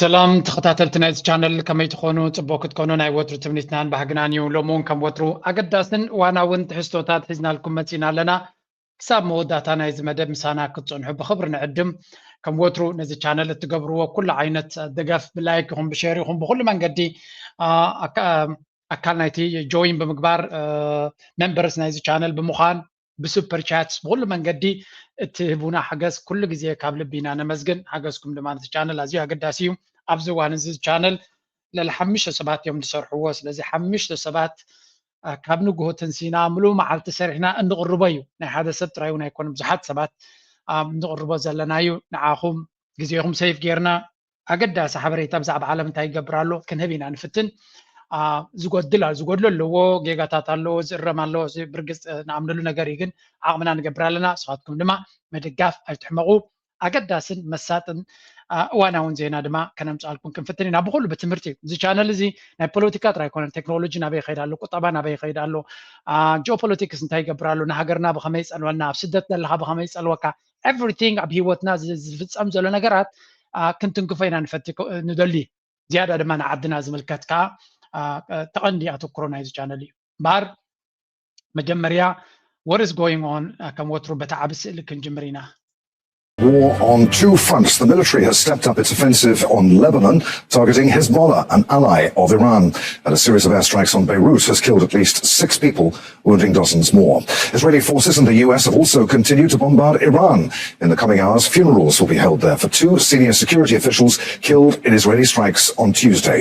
ሰላም ተኸታተልቲ ናይዚ ቻነል፣ ከመይ ትኾኑ? ጽቡቕ ክትኮኑ ናይ ወትሩ ትምኒትናን ባህግናን እዩ። ሎሚ እውን ከም ወትሩ ኣገዳስን እዋናውን ትሕዝቶታት ሒዝናልኩም መጺና ኣለና። ክሳብ መወዳእታ ናይዚ መደብ ምሳና ክትጸንሑ ብኽብሪ ንዕድም። ከም ወትሩ ነዚ ቻነል እትገብርዎ ኩሉ ዓይነት ደገፍ ብላይክ ይኹን ብሼር ይኹን ብኹሉ መንገዲ፣ አ፣ ኣካ-፣ ኣካል ናይቲ ጆይን ብምግባር፣ አ፣ ሜምበርስ ናይዚ ቻነል ብምዃን ብሱፐር ቻት ብኹሉ መንገዲ እትህቡና ሓገዝ ኩሉ ግዜ ካብ ልቢ ኢና ነመስግን። ሓገዝኩም ድማ ነቲ ቻነል ኣዝዩ ኣገዳሲ እዩ። ኣብዚ እዋን እዚ ቻነል ልዕሊ ሓሙሽተ ሰባት እዮም ዝሰርሕዎ። ስለዚ ሓሙሽተ ሰባት፣ አ፣ ካብ ንግሆ ተንሲና ምሉእ መዓልቲ ሰሪሕና እንቕርቦ እዩ። ናይ ሓደ ሰብ ጥራይ እውን ኣይኮነን፣ ብዙሓት ሰባት፣ አ፣ እንቕርቦ ዘለና እዩ። ንዓኹም ግዜኹም ሰይፍ ጌርና ኣገዳሲ ሓበሬታ ብዛዕባ ዓለም እንታይ ይገብር ኣሎ ክንህብ ኢና ንፍትን። አ፣ ዝጎድል ኣሎ፣ ዝጎድሎ ኣለዎ፣ ጌጋታት ኣለዎ፣ ዝእረም ኣለዎ። እዚ ብርግጽ፣ እ፣ ንኣምነሉ ነገር እዩ፣ ግን ዓቕምና ንገብር ኣለና። ንስኻትኩም ድማ ምድጋፍ ኣይትሕመቑ። ኣገዳስን መሳጥን፣ አ፣ እዋናውን ዜና ድማ ከነምጽኣልኩም ክንፍትን ኢና። ብኹሉ ብትምህርቲ እዩ። እዚ ቻነል እዚ ናይ ፖለቲካ ጥራይ ኣይኮነን። ቴክኖሎጂ ናበይ ይኸይድ ኣሎ፣ ቁጠባ ናበይ ይኸይድ ኣሎ፣ አ፣ ጂኦፖለቲክስ እንታይ ይገብር ኣሎ፣ ንሃገርና ብኸመይ ይጸልወልና፣ ኣብ ስደት ዘለኻ ብኸመይ ይጸልወካ፣ ኤቭሪቲንግ ኣብ ህይወትና ዝ-፣ ዝፍጸም ዘሎ ነገራት፣ አ፣ ክንትንክፎ ኢና ንፈቲ-፣ ንደሊ። ዝያዳ ድማ ንዓድና ዝምልከት ከኣ፣ አ፣ ተቐንዲ ኣተኩሮ ናይዚ ቻነል እዩ። እምበኣር መጀመርያ what is going on፣ አ፣ ከም ወትሩ በቲ ዓቢ ስእሊ ክንጅምር ኢና። War on two fronts. The military has stepped up its offensive on Lebanon, targeting Hezbollah, an ally of Iran. And a series of airstrikes on Beirut has killed at least six people, wounding dozens more. Israeli forces and the U S have also continued to bombard Iran. In the coming hours, funerals will be held there for two senior security officials killed in Israeli strikes on Tuesday.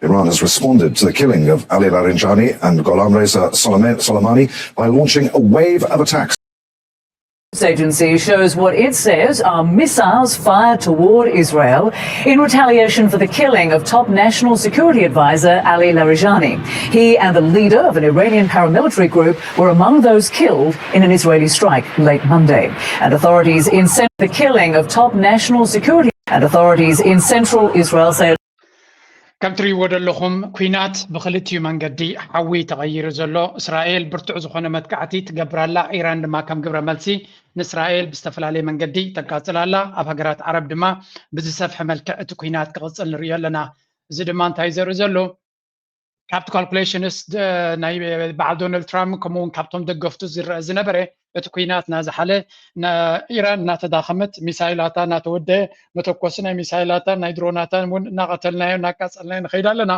Iran has responded to the killing of Ali Larijani and Gholam Reza Solome-, Soleimani by launching a wave of attacks. News agency shows what it says are missiles fired toward Israel in retaliation for the killing of top National Security Advisor Ali Larijani. He and the leader of an Iranian paramilitary group were among those killed in an Israeli strike late Monday. And authorities in cent-, the killing of top National Security and authorities in central Israel say ከም ትርእይዎ ዘለኹም፣ ኲናት ብኽልቲኡ መንገዲ ሓዊ ተቐይሩ ዘሎ። እስራኤል ብርቱዕ ዝኾነ መጥቃዕቲ ትገብር ኣላ፣ ኢራን ድማ ከም ግብረ መልሲ ንእስራኤል ብዝተፈላለየ መንገዲ ተቃጽል ኣላ። ኣብ ሃገራት ዓረብ ድማ ብዝሰፍሐ መልክዕ እቲ ኲናት ክቕጽል ንርእዮ ኣለና። እዚ ድማ እንታይ ዘርኢ ዘሎ? ካብቲ ካልኩሌሽንስ ደ-፣ ናይ በዓል ዶናልድ ትራምፕ ከምኡ እውን ካብቶም ደገፍቱ ዝረአ ዝነበረ፣ እቲ ኲናት እናዝሓለ ን-፣ ኢራን እናተዳኸመት፣ ሚሳይላታ እናተወደአ፣ መተኮሲ ናይ ሚሳይላታን ናይ ድሮናታን እውን እናቐተልናዮ እናቃጸልናዮ ንኸይድ ኣለና።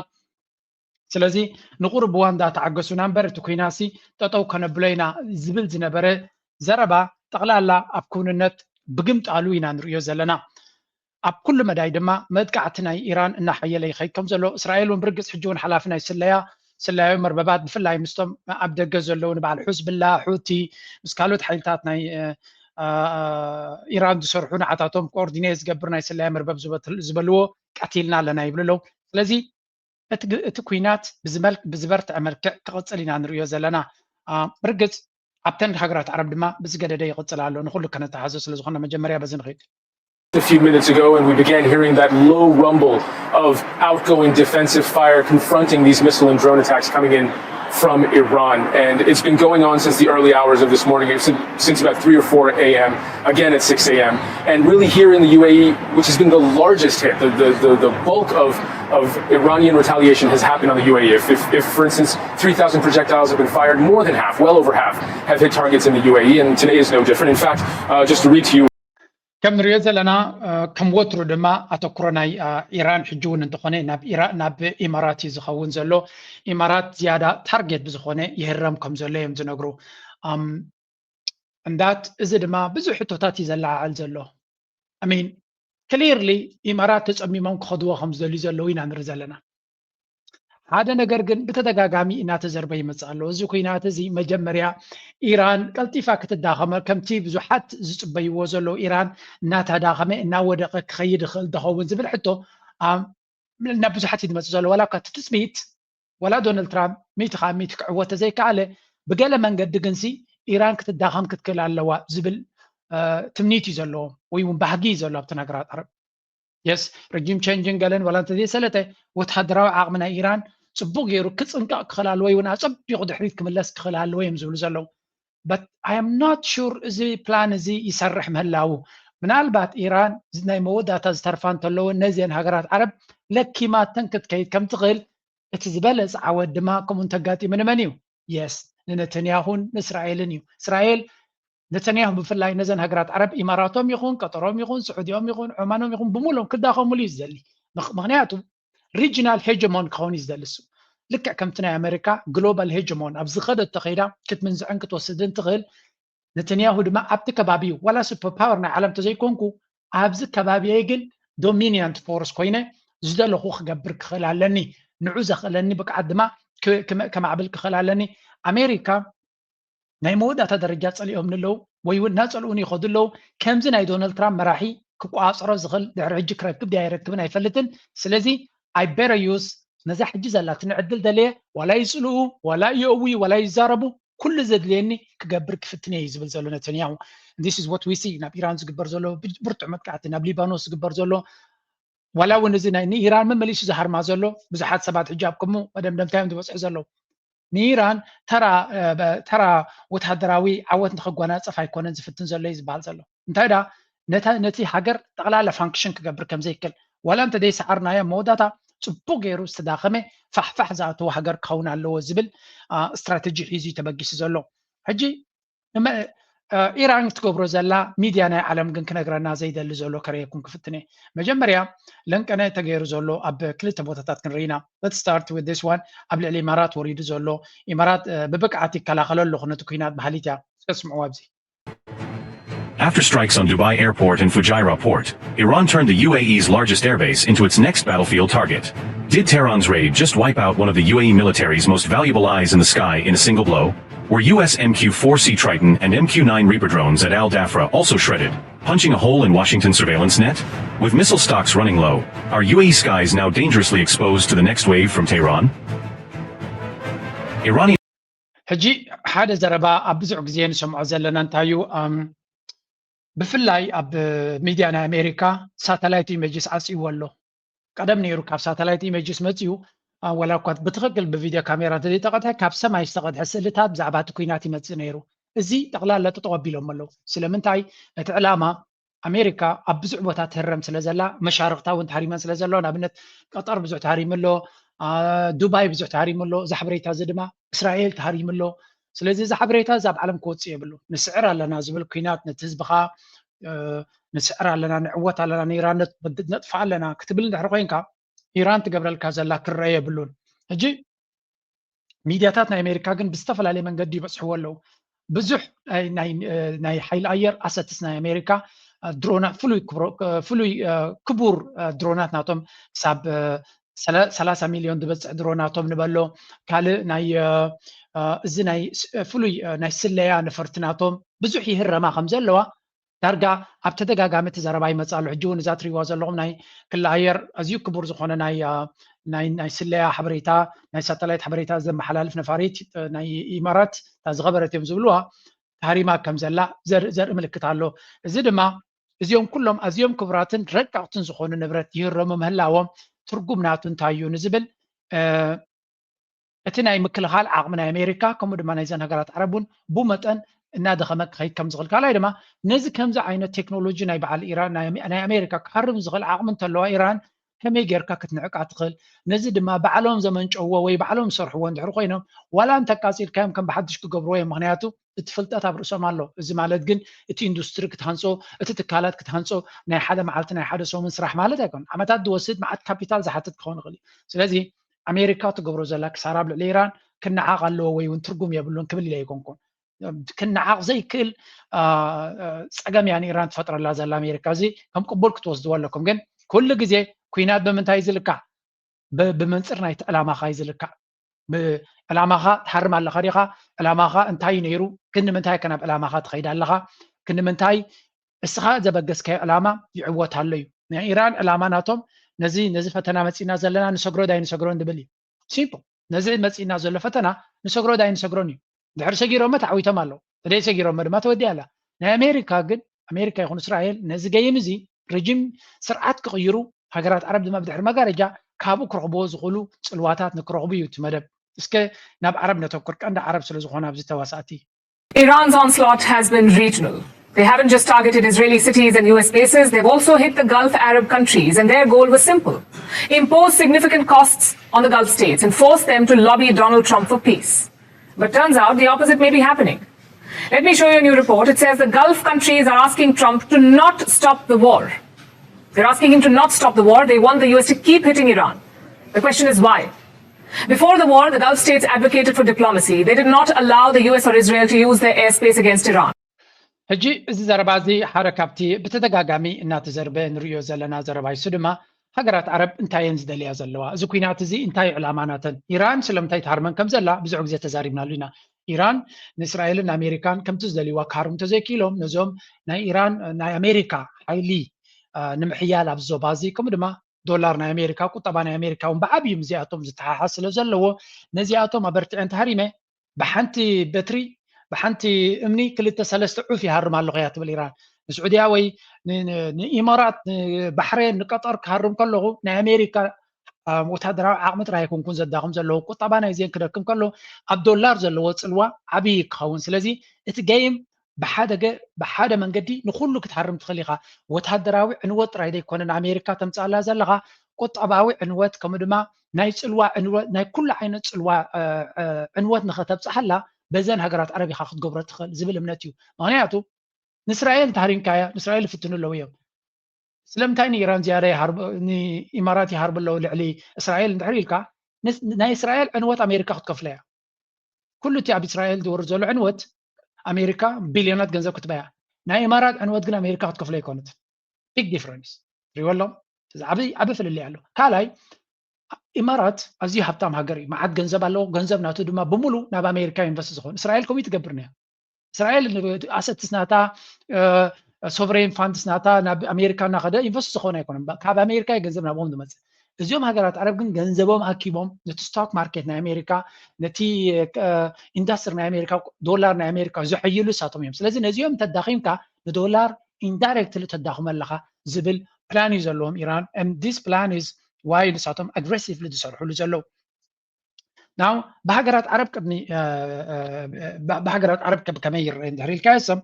ስለዚ ንቑሩብ እዋን እንዳተዓገሱና እምበር እቲ ኲናትሲ ጠጠው ከነብሎ ኢና ዝብል ዝነበረ ዘረባ ጠቕላላ ኣብ ክውንነት ብግምጣሉ ኢና ንርእዮ ዘለና። ኣብ ኩሉ መዳይ ድማ መጥቃዕቲ ናይ ኢራን እናሓየለ ይኸይድ ከም ዘሎ፣ እስራኤል እውን ብርግጽ ሕጂ እውን ሓላፊ ናይ ስለያ፣ ስለያዊ መርበባት ብፍላይ ምስቶም ኣብ ደገ ዘለዉ ንበዓል ሑዝብላ፣ ሑቲ ምስ ካልኦት ሓይልታት ናይ፣ እ፣ እ፣ ኢራን ዝሰርሑ ንዓታቶም ኮኦርዲኔት ዝገብር ናይ ስለያ መርበብ ዝበትል-፣ ዝበልዎ ቀቲልና ኣለና ይብሉ ኣለዉ። ስለዚ እቲ ግ-፣ እቲ ኲናት ብዝመልክ-፣ ብዝበርትዐ መልክዕ ክቕጽል ኢና ንርእዮ ዘለና። አ፣ ብርግጽ ኣብተን ሃገራት ዓረብ ድማ ብዝገደደ ይቕጽል ኣሎ። ንኹሉ ከነተሓዞ ስለ ዝኾነ መጀመርያ በዚ ንኽድ። A few minutes ago, and we began hearing that low rumble of outgoing defensive fire confronting these missile and drone attacks coming in from Iran. And it's been going on since the early hours of this morning, since, since about three or four a m, again at six a m. And really here in the U A E, which has been the largest hit, the, the, the, the bulk of, of Iranian retaliation has happened on the U A E. If, if, if, for instance, three thousand projectiles have been fired, more than half, well over half, have hit targets in the U A E, and today is no different. In fact, uh, just to read to you, ከም ንሪኦ ዘለና፣ እ፣ ከም ወትሩ ድማ ኣተኩሮ ናይ፣ እ፣ ኢራን ሕጂ እውን እንተኾነ ናብ ኢራ-፣ ናብ ኢማራት እዩ ዝኸውን ዘሎ። ኢማራት ዝያዳ ታርጌት ብዝኾነ ይህረም ከም ዘሎ እዮም ዝነግሩ። ኣም፣ እንዳት እዚ ድማ ብዙሕ ሕቶታት እዩ ዘለዓዕል ዘሎ። I mean፣ ክሊርሊ ኢማራት ተጸሚሞም ክኸድዎ ከም ዝደልዩ ዘለዉ ኢና ንርኢ ዘለና። ሓደ ነገር ግን ብተደጋጋሚ እናተዘርበ ይመጽእ ኣሎ። እዚ ኲናት እዚ መጀመርያ ኢራን ቀልጢፋ ክትዳኸመ፣ ከምቲ ብዙሓት ዝጽበይዎ ዘለዉ፣ ኢራን እናተዳኸመ እናወደቐ ክኸይድ ይኽእል ዝኸውን ዝብል ሕቶ፣ ኣም፣ ናብ ብዙሓት እዩ ዝመጽእ ዘሎ። ዋላ እኳ እቲ ትጽቢት፣ ዋላ ዶናልድ ትራምፕ ሚእቲ ካብ ሚእቲ ክዕወት ተዘይከኣለ፣ ብገለ መንገዲ ግንሲ ኢራን ክትዳኸም ክትክእል ኣለዋ ዝብል፣ እ፣ ትምኒት እዩ ዘለዎም፣ ወይ እውን ባህጊ እዩ ዘሎ ኣብተን ሃገራት ዓረብ። የስ፣ ረጂም ቼንጅን ገለን ዋላ እንተዘይሰለጠ፣ ወተሃደራዊ ዓቕሚ ናይ ኢራን ጽቡቕ ገይሩ ክጽንቀቕ ክኽእል ኣለዎ፣ ወይ እውን ኣጸቢቑ ድሕሪት ክምለስ ክኽእል ኣለዎ እዮም ዝብሉ ዘለዉ። But I am not sure እዚ ፕላን እዚ ይሰርሕ ምህላዉ። ምናልባት ኢራን ናይ መወዳእታ ዝተርፋ እንተለዎ ነዚአን ሃገራት ዓረብ ለኪማተን ክትከይድ ከም ትኽእል እቲ ዝበለፀ ዓወት ድማ ከምኡ እንተጋጢሙ ንመን እዩ? የስ ንነተንያሁን ንእስራኤልን እዩ። እስራኤል ነተንያሁ ብፍላይ ነዘን ሃገራት ዓረብ ኢማራቶም ይኹን ቀጠሮም ይኹን ስዑዲኦም ይኹን ዖማኖም ይኹን ብምሎም ክዳኸሙሉ እዩ ዝደሊ። ምኽንያቱ regional hegemon ክኸውን እዩ ዝደሊ እሱ። ልክዕ ከምቲ ናይ ኣሜሪካ global hegemon ኣብ ዝኸደቶ ከይዳ ክትምንዝዕን ክትወስድን ትኽእል። ነተንያሁ ድማ ኣብቲ ከባቢ እዩ ዋላ super power ናይ ዓለም ተዘይኮንኩ ኣብዚ ከባቢየይ ግን dominant force ኮይነ ዝደለኹ ክገብር ክኽእል ኣለኒ፣ ንዑ ዘኽእለኒ ብቅዓት ድማ ከማዕብል ክኽእል ኣለኒ። ኣሜሪካ ናይ መወዳእታ ደረጃ ፀሊኦም ንለው ወይ እውን እናፀልኡን ይኸዱ ኣለው። ከምዚ ናይ ዶናልድ ትራምፕ መራሒ ክቆፃፀሮ ዝኽእል ድሕሪ ሕጂ ክረክብ ድያ ኣይረክብን ኣይፈልጥን። ስለዚ I better use ነዛ ሕጂ ዘላትኒ ዕድል ደልየ ዋላ ይፅልኡ ዋላ ይእውዩ ዋላ ይዛረቡ ኩሉ ዘድልየኒ ክገብር ክፍትን እየ እዩ ዝብል ዘሎ ነተንያሁ። This is what we see ናብ ኢራን ዝግበር ዘሎ ብርቱዕ መጥቃዕቲ ናብ ሊባኖስ ዝግበር ዘሎ ዋላ እውን እዚ ናይ ንኢራን መመሊሱ ዝሃርማ ዘሎ ብዙሓት ሰባት ሕጂ ኣብ ቅድሙ መደምደምታ እዮም ዝበፅሑ ዘለዉ። ንኢራን ተራ ተራ ወታደራዊ ዓወት ንክጎናፀፍ ኣይኮነን ዝፍትን ዘሎ እዩ ዝበሃል ዘሎ። እንታይ ዳ ነቲ ሃገር ጠቕላላ function ክገብር ከም ዘይክል ዋላ እንተ ደይሰዓርናዮ መወዳታ ፅቡቅ ገይሩ ዝተዳኸመ ፋሕፋሕ ዝኣተወ ሃገር ክኸውን ኣለዎ ዝብል strategy ሒዙ እዩ ተበጊሱ ዘሎ። ሕጂ ኢራን ትገብሮ ዘላ ሚድያ ናይ ዓለም ግን ክነግረና ዘይደሊ ዘሎ ከረየኩም ክፍትነ። መጀመርያ ለንቀነ ተገይሩ ዘሎ ኣብ ክልተ ቦታታት ክንርኢና። Let's start with this one። ኣብ ልዕሊ ኢማራት ወሪዱ ዘሎ ኢማራት ብብቅዓት ይከላኸሎ ኣለኹ ነቲ ኩናት በሃሊት እያ። እስከ ስምዕዎ ኣብዚ። After strikes on Dubai Airport and Fujairah Port, Iran turned the U A E's largest airbase into its next battlefield target. Did Tehran's raid just wipe out one of the U A E military's most valuable eyes in the sky in a single blow? Were U S M Q four C Triton and M Q nine Reaper drones at Al Dafra also shredded, punching a hole in Washington's surveillance net? With missile stocks running low, are U A E skies now dangerously exposed to the next wave from Tehran? Iranian ሕጂ ሓደ ዘረባ ኣብ ብዙሕ ግዜ ንሰምዖ ዘለና እንታይ እዩ? ብፍላይ ኣብ ሚድያ ናይ ኣሜሪካ ሳተላይት ኢሜጅስ ዓፅይዎ ኣሎ። ቀደም ነይሩ ካብ ሳተላይት ኢሜጅስ መፅዩ፣ ወላ እኳ ብትኽክል ብቪድዮ ካሜራ እንተዘይተቐድሐ ካብ ሰማይ ዝተቐድሐ ስእልታት ብዛዕባ እቲ ኩናት ይመፅእ ነይሩ። እዚ ጠቕላላ ጠጠው ኣቢሎም ኣለዉ። ስለምንታይ? እቲ ዕላማ ኣሜሪካ ኣብ ብዙሕ ቦታ ትህረም ስለ ዘላ መሻርኽታ እውን ተሃሪመን ስለ ዘሎ ንኣብነት ቀጠር ብዙሕ ተሃሪሙ ኣሎ፣ ዱባይ ብዙሕ ተሃሪሙ ኣሎ። እዚ ሓበሬታ እዚ ድማ እስራኤል ተሃሪሙ ኣሎ። ስለዚ እዚ ሓበሬታ እዚ ኣብ ዓለም ክወፅእ የብሉ። ንስዕር ኣለና ዝብል ኩናት ነቲ ህዝብኻ ንስዕር ኣለና፣ ንዕወት ኣለና፣ ንኢራን ነጥፋ ኣለና ክትብል እንድሕር ኮይንካ ኢራን ትገብረልካ ዘላ ክረአ የብሉን። ሕጂ ሚድያታት ናይ ኣሜሪካ ግን ብዝተፈላለየ መንገዲ ይበፅሕዎ ኣለዉ። ብዙሕ ናይ ሓይሊ ኣየር ኣሰትስ ናይ ኣሜሪካ ድሮናት ፍሉይ ክቡር ድሮናት ናቶም ክሳብ ሰላሳ ሚልዮን ዝበፅሕ ድሮናቶም ንበሎ ካልእ ናይ እዚ ናይ ፍሉይ ናይ ስለያ ነፈርቲ ናቶም ብዙሕ ይህረማ ከም ዘለዋ ዳርጋ ኣብ ተደጋጋሚ እቲ ዘረባ ይመፅእ ኣሎ። ሕጂ እውን እዛ ትሪእዋ ዘለኹም ናይ ክሊ ኣየር ኣዝዩ ክቡር ዝኾነ ናይ ናይ ናይ ስለያ ሓበሬታ ናይ ሳተላይት ሓበሬታ ዘመሓላልፍ ነፋሪት ናይ ኢማራት እታ ዝኸበረት እዮም ዝብልዋ ተሃሪማ ከም ዘላ ዘርኢ ምልክት ኣሎ። እዚ ድማ እዚኦም ኩሎም ኣዝዮም ክቡራትን ረቀቕትን ዝኾኑ ንብረት ይህረሙ ምህላዎም ትርጉም ናቱ እንታይ እዩ ንዝብል እቲ ናይ ምክልኻል ዓቕሚ ናይ ኣሜሪካ ከምኡ ድማ ናይዘን ሃገራት ዓረብ እውን ብመጠን እናደኸመ ክኸይድ ከም ዝኽእል ካልኣይ ድማ ነዚ ከምዚ ዓይነት ቴክኖሎጂ ናይ በዓል ኢራን ናይ ኣሜሪካ ክሃርም ዝኽእል ዓቕሚ እንተለዋ ኢራን ከመይ ጌርካ ክትንዕቃ ትኽእል ነዚ ድማ ባዕሎም ዘመንጨዎ ወይ ባዕሎም ዝሰርሕዎ እንድሕር ኮይኖም ዋላ እንተቃፂልካዮም ከም ብሓድሽ ክገብርዎ እዮም ምክንያቱ እቲ ፍልጠት ኣብ ርእሶም ኣሎ። እዚ ማለት ግን እቲ ኢንዱስትሪ ክትሃንፆ፣ እቲ ትካላት ክትሃንፆ ናይ ሓደ መዓልቲ ናይ ሓደ ሰሙን ስራሕ ማለት ኣይኮን። ዓመታት ዝወስድ መዓት ካፒታል ዝሓትት ክኸውን ይኽእል እዩ። ስለዚ ኣሜሪካ ትገብሮ ዘላ ክሳራ ኣብ ልዕሊ ኢራን ክነዓቕ ኣለዎ ወይ እውን ትርጉም የብሉን ክብል ኢለ ኣይኮንኩን። ክነዓቕ ዘይክእል ፀገም እያ ንኢራን ትፈጥረላ ዘላ ኣሜሪካ። እዚ ከም ቅቡል ክትወስድዎ ኣለኩም። ግን ኩሉ ግዜ ኩናት ብምንታይ እዩ ዝልካዕ? ብመንፅር ናይቲ ዕላማኻ እዩ ዝልካዕ። ዕላማኻ ትሃርም ኣለኻ ዲኻ? ዕላማኻ እንታይ እዩ ነይሩ? ክንዲ ምንታይ ከ ናብ ዕላማኻ ትኸይድ ኣለኻ? ክንዲ ምንታይ እስኻ ዘበገስካዮ ዕላማ ይዕወት ኣሎ እዩ። ናይ ኢራን ዕላማ ናቶም ነዚ ነዚ ፈተና መፂና ዘለና ንሰግሮ ዳይ ንሰግሮን ዝብል እዩ። ሲምፕል። ነዚ መፂና ዘሎ ፈተና ንሰግሮ ዳይ ንሰግሮን እዩ። ድሕሪ ሰጊሮመ ተዓዊቶም ኣለዉ። ተደይ ሰጊሮመ ድማ ተወዲያ ኣላ። ናይ ኣሜሪካ ግን ኣሜሪካ ይኹን እስራኤል ነዚ ገይም እዚ ረጅም ስርዓት ክቕይሩ ሃገራት ዓረብ ድማ ብድሕሪ መጋረጃ ካብኡ ክረኽብዎ ዝኽእሉ ፅልዋታት ንክረኽቡ እዩ እቲ መደብ። እስከ ናብ ዓረብ ነተኩር፣ ቀንዲ ዓረብ ስለ ዝኾነ ኣብዚ ተዋሳእቲ። Iran's onslaught has been regional. They haven't just targeted Israeli cities and U S bases, they've also hit the Gulf Arab countries, and their goal was simple: impose significant costs on the Gulf states and force them to lobby Donald Trump for peace. But turns out the opposite may be happening. Let me show you a new report. It says the Gulf countries are asking Trump to not stop the war. They're asking him to not stop the war. They want the U S to keep hitting Iran. The question is why? Before the war, the Gulf states advocated for diplomacy. They did not allow the U S or Israel to use their airspace against Iran. ሕጂ እዚ ዘረባ እዚ ሓደ ካብቲ ብተደጋጋሚ እናተዘርበ ንሪኦ ዘለና ዘረባ እዩ። እሱ ድማ ሃገራት ዓረብ እንታይ እየን ዝደልያ ዘለዋ? እዚ ኩናት እዚ እንታይ ዕላማ ናተን? ኢራን ስለምንታይ ትሃርመን ከም ዘላ ብዙሕ ግዜ ተዛሪብናሉ ኢና። ኢራን ንእስራኤልን ኣሜሪካን ከምቲ ዝደልይዋ ክሃርሙ እንተዘይክኢሎም ነዞም ናይ ኢራን ናይ ኣሜሪካ ሓይሊ ንምሕያል ኣብዚ ዞባ እዚ ከምኡ ድማ ዶላር ናይ ኣሜሪካ ቁጠባ ናይ ኣሜሪካ እውን ብዓብዩ ምስዚኣቶም ዝተሓሓዝ ስለ ዘለዎ ነዚኣቶም ኣበርቲዐን ተሃሪመ ብሓንቲ በትሪ ብሓንቲ እምኒ ክልተ ሰለስተ ዑፍ ይሃርም ኣለኹ እያ ትብል ኢራን። ንስዑድያ ወይ ንኢማራት ንባሕሬን ንቀጠር ክሃርም ከለኹ ናይ ኣሜሪካ ወታደራዊ ዓቕሚ ጥራይ ኣይኮንኩን ዘዳኽም ዘለኹ ቁጠባ ናይዚአን ክደክም ከሎ ኣብ ዶላር ዘለዎ ፅልዋ ዓብዪ ክኸውን። ስለዚ እቲ ገይም ብሓደ መንገዲ ንኩሉ ክትሃርም ትኽእል ኢኻ። ወታደራዊ ዕንወት ጥራይ ዘይኮነ ንኣሜሪካ ተምፅኣላ ዘለኻ ቁጠባዊ ዕንወት ከምኡ ድማ ናይ ፅልዋ ዕንወት ናይ ኩሉ ዓይነት ፅልዋ ዕንወት ንኸተብፅሓላ በዘን ሃገራት ዓረብ ኢኻ ክትገብሮ ትኽእል ዝብል እምነት እዩ። ምክንያቱ ንእስራኤል እንተሃሪምካያ ንእስራኤል ይፍትኑ ኣለዉ እዮም። ስለምንታይ ንኢራን ዝያዳ ንኢማራት ይሃርቡ ኣለዉ ልዕሊ እስራኤል እንድሕር ኢልካ ናይ እስራኤል ዕንወት ኣሜሪካ ክትከፍሎ እያ። ኩሉ እቲ ኣብ እስራኤል ዝወርድ ዘሎ ዕንወት ኣሜሪካ ቢልዮናት ገንዘብ ክትበያ ናይ ኢማራት ዕንወት ግን ኣሜሪካ ክትከፍሎ ኣይኮነት። ቢግ ዲፍረንስ ሪወሎም ዓብይ ፍልልይ ኣሎ። ካልኣይ ኢማራት ኣዝዩ ሃብታም ሃገር እዩ። መዓት ገንዘብ ኣለዎ። ገንዘብ ናቱ ድማ ብምሉ ናብ ኣሜሪካ ኢንቨስት ዝኾን። እስራኤል ከምኡ ትገብር ነያ። እስራኤል ኣሰትስ ናታ ሶቨሬን ፋንድስ ናታ ናብ ኣሜሪካ እናኸደ ኢንቨስት ዝኾን ኣይኮነን። ካብ ኣሜሪካ ገንዘብ ናብኦም ዝመፅእ። እዚኦም ሃገራት ዓረብ ግን ገንዘቦም ኣኪቦም ነቲ ስቶክ ማርኬት ናይ ኣሜሪካ ነቲ ኢንዳስትሪ ናይ ኣሜሪካ ዶላር ናይ ኣሜሪካ ዘሐይሉ እሳቶም እዮም። ስለዚ ነዚኦም ተዳኺምካ ንዶላር ኢንዳይሬክትሊ ተዳኽሞ ኣለኻ ዝብል ፕላን እዩ ዘለዎም ኢራን። ዲስ ፕላን ኢዝ ዋይ ንሳቶም ኣግሬሲቭሊ ዝሰርሕሉ ዘለዉ ናው ብሃገራት ዓረብ ቅድሚ ብሃገራት ዓረብ ከመይ ይረአ እንድሕር ኢልካ የሰም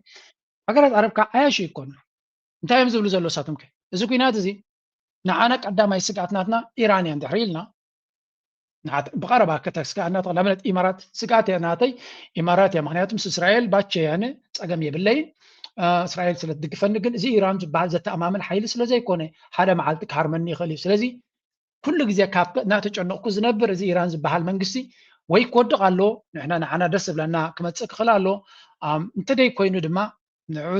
ሃገራት ዓረብ ከዓ ኣያሽ ይኮኑ እንታይ እዮም ዝብሉ ዘለዉ ሳቶም ከ እዚ ኩናት እዚ ንዓና ቀዳማይ ስግኣት ናትና ኢራን እያ እንድሕር ኢልና ብቐረባ ከተስግኣና ተቐላመለት ኢማራት ስግኣት እያ ናተይ ኢማራት እያ ምክንያቱ ምስ እስራኤል ባቸ ያነ ፀገም የብለይን እስራኤል ስለ ትድግፈኒ ግን እዚ ኢራን ዝበሃል ዘተኣማምን ሓይሊ ስለ ዘይኮነ ሓደ መዓልቲ ክሃርመኒ ይኽእል እዩ ስለዚ ኩሉ ግዜ ካብ እናተጨነቕኩ ዝነብር እዚ ኢራን ዝበሃል መንግስቲ ወይ ክወድቕ ኣሎ ንሕና ንዓና ደስ ዝብለና ክመፅእ ክኽእል ኣሎ እንተደይ ኮይኑ ድማ ንዑ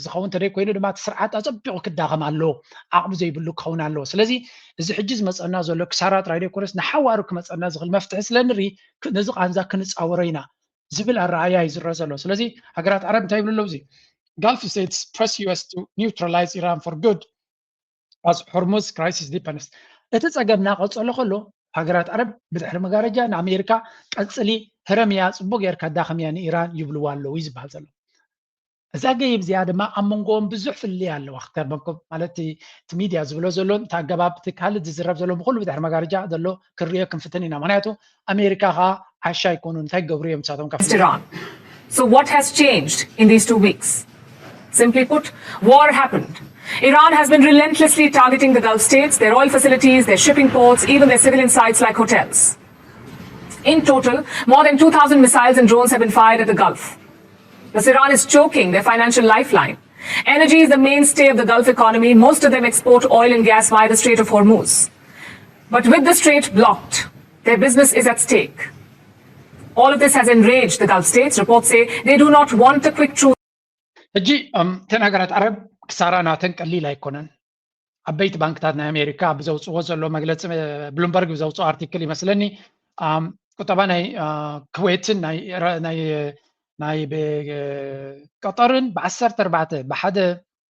ዝኸውን እንተደይ ኮይኑ ድማ እቲ ስርዓት ኣፀቢቑ ክዳኸም ኣለዎ ዓቕሚ ዘይብሉ ክኸውን ኣለዎ ስለዚ እዚ ሕጂ ዝመፀና ዘሎ ክሳራ ጥራይ ዘይኮነስ ንሓዋሩ ክመፀና ዝኽእል መፍትሒ ስለ ንርኢ ነዚ ቃንዛ ክንፃወሮ ኢና ዝብል ኣረኣያ እዩ ዝረአ ዘሎ ስለዚ ሃገራት ዓረብ እንታይ ይብሉ ኣለዉ እዚ Gulf states press U S to neutralize Iran for good as Hormuz crisis deepens እቲ ፀገም እናቐፀሎ ከሎ ሃገራት ዓረብ ብድሕሪ መጋረጃ ንኣሜሪካ ቀፅሊ ህረምያ ፅቡቅ ጌርካ ዳኸምያ ንኢራን ይብልዋ ኣለዉ እዩ ዝበሃል ዘሎ እዛ ገይም እዚኣ ድማ ኣብ መንጎኦም ብዙሕ ፍልልይ ኣለዋ ክተርበንኩም ማለት እቲ ሚድያ ዝብሎ ዘሎ እቲ ኣገባብ እቲ ካልእ ዝዝረብ ዘሎ ብኩሉ ብድሕሪ መጋረጃ ዘሎ ክንሪኦ ክንፍትን ኢና ምክንያቱ ኣሜሪካ ከዓ ዓሻ ኣይኮኑን እንታይ ክገብሩ እዮም ንሳቶም ካብ Iran. So what has changed in these two weeks? Simply put, war happened. Iran has been relentlessly targeting the Gulf states, their oil facilities, their shipping ports, even their civilian sites like hotels. In total, more than two thousand missiles and drones have been fired at the Gulf. Thus, Iran is choking their financial lifeline. Energy is the mainstay of the Gulf economy. Most of them export oil and gas via the Strait of Hormuz. But with the strait blocked, their business is at stake. All of this has enraged the Gulf states. Reports say they do not want a quick truce. ሕጂ እተን ሃገራት ዓረብ ክሳራ ናተን ቀሊል ኣይኮነን። ዓበይቲ ባንክታት ናይ ኣሜሪካ ብዘውፅዎ ዘሎ መግለፂ ብሉምበርግ ብዘውፅኦ ኣርቲክል ይመስለኒ ቁጠባ ናይ ኩዌትን ናይ ቀጠርን ብዓሰርተ ኣርባዕተ ብሓደ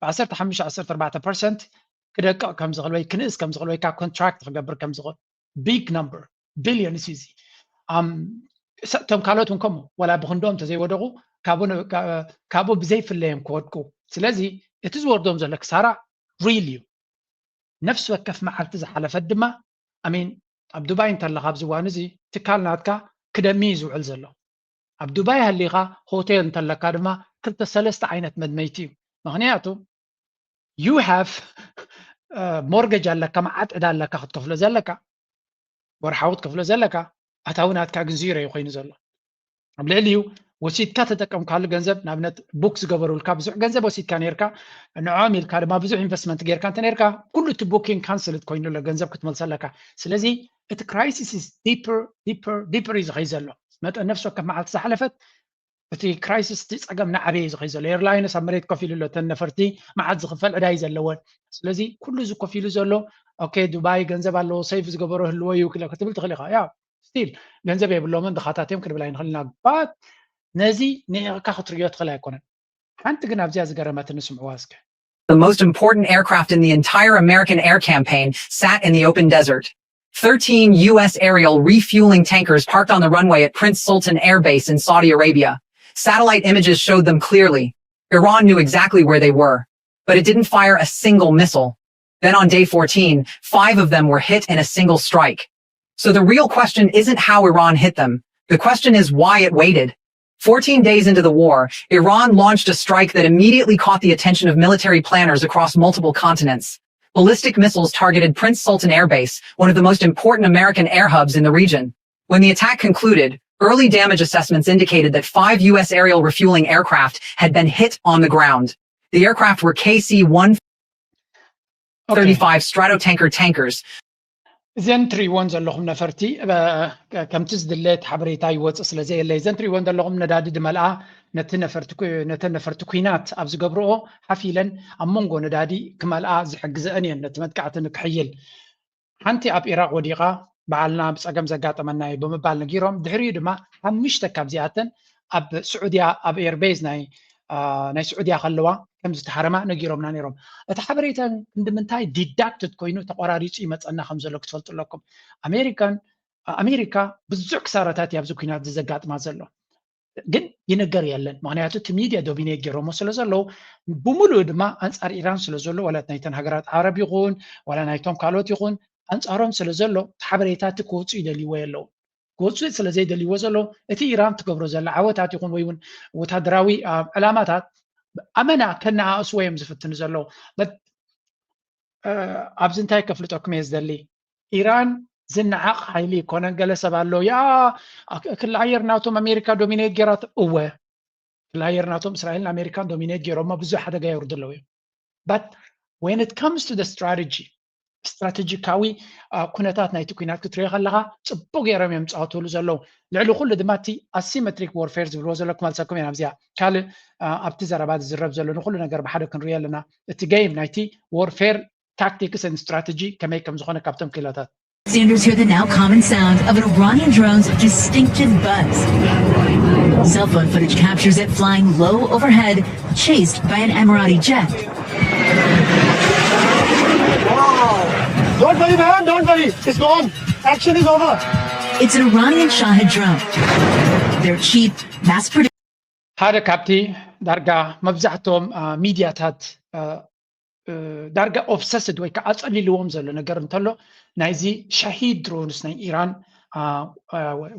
ብዓሰርተ ሓሙሽተ ዓሰርተ ኣርባዕተ ፐርሰንት ክደቅቕ ከም ዝኽእል ወይ ክንእስ ከም ዝኽእል ወይ ከዓ ኮንትራክት ክገብር ከም ዝኽእል ቢግ ነምበር ቢልዮንስ እዩ እዚ እቶም ካልኦት እውን ከምኡ ዋላ ብክንዶም እንተዘይወደቑ ካብኡ ብዘይፍለዮም ክወድቁ ስለዚ እቲ ዝወርዶም ዘሎ ክሳራ ሪል እዩ ነፍሲ ወከፍ መዓልቲ ዝሓለፈት ድማ ኣሚን ኣብ ዱባይ እንተለካ ኣብዚ እዋን እዚ ትካል ናትካ ክደሚ እዩ ዝውዕል ዘሎ ኣብ ዱባይ ሃሊካ ሆቴል እንተለካ ድማ ክልተ ሰለስተ ዓይነት መድመይቲ እዩ ምክንያቱ you have mortgage ኣለካ፣ መዓት ዕዳ ኣለካ ክትከፍሎ ዘለካ፣ ወርሓዊ ክትከፍሎ ዘለካ፣ ኣታዊ ናትካ ግን ዚሮ እዩ ኮይኑ ዘሎ። ኣብ ልዕሊኡ ወሲድካ ተጠቀምካሉ ገንዘብ፣ ንኣብነት book ዝገበሩልካ ብዙሕ ገንዘብ ወሲድካ ነርካ፣ ንዖም ኢልካ ድማ ብዙሕ investment ጌርካ እንተ ነርካ፣ ኩሉ እቲ booking cancel ኮይኑ ኣሎ፣ ገንዘብ ክትመልሰ ኣለካ። ስለዚ እቲ crisis is deeper, deeper, deeper እዩ ዝኸይ ዘሎ። መጠን ነፍሲ ወከፍ መዓልቲ ዝሓለፈት እቲ crisis፣ እቲ ፀገም ናዓበየ እዩ ዝኸይ ዘሎ። ኤርላይንስ ኣብ መሬት ኮፍ ኢሉ ኣሎ። እተን ነፈርቲ መዓት ዝኽፈል ዕዳ እዩ ዘለወን። ስለዚ ኩሉ እዚ ኮፍ ኢሉ ዘሎ፣ okay፣ ዱባይ ገንዘብ ኣለዎ፣ save ዝገበሮ ህልዎ እዩ ክትብል ትኽእል ኢኻ። ያ still ገንዘብ የብሎምን ድኻታት እዮም ክንብል ኣይንኽእል ኢና። But ነዚ ንዒቕካ ክትርእዮ ትኽእል ኣይኮነን። ሓንቲ ግን ኣብዚኣ ዝገረመትኒ ስምዕዋ እስከ። The most important aircraft in the entire American air campaign sat in the open desert. Thirteen U S aerial refueling tankers parked on the runway at Prince Sultan Air Base in Saudi Arabia. Satellite images showed them clearly. Iran knew exactly where they were, but it didn't fire a single missile. Then on day fourteen, five of them were hit in a single strike. So the real question isn't how Iran hit them. The question is why it waited. Fourteen days into the war, Iran launched a strike that immediately caught the attention of military planners across multiple continents. Ballistic missiles targeted Prince Sultan Air Base, one of the most important American air hubs in the region. When the attack concluded, early damage assessments indicated that five U S aerial refueling aircraft had been hit on the ground. The aircraft were K C one thirty-five Stratotanker tankers. እዘን ትርእይዎን ዘለኹም ነፈርቲ ከምቲ ዝድለ እቲ ሓበሬታ ይወፅእ ስለ ዘየለ፣ እዘን ትርእይዎን ዘለኹም ነዳዲ ድመልኣ፣ ነቲ ነፈርቲ ነተን ነፈርቲ ኩናት ኣብ ዝገብርኦ ሓፍ ኢለን ኣብ መንጎ ነዳዲ ክመልኣ ዝሕግዘአን እየን፣ ነቲ መጥቃዕቲ ንክሕይል። ሓንቲ ኣብ ኢራቕ ወዲቓ፣ በዓልና ብፀገም ዘጋጠመና እዩ ብምባል ነጊሮም፣ ድሕሪኡ ድማ ሓሙሽተ ካብዚኣተን ኣብ ስዑድያ ኣብ ኤርቤዝ ናይ ናይ ስዑድያ ከለዋ ከም ዝተሃረማ ነጊሮምና ነይሮም። እቲ ሓበሬታ ክንዲ ምንታይ deducted ኮይኑ ተቆራሪፁ ይመፀና ከም ዘሎ ክትፈልጡ ኣለኩም። ኣሜሪካን ኣሜሪካ ብዙሕ ክሳራታት እዩ ኣብዚ ኩናት ዘጋጥማ ዘሎ፣ ግን ይነገር የለን። ምክንያቱ እቲ ሚድያ dominate ገይሮሞ ስለ ዘለዉ፣ ብምሉኡ ድማ ኣንፃር ኢራን ስለ ዘሎ፣ ዋላ ናይተን ሃገራት ዓረብ ይኹን ዋላ ናይቶም ካልኦት ይኹን ኣንፃሮም ስለ ዘሎ፣ እቲ ሓበሬታ እቲ ክወፁ ይደልይዎ የለዉ። ክወፁ ስለ ዘይደልይዎ ዘሎ፣ እቲ ኢራን ትገብሮ ዘላ ዓወታት ይኹን ወይ እውን ወታደራዊ ዕላማታት ኣመና ከነኣእስዎ እዮም ዝፍትኑ ዘለዉ። ኣብዚ እንታይ ከፍልጠኩም እየ ዝደሊ፣ ኢራን ዝነዓቕ ሓይሊ ይኮነን። ገለ ሰብ ኣሎ፣ ያ ክሊ ኣየር ናቶም ኣሜሪካ dominate ገይራት። እወ፣ ክሊ ኣየር ናቶም እስራኤልን ኣሜሪካን dominate ገይሮሞ ብዙሕ ሓደጋ የውርዱ ኣለዉ እዮም። But when it comes to the strategy፣ ስትራቴጂካዊ ኩነታት ናይቲ ኩናት ክትሪኦ ከለካ ፅቡቅ ገይሮም እዮም ዝፃወትሉ ዘለዉ። ልዕሊ ኩሉ ድማ እቲ asymmetric warfare ዝብልዎ ዘለኩም ኣልሰኩም ኢና ኣብዚኣ ካልእ ኣብቲ ዘረባ ዝዝረብ ዘሎ ንኩሉ ነገር ብሓደ ክንሪኦ ኣለና። እቲ game ናይቲ warfare tactics and strategy ከመይ ከም ዝኾነ ካብቶም ክኢላታት Sanders hear the now common sound of an Iranian drone's distinctive buzz. Cell phone footage captures it flying low overhead, chased by an Emirati jet. Don't worry, man, don't worry. It's gone. Action is over. It's an Iranian Shahed drone. They're cheap, mass produced. ሓደ ካብቲ ዳርጋ መብዛሕትኦም ሚድያታት ዳርጋ obsessed ወይ ከዓ ኣፀሊልዎም ዘሎ ነገር እንተሎ ናይዚ ሻሂድ ድሮንስ ናይ ኢራን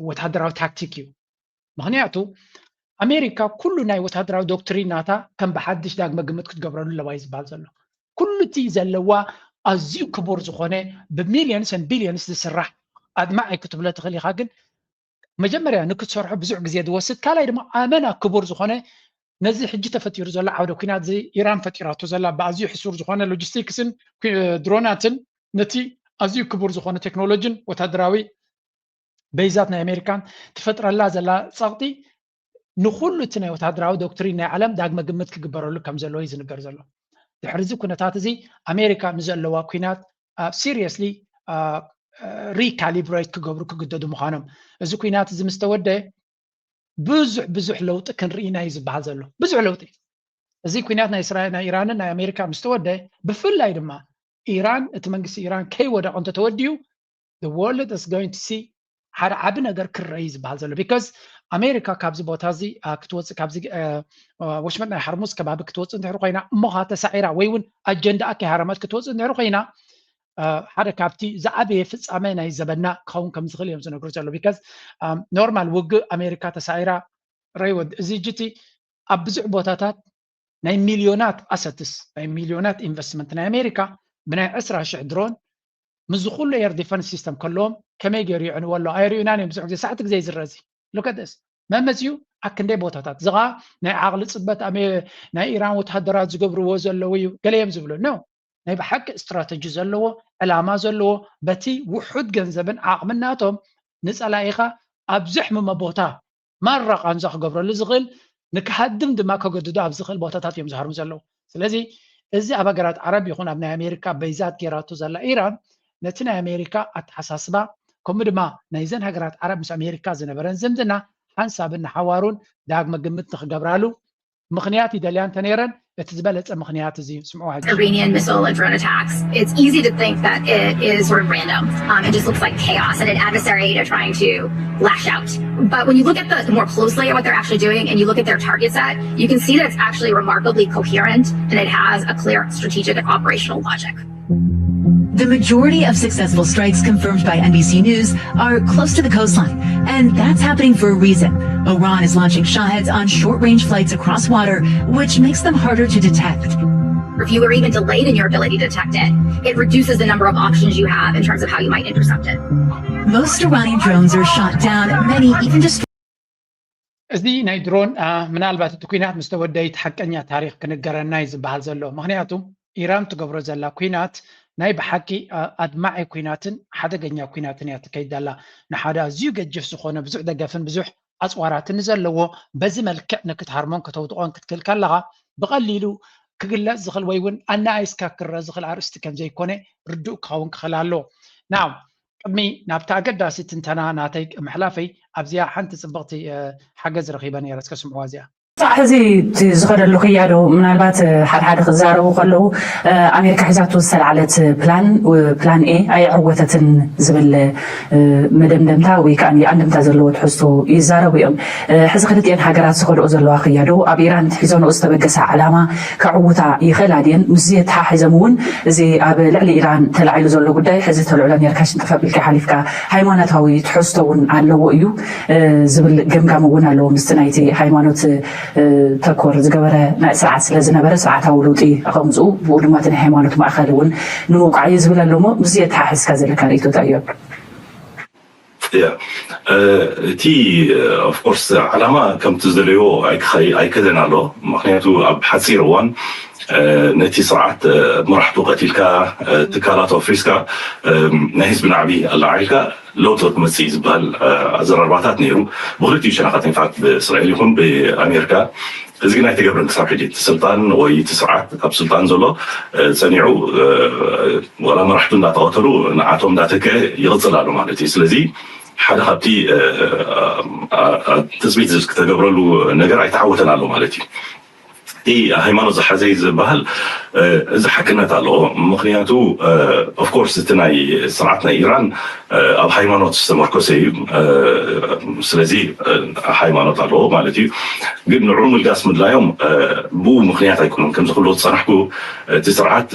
ወታደራዊ ታክቲክ እዩ። ምክንያቱ ኣሜሪካ ኩሉ ናይ ወታደራዊ ዶክትሪን ናታ ከም ብሓድሽ ዳግመ ግምት ክትገብረሉ ኣለዋ እዩ ዝበሃል ዘሎ። ኩሉ እቲ ዘለዋ ኣዝዩ ክቡር ዝኾነ ብ millions and billions ዝስራሕ ኣድማዒ ክትብሎ ትኽእል ኢኻ፣ ግን መጀመርያ ንክትሰርሖ ብዙሕ ግዜ ዝወስድ፣ ካልኣይ ድማ ኣመና ክቡር ዝኾነ ነዚ ሕጂ ተፈጢሩ ዘሎ ዓውደ ኩናት እዚ ኢራን ፈጢራቶ ዘላ ብኣዝዩ ሕሱር ዝኾነ ሎጂስቲክስን ድሮናትን ነቲ ኣዝዩ ክቡር ዝኾነ ቴክኖሎጂን ወታደራዊ በይዛት ናይ ኣሜሪካን ትፈጥረላ ዘላ ፀቕጢ ንኩሉ እቲ ናይ ወታደራዊ ዶክትሪን ናይ ዓለም ዳግመ ግምት ክግበረሉ ከም ዘለዎ እዩ ዝንገር ዘሎ። ድሕሪ እዚ ኩነታት እዚ ኣሜሪካ ንዘለዋ ኩናት seriously recalibrate ክገብሩ ክግደዱ ምዃኖም። እዚ ኩናት እዚ ምስ ተወደ ብዙሕ ብዙሕ ለውጢ ክንርኢ ኢና እዩ ዝበሃል ዘሎ። ብዙሕ ለውጢ። እዚ ኩናት ናይ እስራኤል ናይ ኢራንን ናይ ኣሜሪካ ምስ ተወደ ብፍላይ ድማ ኢራን እቲ መንግስቲ ኢራን ከይወደቐ እንተተወዲኡ the world is going to see ሓደ ዓቢ ነገር ክረይ ዝበሃል ዘሎ because ኣሜሪካ ካብዚ ቦታ እዚ ክትወፅእ ካብዚ ወሽመጥ ናይ ሓርሙዝ ከባቢ ክትወፅእ እንድሕር ኮይና እሞ ከዓ ተሳዒራ ወይ እውን ኣጀንዳኣ ከይሃረመት ክትወፅእ እንድሕር ኮይና ሓደ ካብቲ ዝዓበየ ፍፃመ ናይ ዘበና ክኸውን ከም ዝኽእል እዮም ዝነግሩ ዘሎ because normal ውግእ ኣሜሪካ ተሳዒራ ረይወድ እዚ ጅቲ ኣብ ብዙሕ ቦታታት ናይ ሚልዮናት ኣሰትስ ናይ ሚልዮናት ኢንቨስትመንት ናይ ኣሜሪካ ብናይ ዕስራ ሽሕ ድሮን ምስዚ ኩሉ ኤር ዲፈንስ ሲስተም ከለዎም ከመይ ገይሩ ይዕንዎ ኣሎ? ኣይርእዩናን እዮም። ብዙሕ ግዜ ሳዕቲ ግዜ ይዝረዚ ሉከደስ መመፅኡ ኣክንደይ ቦታታት እዚ ከዓ ናይ ዓቕሊ ፅበት ናይ ኢራን ወተሃደራት ዝገብርዎ ዘለዉ እዩ ገለ እዮም ዝብሉ ነው። ናይ ብሓቂ ስትራተጂ ዘለዎ ዕላማ ዘለዎ በቲ ውሑድ ገንዘብን ዓቕምናቶም ንፀላኢኻ ኣብ ዘሕምሞ ቦታ ማራ ቃንዛ ክገብረሉ ዝኽእል ንክሃድም ድማ ከገድዶ ኣብ ዝኽእል ቦታታት እዮም ዝሃርሙ ዘለዉ። ስለዚ እዚ ኣብ ሃገራት ዓረብ ይኹን ኣብ ናይ ኣሜሪካ በይዛት ገይራቶ ዘላ ኢራን ነቲ ናይ ኣሜሪካ ኣተሓሳስባ ከምኡ ድማ ናይዘን ሃገራት ዓረብ ምስ ኣሜሪካ ዝነበረን ዝምድና ሓንሳብን ንሓዋሩን ዳግመ ግምት ንክገብራሉ ምኽንያት ይደልያ እንተነይረን እቲ ዝበለፀ ምኽንያት እዚ እዩ። ስምዑ ሕጂ። Iranian missile and drone attacks, it's easy to think that it is sort of random. Um, it just looks like chaos and an adversary, you know, trying to lash out. But when you look at the more closely at what they're actually doing and you look at their target set, you can see that it's actually remarkably coherent and it has a clear strategic and operational logic. The majority of successful strikes confirmed by N B C News are close to the coastline, and that's happening for a reason. Iran is launching Shahed on short range flights across water, which makes them harder to detect. If you are even delayed in your ability to detect it, it reduces the number of options you have in terms of how you might intercept it. Most Iranian drones are shot down, many even destroyed. እዚ ናይ ድሮን ምናልባት እቲ ኩናት ምስ ተወደይት ሓቀኛ ታሪክ ክንገረና እዩ ዝበሃል ዘሎ። ምክንያቱ ኢራን ትገብሮ ዘላ ኩናት ናይ ብሓቂ ኣድማዒ ኩናትን ሓደገኛ ኩናትን እያ ትከይድ ዘላ። ንሓደ ኣዝዩ ገጅፍ ዝኾነ ብዙሕ ደገፍን ብዙሕ ኣፅዋራትን ዘለዎ በዚ መልክዕ ንክትሃርሞን ከተውድቖን ክትክእል ከለኻ ብቐሊሉ ክግለፅ ዝኽእል ወይ እውን ኣናኣይስካ ክረአ ዝኽእል ኣርእስቲ ከም ዘይኮነ ርዱእ ክኸውን ክኽእል ኣለዎ። ናው ቅድሚ ናብታ ኣገዳሲ ትንተና ናተይ ምሕላፈይ ኣብዚኣ ሓንቲ ፅብቕቲ ሓገዝ ረኺበ ነይረ። እስከ ስምዕዋ እዚኣ። ሕዚ ዝኸደሉ ክያዶ ምናልባት ሓደ ሓደ ክዛረቡ ከለዉ ኣሜሪካ ሒዛቶ ዝተላዕለት ፕላን ፕላን ኤ ኣይዕወተትን ዝብል መደምደምታ ወይ ከዓ ኣንድምታ ዘለዎ ትሕዝቶ ይዛረቡ እዮም። ሕዚ ክልቲኤን ሃገራት ዝኸድኦ ዘለዋ ክያዶ ኣብ ኢራን ሒዞንኦ ዝተበገሳ ዕላማ ከዕውታ ይኽእላ ድየን? ምስዚ የተሓሒዞም እውን እዚ ኣብ ልዕሊ ኢራን ተላዒሉ ዘሎ ጉዳይ ሕዚ ተልዕሎ ነርካ ሽንጥፍ ኣቢልካ ሓሊፍካ ሃይማኖታዊ ትሕዝቶ እውን ኣለዎ እዩ ዝብል ገምጋም እውን ኣለዎ። ምስቲ ናይቲ ሃይማኖት ተኮር ዝገበረ ናይ ስርዓት ስለ ዝነበረ ስርዓታዊ ለውጢ ከምፅኡ ብኡ ድማ እቲ ናይ ሃይማኖት ማእኸል እውን ንምውቃዕ እዩ ዝብል ኣሎ። እሞ ምስዚ የተሓሒዝካ ዘለካ ርእይቶ እንታይ እዩ? እቲ ኦፍኮርስ ዓላማ ከምቲ ዝደለዮ ኣይከደን ኣሎ። ምክንያቱ ኣብ ሓፂር እዋን ነቲ ስርዓት መራሕቱ ቀቲልካ ትካላት ኣፍሪስካ ናይ ህዝቢ ናዕቢ ኣለዓዒልካ ለውጢ ክመፅእ እዩ ዝበሃል ኣዘራርባታት ነይሩ። ብክልቲኡ ሸነኻት ኢንፋክት ብእስራኤል ይኹን ብኣሜሪካ እዚ ግን ኣይተገብረን ክሳብ ሕጂ። እቲ ስልጣን ወይ እቲ ስርዓት ኣብ ስልጣን ዘሎ ጸኒዑ ዋላ መራሕቱ እንዳተቐተሉ ንዓቶም እንዳተክአ ይቕጽል ኣሎ ማለት እዩ። ስለዚ ሓደ ካብቲ ትጽቢት ዝተገብረሉ ነገር ኣይተዓወተን ኣሎ ማለት እዩ። እቲ ሃይማኖት ዝሓዘ እዩ ዝበሃል እዚ ሓቅነት ኣለዎ። ምክንያቱ ኦፍኮርስ እቲ ናይ ስርዓት ናይ ኢራን ኣብ ሃይማኖት ዝተመርኮሰ እዩ። ስለዚ ሃይማኖት ኣለዎ ማለት እዩ። ግን ንዑ ምልጋስ ምድላዮም ብኡ ምክንያት ኣይኮኑን። ከምዚ ክብሎ ዝፀናሕኩ እቲ ስርዓት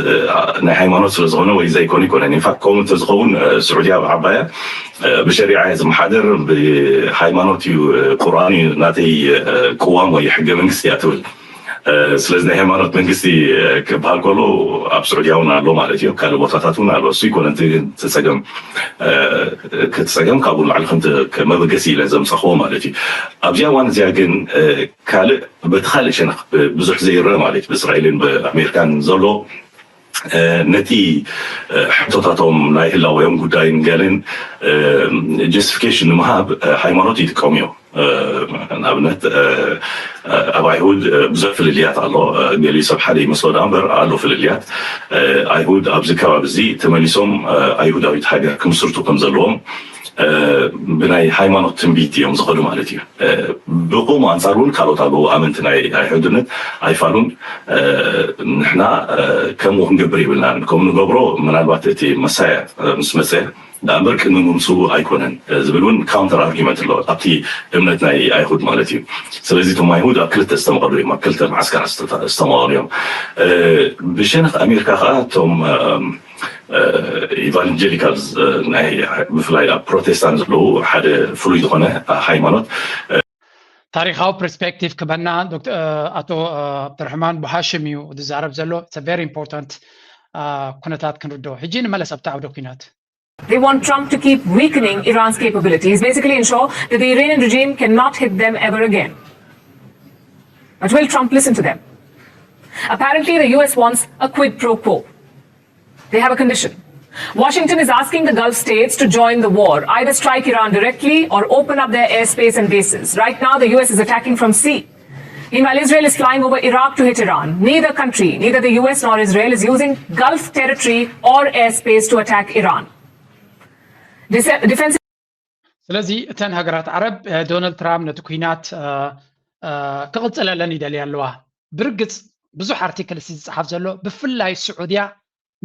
ናይ ሃይማኖት ስለዝኾነ ወይ ዘይኮነ ኣይኮነን። ኢንፋክት ከምኡ እንተዝኸውን ስዑድያ ብዓባያ ብሸሪዓ እየ ዝመሓደር፣ ብሃይማኖት እዩ፣ ቁርኣን እዩ ናተይ ቅዋም ወይ ሕገ መንግስቲ እያ ትብል። ስለዚ ናይ ሃይማኖት መንግስቲ ክበሃል ከሎ ኣብ ስዑድያ እውን ኣሎ ማለት እዩ፣ ኣብ ካልእ ቦታታት እውን ኣሎ። እሱ ይኮነ እቲ ጸገም፣ እቲ ጸገም ካብኡ ንላዕሊ ከም መበገሲ ኢለ ዘምጻኽዎ ማለት እዩ። ኣብዚኣ እዋን እዚኣ ግን ካልእ በቲ ካልእ ሸነኽ ብዙሕ ዘይረአ ማለት እዩ ብእስራኤልን ብኣሜሪካን ዘሎ ነቲ ሕቶታቶም ናይ ህላወዮም ጉዳይን ገለን ጀስቲፊኬሽን ንምሃብ ሃይማኖት ይጥቀሙ እዮም። ንኣብነት ኣብ ኣይሁድ ብዙሕ ፍልልያት ኣሎ። ገሊኡ ሰብ ሓደ ይመስሎ ደኣ እምበር ኣሎ ፍልልያት። ኣይሁድ ኣብዚ ከባቢ እዚ ተመሊሶም ኣይሁዳዊት ሃገር ክምስርቱ ከም ዘለዎም ብናይ ሃይማኖት ትንቢት እዮም ዝኸዱ ማለት እዩ። ብቆሙ ኣንጻር እውን ካልኦት ኣለዉ ኣመንቲ ናይ ኣይሁድነት ኣይፋሉን። ንሕና ከምኡ ክንገብር የብልናን፣ ከምኡ ንገብሮ ምናልባት እቲ መሳያ ምስ መጸ ደኣ እምበር ቅድሚ ምምፅኡ ኣይኮነን ዝብል እውን ካውንተር ኣርጊመንት ኣሎ ኣብቲ እምነት ናይ ኣይሁድ ማለት እዩ። ስለዚ እቶም ኣይሁድ ኣብ ክልተ ዝተመቐሉ እዮም፣ ኣብ ክልተ መዓስከራት ዝተመቐሉ እዮም። ብሸነኽ ኣሜሪካ ከዓ እቶም ኢቫንጀሊካልስ ናይ ብፍላይ ኣብ ፕሮቴስታንት ዘለዉ ሓደ ፍሉይ ዝኾነ ሃይማኖት ታሪኻዊ ፐርስፔክቲቭ ክበና ዶክተር ኣቶ ኣብደርሕማን ቡሃሽም እዩ ዝዛረብ ዘሎ። It's a very important ኩነታት ክንርድኦ። ሕጂ ንመለስ ኣብቲ ዓውደ ኩናት። They want Trump to keep weakening Iran's capabilities, basically ensure that the Iranian regime cannot hit them ever again. But will Trump listen to them? Apparently, the U S wants a quid pro quo. They have a condition. Washington is asking the Gulf states to join the war, either strike Iran directly or open up their airspace and bases. Right now, the U S is attacking from sea. Meanwhile, Israel is flying over Iraq to hit Iran. Neither country, neither the U S nor Israel, is using Gulf territory or airspace to attack Iran. Defense. ስለዚ እተን ሃገራት ዓረብ ዶናልድ ትራምፕ ነቲ ኩናት ክቕፅለለን ይደልያ ኣለዋ። ብርግፅ ብዙሕ ኣርቲክል ዝፅሓፍ ዘሎ ብፍላይ ስዑድያ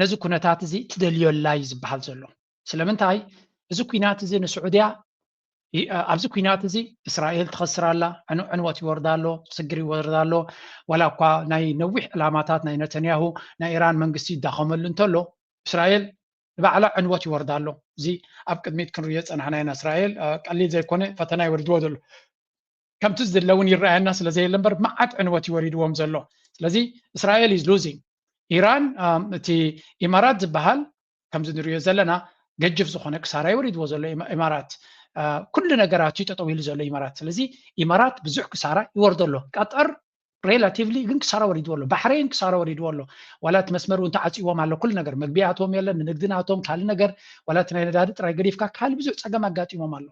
ነዚ ኩነታት እዚ ትደልዮ ኣላ እዩ ዝበሃል ዘሎ። ስለምንታይ እዚ ኩናት እዚ ንስዑድያ ኣብዚ ኩናት እዚ እስራኤል ትኸስር ኣላ፣ ዕንወት ይወርዳ ኣሎ፣ ስግር ይወርዳ ኣሎ። ዋላ እኳ ናይ ነዊሕ ዕላማታት ናይ ነተንያሁ ናይ ኢራን መንግስቲ ይዳኸመሉ እንተሎ እስራኤል ንባዕላ ዕንወት ይወርዳ ኣሎ። እዚ ኣብ ቅድሚት ክንሪኦ ዝፀናሕና ኢና። እስራኤል ቀሊል ዘይኮነ ፈተና ይወርድዎ ዘሎ። ከምቲ ዝድለ እውን ይረኣየና ስለ ዘየለ እምበር መዓት ዕንወት ይወሪድዎም ዘሎ። ስለዚ እስራኤል is losing። ኢራን እቲ ኢማራት ዝበሃል ከምዚ ንሪኦ ዘለና ገጅፍ ዝኾነ ክሳራ ይወሪድዎ ዘሎ ኢማራት። ኩሉ ነገራት እዩ ጠጠው ኢሉ ዘሎ ኢማራት። ስለዚ ኢማራት ብዙሕ ክሳራ ይወርዶ ኣሎ። ቀጠር ሬላቲቭሊ ግን ክሳራ ወሪድዎ ኣሎ። ባሕሬን ክሳራ ወሪድዎ ኣሎ። ዋላ እቲ መስመር እውን ተዓፂዎም ኣሎ። ኩሉ ነገር መግቢያቶም የለን፣ ንንግድናቶም ካልእ ነገር ዋላ እቲ ናይ ነዳዲ ጥራይ ገዲፍካ ካልእ ብዙሕ ፀገም ኣጋጢሞም ኣሎ።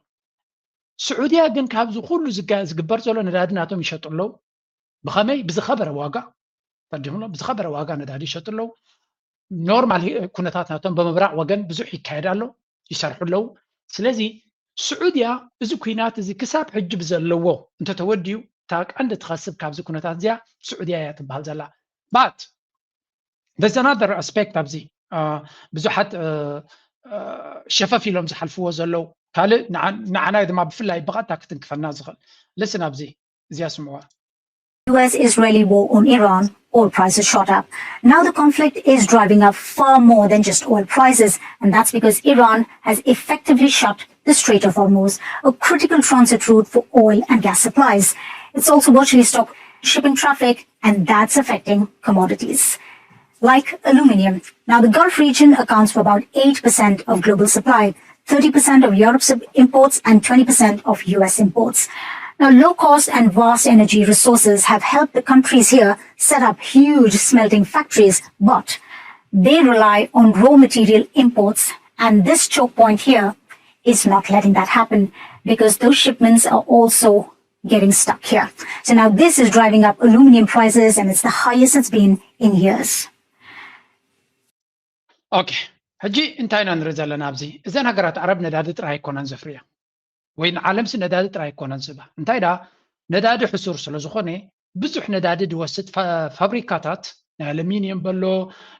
ስዑድያ ግን ካብዚ ኩሉ ዝግበር ዘሎ ነዳዲ ናቶም ይሸጡ ኣለዉ። ብኸመይ? ብዝኸበረ ዋጋ ፈዲምሎ ብዝኸበረ ዋጋ ነዳዲ ይሸጡ ኣለዉ። ኖርማል ኩነታት ናቶም ብምብራቕ ወገን ብዙሕ ይካየድ ኣሎ፣ ይሰርሑ ኣለዉ። ስለዚ ስዑድያ እዚ ኩናት እዚ ክሳብ ሕጂ ብዘለዎ እንተተወዲኡ እታ ቀንዲ ትኸስብ ካብዚ ኩነታት እዚኣ ስዑድያ እያ ትበሃል ዘላ። But there's another aspect ኣብዚ ብዙሓት ሸፈፍ ኢሎም ዝሓልፍዎ ዘለዉ ካልእ ንዓናይ ድማ ብፍላይ ብቐጥታ ክትንክፈና ዝኽእል። Listen ኣብዚ እዚኣ ስምዕዋ። U S Israeli war on Iran, oil prices shot up. Now the conflict is driving up far more than just oil prices, and that's because Iran has effectively shut the Strait of Hormuz, a critical transit route for oil and gas supplies. It's also virtually stopped shipping traffic, and that's affecting commodities like aluminium. Now, the Gulf region accounts for about eight percent of global supply, thirty percent of Europe's imports, and twenty percent of U S imports. Now, low cost and vast energy resources have helped the countries here set up huge smelting factories, but they rely on raw material imports, and this choke point here is not letting that happen because those shipments are also getting stuck here. So now this is driving up aluminium prices, and it's the highest it's been in years. Okay. ሕጂ እንታይ ኢና ንርኢ ዘለና ኣብዚ? እዘን ሃገራት ዓረብ ነዳዲ ጥራይ ኣይኮናን ዘፍርያ፣ ወይ ንዓለምሲ ነዳዲ ጥራይ ኣይኮናን ዝህባ። እንታይ ደኣ ነዳዲ ሕሱር ስለ ዝኾነ ብዙሕ ነዳዲ ዝወስድ ፋብሪካታት ናይ ኣለሚንየም በሎ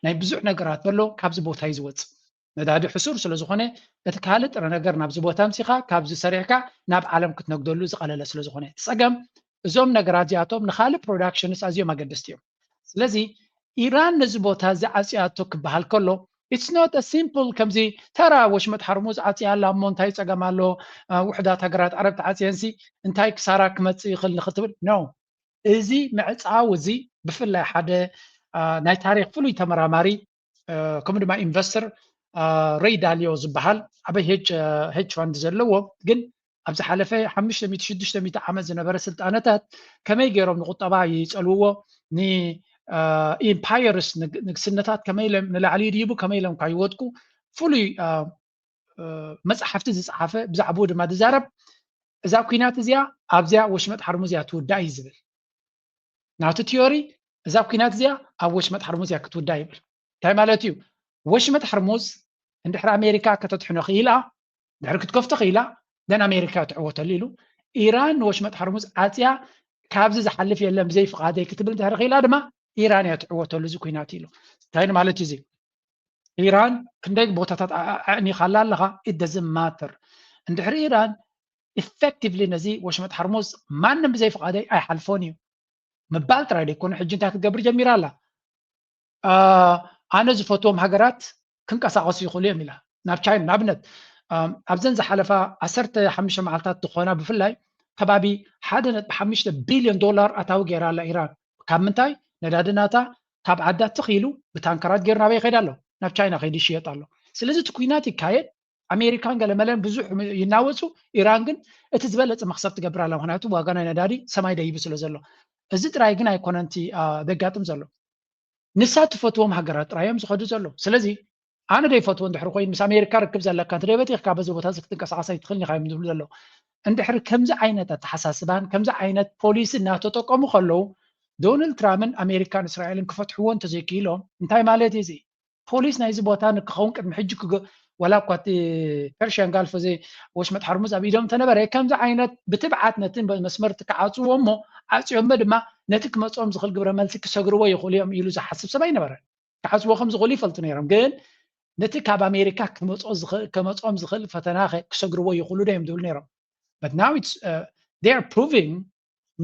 ናይ ብዙሕ ነገራት በሎ ካብዚ ቦታ እዩ ዝወፅእ። ነዳዲ ሕሱር ስለ ዝኾነ እቲ ካልእ ጥረ ነገር ናብዚ ቦታ ኣምፂኻ ካብዚ ሰሪሕካ ናብ ዓለም ክትነግደሉ ዝቐለለ ስለ ዝኾነ እቲ ፀገም እዞም ነገራት እዚኣቶም ንኻልእ ፕሮዳክሽንስ ኣዝዮም ኣገደስቲ እዮም። ስለዚ ኢራን ነዚ ቦታ እዚ ዓፅያቶ ክበሃል ከሎ it's not a simple ከምዚ ተራ ወሽመጥ ሓርሙዝ ዓፅያ ኣላ እሞ እንታይ ፀገም ኣሎ? ውሕዳት ሃገራት ዓረብ ተዓፅየንሲ እንታይ ክሳራ ክመፅእ ይኽእል ንክትብል no። እዚ ምዕፃው እዚ ብፍላይ ሓደ ናይ ታሪክ ፍሉይ ተመራማሪ ከምኡ ድማ ኢንቨስተር ሬይ ዳሊዮ ዝበሃል ዓበይ ሄጅ ፋንድ ዘለዎ ግን ኣብ ዝሓለፈ ሓሙሽተ ሚእቲ ሽዱሽተ ሚእቲ ዓመት ዝነበረ ስልጣነታት ከመይ ገይሮም ንቁጠባ ይፀልውዎ ንኢምፓየርስ ንግስነታት ከመይ ኢሎም ንላዕሊ ይድይቡ ከመይ ኢሎም ካብ ይወድቁ ፍሉይ መፅሓፍቲ ዝፀሓፈ ብዛዕባኡ ድማ ዝዛረብ እዛ ኩናት እዚኣ ኣብዚኣ ወሽመጥ ሓርሙዝ እያ ትውዳእ እዩ ዝብል ናቱ ቲዮሪ እዛ ኩናት እዚኣ ኣብ ወሽመጥ ሓርሙዝ እያ ክትውዳእ ይብል እንታይ ማለት እዩ ወሽመጥ ሓርሙዝ እንድሕር ኣሜሪካ ከተትሕኖ ክኢላ ድሕሪ ክትከፍቶ ክኢላ ደን ኣሜሪካ ትዕወተሉ ኢሉ ኢራን ንወሽመጥ ሓርሙዝ ዓፅያ ካብዚ ዝሓልፍ የለን ብዘይ ፍቓደይ ክትብል ድሕሪ ክኢላ ድማ ኢራን እያ ትዕወተሉ እዚ ኩናት ኢሉ እንታይ ማለት እዩ እዚ ኢራን ክንደይ ቦታታት ኣዕኒኻላ ኣለኻ it doesn't matter እንድሕሪ ኢራን effectively ነዚ ወሽመጥ ሓርሙዝ ማንም ብዘይ ፍቓደይ ኣይሓልፎን እዩ ምባል ጥራይ ዘይኮነ ሕጂ እንታይ ክትገብር ጀሚራ ኣላ ኣነ ዝፈትዎም ሃገራት ክንቀሳቀሱ ይኽእሉ እዮም ኢላ ናብ ቻይና ንኣብነት ኣብዘን ዝሓለፋ ዓሰርተ ሓሙሽተ መዓልታት ዝኾና ብፍላይ ከባቢ ሓደ ነጥቢ ሓሙሽተ ቢልዮን ዶላር ኣታዊ ገይራ ኣላ ኢራን። ካብ ምንታይ? ነዳዲ ናታ ካብ ዓዳ ትኽ ኢሉ ብታንከራት ገይሩ ናበይ ይኸይድ ኣሎ? ናብ ቻይና ከይዱ ይሽየጥ ኣሎ። ስለዚ እቲ ኩናት ይካየድ፣ ኣሜሪካን ገለመለን ብዙሕ ይናወፁ፣ ኢራን ግን እቲ ዝበለፀ መክሰብ ትገብር ኣላ። ምክንያቱ ዋጋ ናይ ነዳዲ ሰማይ ደይቡ ስለ ዘሎ። እዚ ጥራይ ግን ኣይኮነን እቲ ዘጋጥም ዘሎ። ንሳ ትፈትዎም ሃገራት ጥራይ እዮም ዝኸዱ ዘለዉ። ስለዚ ኣነ ደይፈትዎ እንድሕሪ ኮይኑ ምስ ኣሜሪካ ርክብ ዘለካ እንተ ደይበቲኽካ በዚ ቦታ እዚ ክትንቀሳቐስ ኣይትኽእልን ኢኻ እዮም ዝብሉ ዘለዉ። እንድሕሪ ከምዚ ዓይነት ኣተሓሳስባን ከምዚ ዓይነት ፖሊሲ እናተጠቀሙ ከለዉ ዶናልድ ትራምፕን ኣሜሪካን እስራኤልን ክፈትሕዎ እንተዘይክኢሎም እንታይ ማለት እዩ እዚ? ፖሊስ ናይዚ ቦታ ንክኸውን ቅድሚ ሕጂ ክገ ዋላ እኳ እቲ ፐርሽያን ጋልፍ እዚ ወሽመጥ ሓርሙዝ ኣብ ኢዶም እንተነበረ ከምዚ ዓይነት ብትብዓት ነቲ መስመር ክዓፅዎ እሞ ዓፅዮሞ ድማ ነቲ ክመፅኦም ዝኽእል ግብረ መልሲ ክሰግርዎ ይኽእሉ እዮም ኢሉ ዝሓስብ ሰብ ኣይነበረን። ክዓፅዎ ከም ዝኽእሉ ይፈልጡ ነይሮም፣ ግን ነቲ ካብ ኣሜሪካ ክመፅኦም ዝኽእል ፈተና ክሰግርዎ ይኽእሉ ዶ እዮም ዝብሉ ነይሮም። But now it's they are proving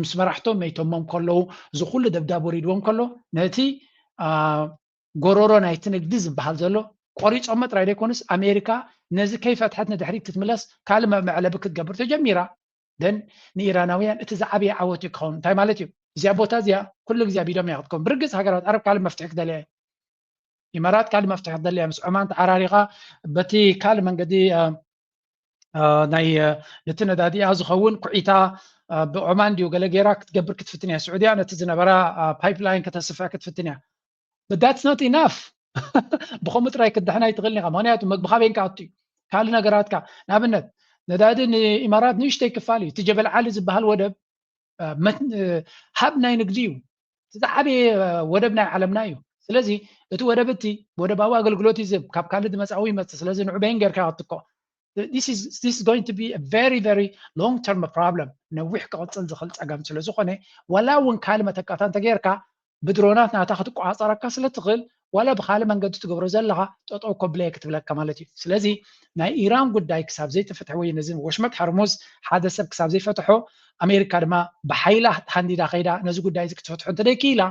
ምስ መራሕቶም መይቶሞም ከለዉ እዚ ኩሉ ደብዳብ ወሪድዎም ከሎ ነቲ ጎሮሮ ናይቲ ንግዲ ዝበሃል ዘሎ ቆሪፆሞ ጥራይ ዘይኮኑስ ኣሜሪካ ነዚ ከይፈትሐት ንድሕሪት ክትምለስ ካልእ መዕለቢ ክትገብር ተጀሚራ። ደን ንኢራናውያን እቲ ዝዓበየ ዓወት እዩ ክኸውን። እንታይ ማለት እዩ? እዚኣ ቦታ እዚኣ ኩሉ ግዜ ኣብ ኢዶም እያ ክትከውን። ብርግፅ ሃገራት ዓረብ ካልእ መፍትሒ ክደልያ እየ። ኢማራት ካልእ መፍትሒ ክደልያ ምስ ዖማን ተዓራሪኻ በቲ ካልእ መንገዲ ናይ ነቲ ነዳዲኣ ዝኸውን ኩዒታ ብዖማን ድዩ ገለ ገይራ ክትገብር ክትፍትን እያ። ስዑድያ ነቲ ዝነበራ ፓይፕላይን ከተስፍሕ ክትፍትን እያ። But that's not enough። ብኸምኡ ጥራይ ክትድሕና ኣይትኽእልን ኢኻ። ምኽንያቱ መግቢ ካበይን ክኣቱ እዩ። ካልእ ነገራትካ ንኣብነት ነዳዲ ንኢማራት ንእሽተይ ክፋል እዩ። እቲ ጀበል ዓሊ ዝበሃል ወደብ ሃብ ናይ ንግዲ እዩ። እቲ ዝዓበየ ወደብ ናይ ዓለምና እዩ። ስለዚ እቲ ወደብ እቲ ወደባዊ ኣገልግሎት እዩ ዝህብ። ካብ ካልእ ዝመፅእ ኣብኡ ይመፅእ። ስለዚ ንዑ በይን ጌርካ ክትትኮ this is going to be a very very long term problem። ነዊሕ ክቕፅል ዝኽእል ፀገም ስለ ዝኾነ ዋላ እውን ካልእ መተካእታ እንተጌርካ ብድሮናት ናታ ክትቆፃፀረካ ስለ ትኽእል ዋላ ብኻልእ መንገዲ ትገብሮ ዘለኻ ጠጠው ከብለየ ክትብለካ ማለት እዩ። ስለዚ ናይ ኢራን ጉዳይ ክሳብ ዘይተፈትሐ ወይ ነዚ ወሽመጥ ሐርሙዝ ሓደ ሰብ ክሳብ ዘይፈትሖ ኣሜሪካ ድማ ብሓይላ ሃንዲዳ ከይዳ ነዚ ጉዳይ እዚ ክትፈትሖ እንተደይክኢላ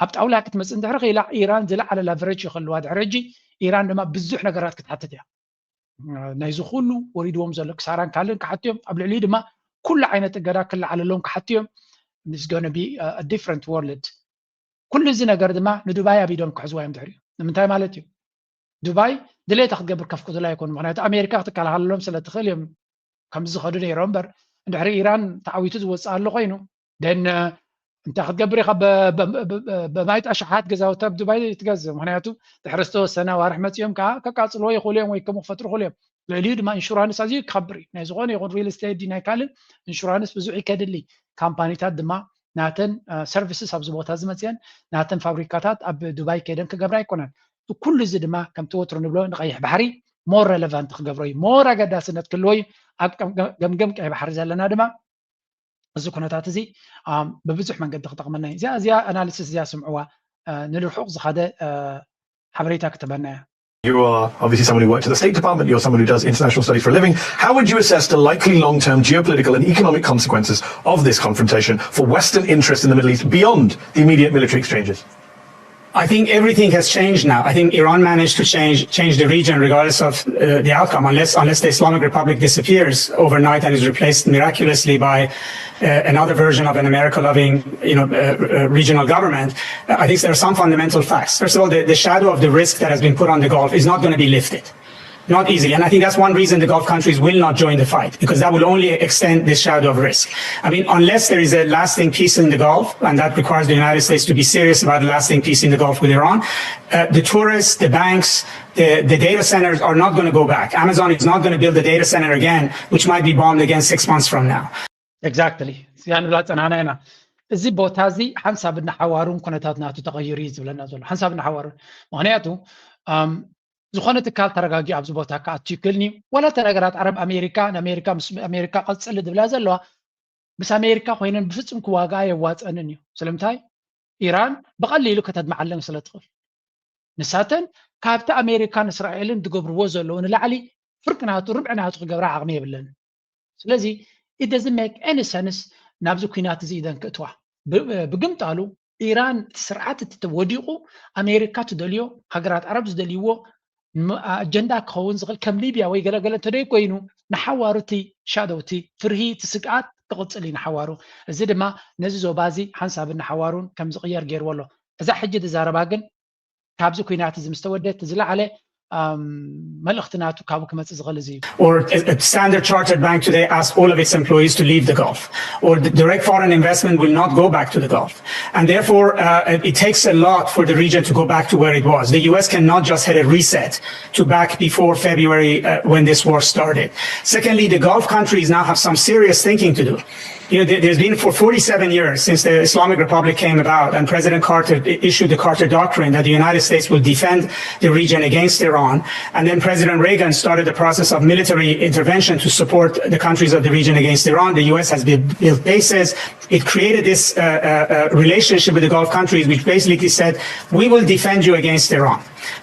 ኣብ ጣውላ ክትመፅእ እንድሕሪ ክኢላ ኢራን ዝለዓለ ላቨረጅ ይኽልዋ ድሕሪ ሕጂ ኢራን ድማ ብዙሕ ነገራት ክትሓትት እያ። ናይዚ ኩሉ ወሪድዎም ዘሎ ክሳራን ካልእን ክሓትዮም ኣብ ልዕሊኡ ድማ ኩሉ ዓይነት እገዳ ክለዓለሎም ክሓትዮም is gonna be a different world። ኩሉ እዚ ነገር ድማ ንዱባይ ኣብ ኢዶም ክሕዝዋ እዮም ድሕሪኡ። ንምንታይ ማለት እዩ? ዱባይ ድሌታ ክትገብር ከፍቅዱላ ኣይኮኑ። ምክንያቱ ኣሜሪካ ክትከላኸለሎም ስለ ትኽእል እዮም ከምዚ ዝኸዱ ነይሮም እምበር እንድሕሪ ኢራን ተዓዊቱ ዝወፅእ ኣሎ ኮይኑ ደን እንታይ ክትገብር ኢኻ? በማይት ኣሽሓት ገዛውቲ ኣብ ዱባይ ትገዝእ። ምክንያቱ ድሕሪ ዝተወሰነ ኣዋርሕ መፂኦም ከዓ ከቃፅልዎ ይኽእሉ እዮም ወይ ከምኡ ክፈጥሩ ይኽእሉ እዮም። ልዕሊኡ ድማ ኢንሹራንስ ኣዝዩ ክኸብር እዩ። ናይ ዝኾነ ይኹን ሪል ስቴት ድዩ ናይ ካልእ ኢንሹራንስ ብዙሕ እዩ ከድሊ። ካምፓኒታት ድማ ናተን ሰርቪስስ ኣብዚ ቦታ ዝመፅአን ናተን ፋብሪካታት ኣብ ዱባይ ከይደን ክገብራ ኣይኮነን። ኩሉ እዚ ድማ ከምቲ ወትሩ ንብሎ ንቀይሕ ባሕሪ ሞር ረለቫንት ክገብሮ እዩ፣ ሞር ኣገዳስነት ክህልዎ እዩ። ኣብ ገምገም ቀይሕ ባሕሪ ዘለና ድማ እዚ ኩነታት እዚ ብብዙሕ መንገዲ ክጠቕመና እዩ። እዚኣ እዚኣ ኣናሊሲስ እዚኣ ስምዕዋ፣ ንርሑቕ ዝኸደ ሓበሬታ ክትበና እያ። You are obviously someone who works at the State Department. You're someone who does international studies for a living. How would you assess the likely long-term geopolitical and economic consequences of this confrontation for Western interests in the Middle East beyond the immediate military exchanges? I think everything has changed now. I think Iran managed to change change the region regardless of uh, the outcome, unless unless the Islamic Republic disappears overnight and is replaced miraculously by uh, another version of an America-loving, you know, uh, regional government. I think there are some fundamental facts. First of all, the, the shadow of the risk that has been put on the Gulf is not going to be lifted. Not easily. And I think that's one reason the Gulf countries will not join the fight, because that will only extend this shadow of risk. I mean, unless there is a lasting peace in the Gulf, and that requires the United States to be serious about a lasting peace in the Gulf with Iran, uh, the tourists, the banks, the, the data centers are not going to go back. Amazon is not going to build a data center again, which might be bombed again six months from now. Exactly. እዚኣ ንብላ ፀናና ኢና። እዚ ቦታ እዚ ሓንሳብ እናሓዋሩን ኩነታት ናቱ ተቐይሩ እዩ ዝብለና ዘሎ ሓንሳብ እናሓዋሩን። ምክንያቱ ዝኾነ ትካል ተረጋጊ ኣብዚ ቦታ ክኣቱ ይክእልኒ። ዋላ እተ ነገራት ዓረብ ኣሜሪካ ንኣሜሪካ ምስ ኣሜሪካ ቀፅሊ ዝብላ ዘለዋ ምስ ኣሜሪካ ኮይነን ብፍፁም ክዋጋ የዋፀንን እዩ። ስለምንታይ? ኢራን ብቐሊሉ ከተድምዓለን ስለ ትኽእል። ንሳተን ካብቲ ኣሜሪካን እስራኤልን ዝገብርዎ ዘለዉ ንላዕሊ ፍርቂ ናቱ ርብዒ ናቱ ክገብራ ዓቕሚ የብለንን። ስለዚ it doesn't make any sense ናብዚ ኩናት እዚ ኢደን ክእትዋ። ብግምጣሉ ኢራን እቲ ስርዓት እቲ ወዲቑ ኣሜሪካ ትደልዮ ሃገራት ዓረብ ዝደልይዎ ኣጀንዳ ክኸውን ዝኽእል ከም ሊብያ ወይ ገለገለ እንተደይ ኮይኑ ንሓዋሩ እቲ ሻደው እቲ ፍርሂ እቲ ስግኣት ክቕፅል እዩ ንሓዋሩ። እዚ ድማ ነዚ ዞባ እዚ ሓንሳብ ንሓዋሩን ከም ዝቕየር ገይርዎ ኣሎ። እዛ ሕጂ ዝዛረባ ግን ካብዚ ኩናት እዚ ምስ ተወደት ዝለዓለ መልእኽቲ ናቱ ካብኡ ክመፅእ ዝኽእል እዚ እዩ። Or a standard chartered bank today asks all of its employees to leave the Gulf, or the direct foreign investment will not go back to the Gulf. And therefore, uh, it takes a lot for the region to go back to where it was. The U S cannot just hit a reset to back before February, uh, when this war started. Secondly, the Gulf countries now have some serious thinking to do. You know, there's been for forty-seven years since the Islamic Republic came about, and President Carter issued the Carter Doctrine that the United States will defend the region against Iran. And then President Reagan started the process of military intervention to support the countries of the region against Iran. The U S has built bases. It created this uh, uh, relationship with the Gulf countries, which basically said, we will defend you against Iran.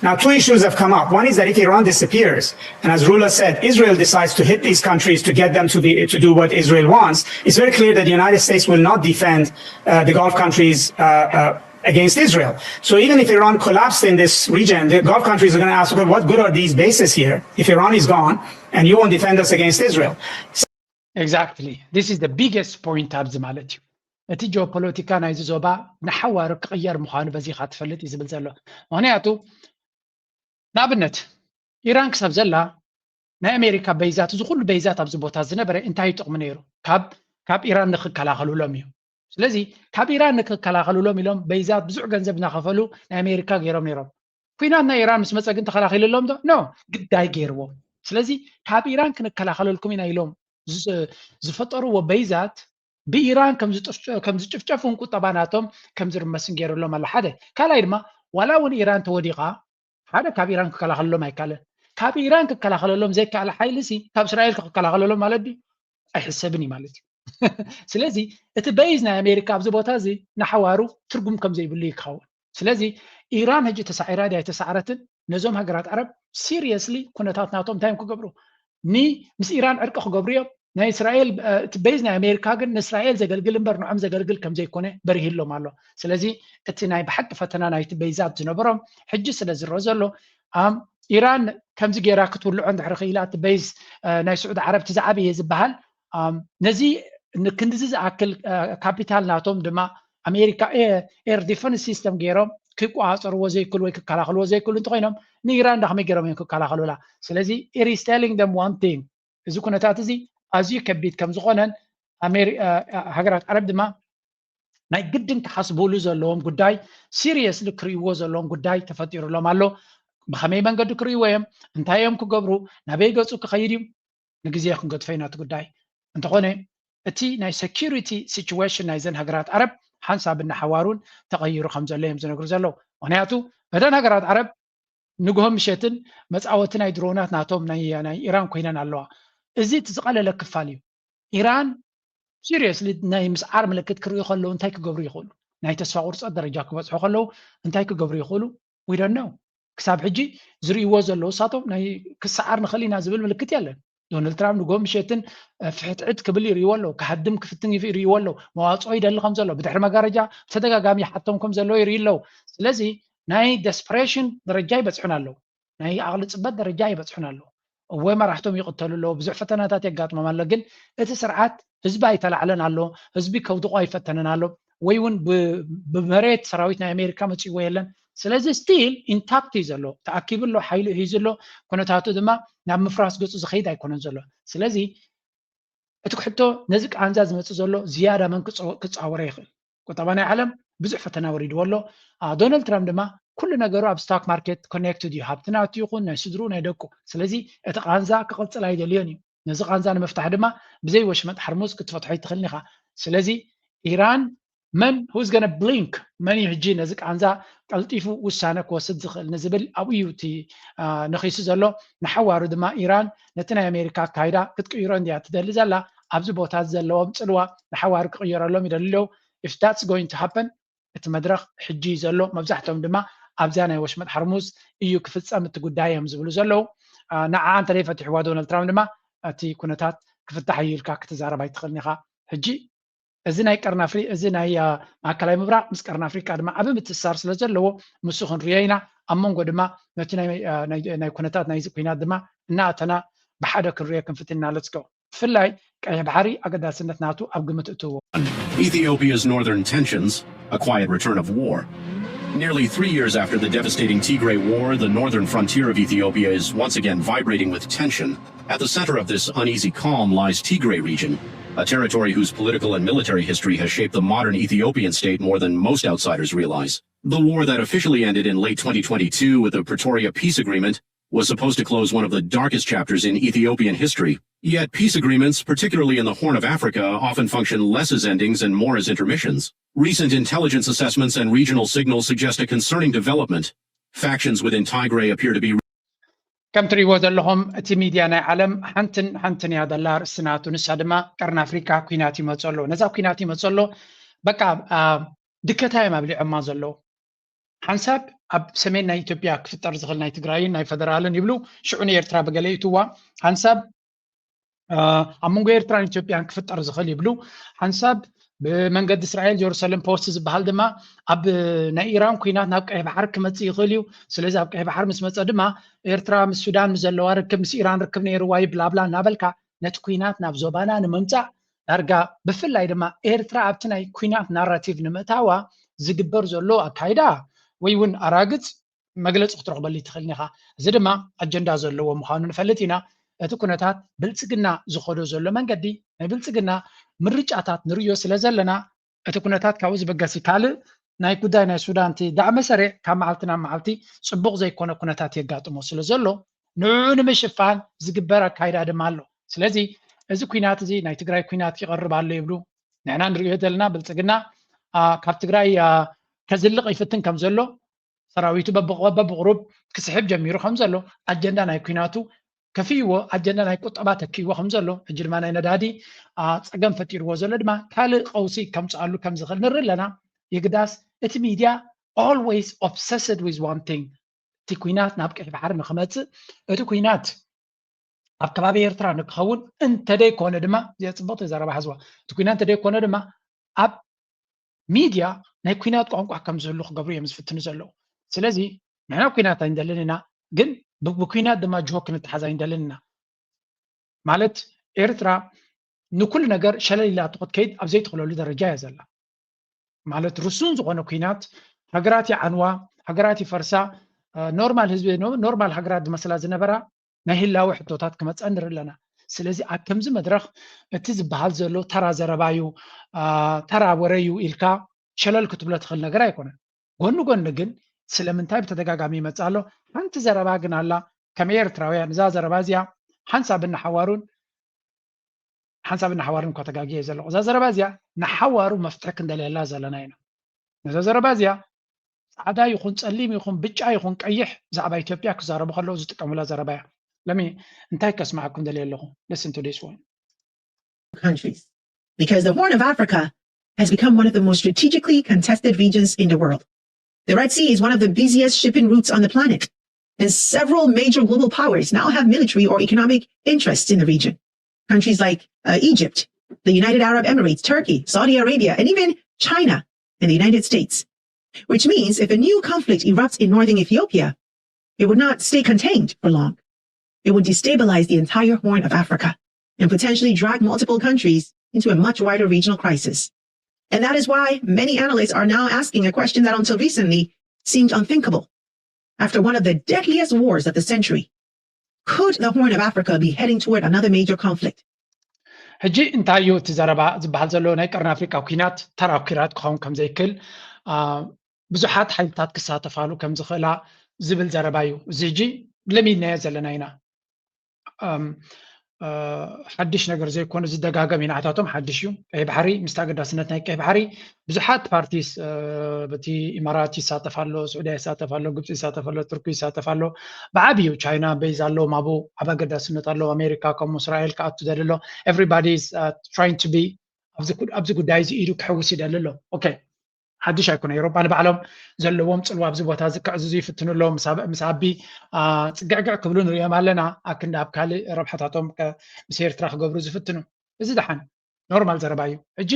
Now, two issues have come up. One is that if Iran disappears, and as Rula said, Israel decides to hit these countries to get them to, be, to do what Israel wants, it's very clear that the United States will not defend uh, the Gulf countries uh, uh, against Israel. So even if Iran collapsed in this region, the Gulf countries are going to ask, okay, what good are these bases here if Iran is gone and you won't defend us against Israel? Exactly. This is the biggest point ኣብዚ ማለት እዩ። እቲ ጂኦፖለቲካ ናይዚ ዞባ ንሓዋሩ ክቕየር ምዃኑ በዚ ኢኻ ትፈልጥ እዩ ዝብል ዘሎ። ምክንያቱ ንኣብነት ኢራን ክሳብ ዘላ ናይ ኣሜሪካ በይዛት፣ እዚ ኩሉ በይዛት ኣብዚ ቦታ ዝነበረ እንታይ ይጠቕሙ ነይሩ? ካብ ካብ ኢራን ንክከላኸሉሎም እዩ። ስለዚ ካብ ኢራን ንክከላኸሉሎም ኢሎም በይዛት ብዙሕ ገንዘብ እናኸፈሉ ናይ ኣሜሪካ ገይሮም ነይሮም። ኩናት ናይ ኢራን ምስ መፀ ግን ተኸላኺልሎም ዶ? ኖ፣ ግዳይ ገይርዎም። ስለዚ ካብ ኢራን ክንከላኸለልኩም ኢና ኢሎም ዝፈጠርዎ በይዛት ብኢራን ከም ዝጭፍጨፉን ቁጠባ ናቶም ከም ዝርመስን ገይሩሎም ኣሎ። ሓደ ካልኣይ ድማ ዋላ እውን ኢራን ተወዲቓ ሓደ ካብ ኢራን ክከላኸለሎም ኣይካለን። ካብ ኢራን ክከላኸለሎም ዘይከኣለ ሓይሊ ሲ ካብ እስራኤል ክከላኸለሎም ማለት ድዩ? ኣይሕሰብን እዩ ማለት እዩ። ስለዚ እቲ በይዝ ናይ ኣሜሪካ ኣብዚ ቦታ እዚ ንሓዋሩ ትርጉም ከም ዘይብሉ እዩ ክኸውን። ስለዚ ኢራን ሕጂ ተሳዒራ ድያ ኣይተሳዕረትን ነዞም ሃገራት ዓረብ ሲሪየስሊ ኩነታት ናቶም እንታይ እዮም ክገብሩ? ኒ ምስ ኢራን ዕርቂ ክገብሩ እዮም። ናይ እስራኤል እቲ በይዝ ናይ ኣሜሪካ ግን ንእስራኤል ዘገልግል እምበር ንዖም ዘገልግል ከም ዘይኮነ በሪሂሎም ኣሎ። ስለዚ እቲ ናይ ብሓቂ ፈተና ናይቲ በይዛት ዝነበሮም ሕጂ ስለ ዝረአ ዘሎ ኢራን ከምዚ ገይራ ክትውልዖ እንድሕር ክኢላ እቲ በይዝ ናይ ስዑድ ዓረብ እቲ ዝዓበየ ዝበሃል ነዚ ክንድዚ ዝኣክል ካፒታል ናቶም ድማ ኣሜሪካ ኤር ዲፈንስ ሲስተም ገይሮም ክቆፃፀርዎ ዘይክእሉ ወይ ክከላኸልዎ ዘይክእሉ እንተኮይኖም ንኢራን ዳኸመይ ገይሮም እዮም ክከላኸሉላ። ስለዚ ኢሪስቴሊንግ ደም ዋን ቲንግ እዚ ኩነታት እዚ ኣዝዩ ከቢድ ከም ዝኾነን ሃገራት ዓረብ ድማ ናይ ግድን ክሓስቡሉ ዘለዎም ጉዳይ ሲሪየስሊ ክርእይዎ ዘለዎም ጉዳይ ተፈጢሩሎም ኣሎ። ብኸመይ መንገዲ ክርእይዎ እዮም? እንታይ እዮም ክገብሩ? ናበይ ገፁ ክኸይድ እዩ? ንግዜ ክንገድፎ ኢና እቲ ጉዳይ። እንተኾነ እቲ ናይ ሴኪሪቲ ሲቹዌሽን ናይዘን ሃገራት ዓረብ ሓንሳብ እናሓዋሩን ተቐይሩ ከም ዘሎ እዮም ዝነግሩ ዘለዉ። ምክንያቱ እተን ሃገራት ዓረብ ንግሆ ምሸትን መፃወቲ ናይ ድሮናት ናቶም ናይ ኢራን ኮይነን ኣለዋ። እዚ እቲ ዝቐለለ ክፋል እዩ። ኢራን ሲሪየስሊ ናይ ምስዓር ምልክት ክርእዩ ከለዉ እንታይ ክገብሩ ይኽእሉ? ናይ ተስፋ ቁርፀት ደረጃ ክበፅሑ ከለዉ እንታይ ክገብሩ ይኽእሉ? We don't know። ክሳብ ሕጂ ዝርእይዎ ዘለዉ እሳቶም ናይ ክሰዓር ንኽእል ኢና ዝብል ምልክት የለን። ዶናልድ ትራምፕ ንግሆ ምሸትን ፍሕትዕት ክብል ይርእይዎ ኣለዉ፣ ክሃድም ክፍትን ይርእይዎ ኣለዉ፣ መዋፅኦ ይደሊ ከም ዘሎ ብድሕሪ መጋረጃ ብተደጋጋሚ ይሓቶም ከም ዘለዉ ይርእዩ ኣለዉ። ስለዚ ናይ ደስፐሬሽን ደረጃ ይበፅሑን ኣለዉ፣ ናይ ኣቕሊ ፅበት ደረጃ ይበፅሑን ኣለዉ። እወ መራሕቶም ይቕተሉ ኣለዉ፣ ብዙሕ ፈተናታት የጋጥሞም ኣሎ። ግን እቲ ስርዓት ህዝቢ ኣይተላዕለን ኣሎ፣ ህዝቢ ከውድቖ ኣይፈተነን ኣሎ፣ ወይ እውን ብመሬት ሰራዊት ናይ ኣሜሪካ መፅእዎ የለን። ስለዚ ስቲል ኢንታክት እዩ ዘሎ፣ ተኣኪቡ ኣሎ፣ ሓይሉ ሒዙ ኣሎ። ኩነታቱ ድማ ናብ ምፍራስ ገፁ ዝኸይድ ኣይኮነን ዘሎ። ስለዚ እቲ ክሕቶ ነዚ ቃንዛ ዝመፅእ ዘሎ ዝያዳ መን ክፃወሮ ይኽእል? ቁጠባ ናይ ዓለም ብዙሕ ፈተና ወሪድዎ ኣሎ። ዶናልድ ትራምፕ ድማ ኩሉ ነገሩ ኣብ ስቶክ ማርኬት ኮኔክትድ እዩ፣ ሃብቲ ናቱ ይኹን ናይ ስድርኡ ናይ ደቁ። ስለዚ እቲ ቃንዛ ክቕፅል ኣይደልዮን እዩ። ነዚ ቃንዛ ንምፍታሕ ድማ ብዘይ ወሽመጥ ሓርሙዝ ክትፈትሖ ኣይትኽእልን ኢኻ። ስለዚ ኢራን መን who's gonna blink፣ መን እዩ ሕጂ ነዚ ቃንዛ ቀልጢፉ ውሳነ ክወስድ ዝኽእል ንዝብል ኣብኡ እዩ እቲ ነኺሱ ዘሎ። ንሓዋሩ ድማ ኢራን ነቲ ናይ ኣሜሪካ ኣካይዳ ክትቅይሮ እንድያ ትደሊ ዘላ። ኣብዚ ቦታ ዘለዎም ፅልዋ ንሓዋሩ ክቕየረሎም ይደሊ ኣለዉ። If that's going to happen፣ እቲ መድረኽ ሕጂ እዩ ዘሎ። መብዛሕትኦም ድማ ኣብዛ ናይ ወሽመጥ ሓርሙዝ እዩ ክፍፀም እቲ ጉዳይ እዮም ዝብሉ ዘለዉ። ንዓ እንተ ፈትሕዋ ዶናልድ ትራምፕ ድማ እቲ ኩነታት ክፍታሕ እዩ ኢልካ ክትዛረብ ኣይትኽእልን ኢኻ። ሕጂ እዚ ናይ ቀርኒ ኣፍሪ እዚ ናይ ማእከላይ ምብራቕ ምስ ቀርኒ ኣፍሪቃ ድማ ዓቢ ምትእስሳር ስለ ዘለዎ ምስ ክንሪኦ ኢና። ኣብ መንጎ ድማ ነቲ ናይ ኩነታት ናይዚ ኩናት ድማ እናኣተና ብሓደ ክንሪኦ ክንፍትን ኢና። Let's go። ብፍላይ ቀይሕ ባሕሪ ኣገዳስነት ናቱ ኣብ ግምት እትዎ። Ethiopia's northern tensions, a quiet return of war. Nearly three years after the devastating Tigray War, the northern frontier of Ethiopia is once again vibrating with tension. At the center of this uneasy calm lies Tigray region, a territory whose political and military history has shaped the modern Ethiopian state more than most outsiders realize. The war that officially ended in late twenty twenty-two with the Pretoria Peace Agreement was supposed to close one of the darkest chapters in Ethiopian history. Yet peace agreements, particularly in the Horn of Africa, often function less as endings and more as intermissions. Recent intelligence assessments and regional signals suggest a concerning development. Factions within Tigray appear to be ከም ትሪእዎ ዘለኹም እቲ ሚድያ ናይ ዓለም ሓንትን ሓንትን እያ ዘላ ርእሲ ናቱ። ንሳ ድማ ቀርኒ ኣፍሪካ ኩናት ይመፀሎ። ነዛ ኩናት ይመፀሎ በቃ ድከታ እዮም ኣብሊዖማ ዘለዉ። ሓንሳብ ኣብ ሰሜን ናይ ኢትዮጵያ ክፍጠር ዝኽእል ናይ ትግራይን ናይ ፈደራልን ይብሉ፣ ሽዑ ንኤርትራ ብገለ ይእትዋ። ሓንሳብ ኣብ መንጎ ኤርትራን ኢትዮጵያን ክፍጠር ዝኽእል ይብሉ። ሓንሳብ ብመንገዲ እስራኤል ጀሩሳሌም ፖስት ዝበሃል ድማ ኣብ ናይ ኢራን ኩናት ናብ ቀይሕ ባሕሪ ክመፅእ ይኽእል እዩ። ስለዚ ኣብ ቀይሕ ባሕሪ ምስ መፀ ድማ ኤርትራ ምስ ሱዳን ምስ ዘለዋ ርክብ ምስ ኢራን ርክብ ነይርዋ እዩ ብላብላ እናበልካ ነቲ ኩናት ናብ ዞባና ንምምፃእ ዳርጋ ብፍላይ ድማ ኤርትራ ኣብቲ ናይ ኩናት ናራቲቭ ንምእታዋ ዝግበር ዘሎ ኣካይዳ ወይ እውን ኣራግፅ መግለፂ ክትረኽበሉ ትኽእል ኢኻ። እዚ ድማ ኣጀንዳ ዘለዎ ምዃኑ ንፈልጥ ኢና። እቲ ኩነታት ብልፅግና ዝኸዶ ዘሎ መንገዲ ናይ ብልፅግና ምርጫታት ንርእዮ ስለ ዘለና እቲ ኩነታት ካብኡ ዝበገስ ካልእ ናይ ጉዳይ ናይ ሱዳን እቲ ዳዕመ ሰሪዕ ካብ መዓልቲ ናብ መዓልቲ ፅቡቕ ዘይኮነ ኩነታት የጋጥሞ ስለ ዘሎ ንዕኡ ንምሽፋን ዝግበር ኣካይዳ ድማ ኣሎ። ስለዚ እዚ ኩናት እዚ ናይ ትግራይ ኩናት ይቐርብ ኣሎ ይብሉ። ንሕና ንሪኦ ዘለና ብልፅግና ካብ ትግራይ ከዝልቕ ይፍትን ከም ዘሎ ሰራዊቱ በብቕሩብ ክስሕብ ጀሚሩ ከም ዘሎ ኣጀንዳ ናይ ኩናቱ ከፍይዎ ኣጀንዳ ናይ ቁጠባ ተኪዎ ከም ዘሎ ሕጂ ድማ ናይ ነዳዲ ፀገም ፈጢርዎ ዘሎ ድማ ካልእ ቀውሲ ከምፅኣሉ ከም ዝኽእል ንርኢ ኣለና። የግዳስ እቲ ሚድያ always obsessed with one thing። እቲ ኩናት ናብ ቀይሕ ባሕሪ ንክመፅእ እቲ ኩናት ኣብ ከባቢ ኤርትራ ንክኸውን እንተደይኮነ ድማ እዚኣ ፅብቕቲ ዘረባ ሓዝዋ እቲ ኩናት እንተደይኮነ ድማ ኣብ ሚድያ ናይ ኩናት ቋንቋ ከም ዝህሉ ክገብሩ እዮም ዝፍትኑ ዘለዉ። ስለዚ ንሕና ኩናት ኣይንደልን ኢና፣ ግን ብኩናት ድማ ጅሆ ክንተሓዝ ኣይንደልን ኢና። ማለት ኤርትራ ንኩሉ ነገር ሸለል ኢላ ክትከይድ ኣብ ዘይትኽእለሉ ደረጃ እያ ዘላ። ማለት ርሱን ዝኾነ ኩናት ሃገራት ይዓንዋ፣ ሃገራት ይፈርሳ፣ ኖርማል ህዝቢ ኖርማል ሃገራት ዝመስላ ዝነበራ ናይ ህላወ ሕቶታት ክመፀ ንርኢ ኣለና። ስለዚ ኣብ ከምዚ መድረኽ እቲ ዝበሃል ዘሎ ተራ ዘረባ እዩ፣ ተራ ወረ እዩ ኢልካ ሸለል ክትብሎ ትኽእል ነገር ኣይኮነን። ጎኒ ጎኒ ግን ስለምንታይ ብተደጋጋሚ ይመፅእ ኣሎ? ሓንቲ ዘረባ ግን ኣላ። ከም ኤርትራውያን እዛ ዘረባ እዚኣ ሓንሳብ እናሓዋሩን ሓንሳብ እናሓዋሩን እኳ ተጋጊየ ዘለኹ። እዛ ዘረባ እዚኣ ንሓዋሩ መፍትሒ ክንደልየላ ዘለና ኢና። ነዛ ዘረባ እዚኣ ፃዕዳ ይኹን ፀሊም ይኹን ብጫ ይኹን ቀይሕ ብዛዕባ ኢትዮጵያ ክዛረቡ ከለዉ ዝጥቀሙላ ዘረባ እያ። ለሚ እንታይ ከስማዓኩም ደልየ ኣለኹ? Listen to this one. countries because the Horn of Africa has become one of the most strategically contested regions in the world. The Red Sea is one of the busiest shipping routes on the planet, and several major global powers now have military or economic interests in the region. Countries like uh, Egypt, the United Arab Emirates, Turkey, Saudi Arabia, and even China and the United States. Which means if a new conflict erupts in northern Ethiopia, it would not stay contained for long. It would destabilize the entire Horn of Africa and potentially drag multiple countries into a much wider regional crisis. And that is why many analysts are now asking a question that until recently seemed unthinkable. After one of the deadliest wars of the century, could the Horn of Africa be heading toward another major conflict? ሕጂ እንታይ እዩ እቲ ዘረባ ዝበሃል ዘሎ? ናይ ቀርኒ ኣፍሪቃ ኩናት ተራ ኩናት ክኸውን ከም ዘይክእል ብዙሓት ሓይልታት ክሳተፋሉ ከም ዝኽእላ ዝብል ዘረባ እዩ። እዚ ሕጂ ለሚድናዮ ዘለና ኢና። ሓድሽ ነገር ዘይኮነ ዝደጋገም እዩ። ንዓታቶም ሓድሽ እዩ። ቀይ ባሕሪ ምስቲ ኣገዳስነት ናይ ቀይ ባሕሪ ብዙሓት ፓርቲስ በቲ ኢማራት ይሳተፍ ኣሎ፣ ስዑድያ ይሳተፍ ኣሎ፣ ግብፂ ይሳተፍ ኣሎ፣ ቱርኪ ይሳተፍ ኣሎ። ብዓብዩ ቻይና በይዛ ኣለዎም ኣብኡ ዓብ ኣገዳስነት ኣለዎም። ኣሜሪካ ከምኡ እስራኤል ክኣቱ ደሊ ኣሎ። Everybody is trying to be ኣብዚ ጉዳይ እዚ ኢዱ ክሕውስ ይደሊ ኣሎ። ኦኬ ሓድሽ ኣይኮነ። ኤሮጳ ንባዕሎም ዘለዎም ፅልዋ ኣብዚ ቦታ እዚ ክዕዝዙ ይፍትኑ ኣለዉ። ምስ ኣቢ ፅግዕግዕ ክብሉ ንሪኦም ኣለና። ኣክንዲ ኣብ ካልእ ረብሓታቶም ምስ ኤርትራ ክገብሩ ዝፍትኑ። እዚ ደሓን ኖርማል ዘረባ እዩ። ሕጂ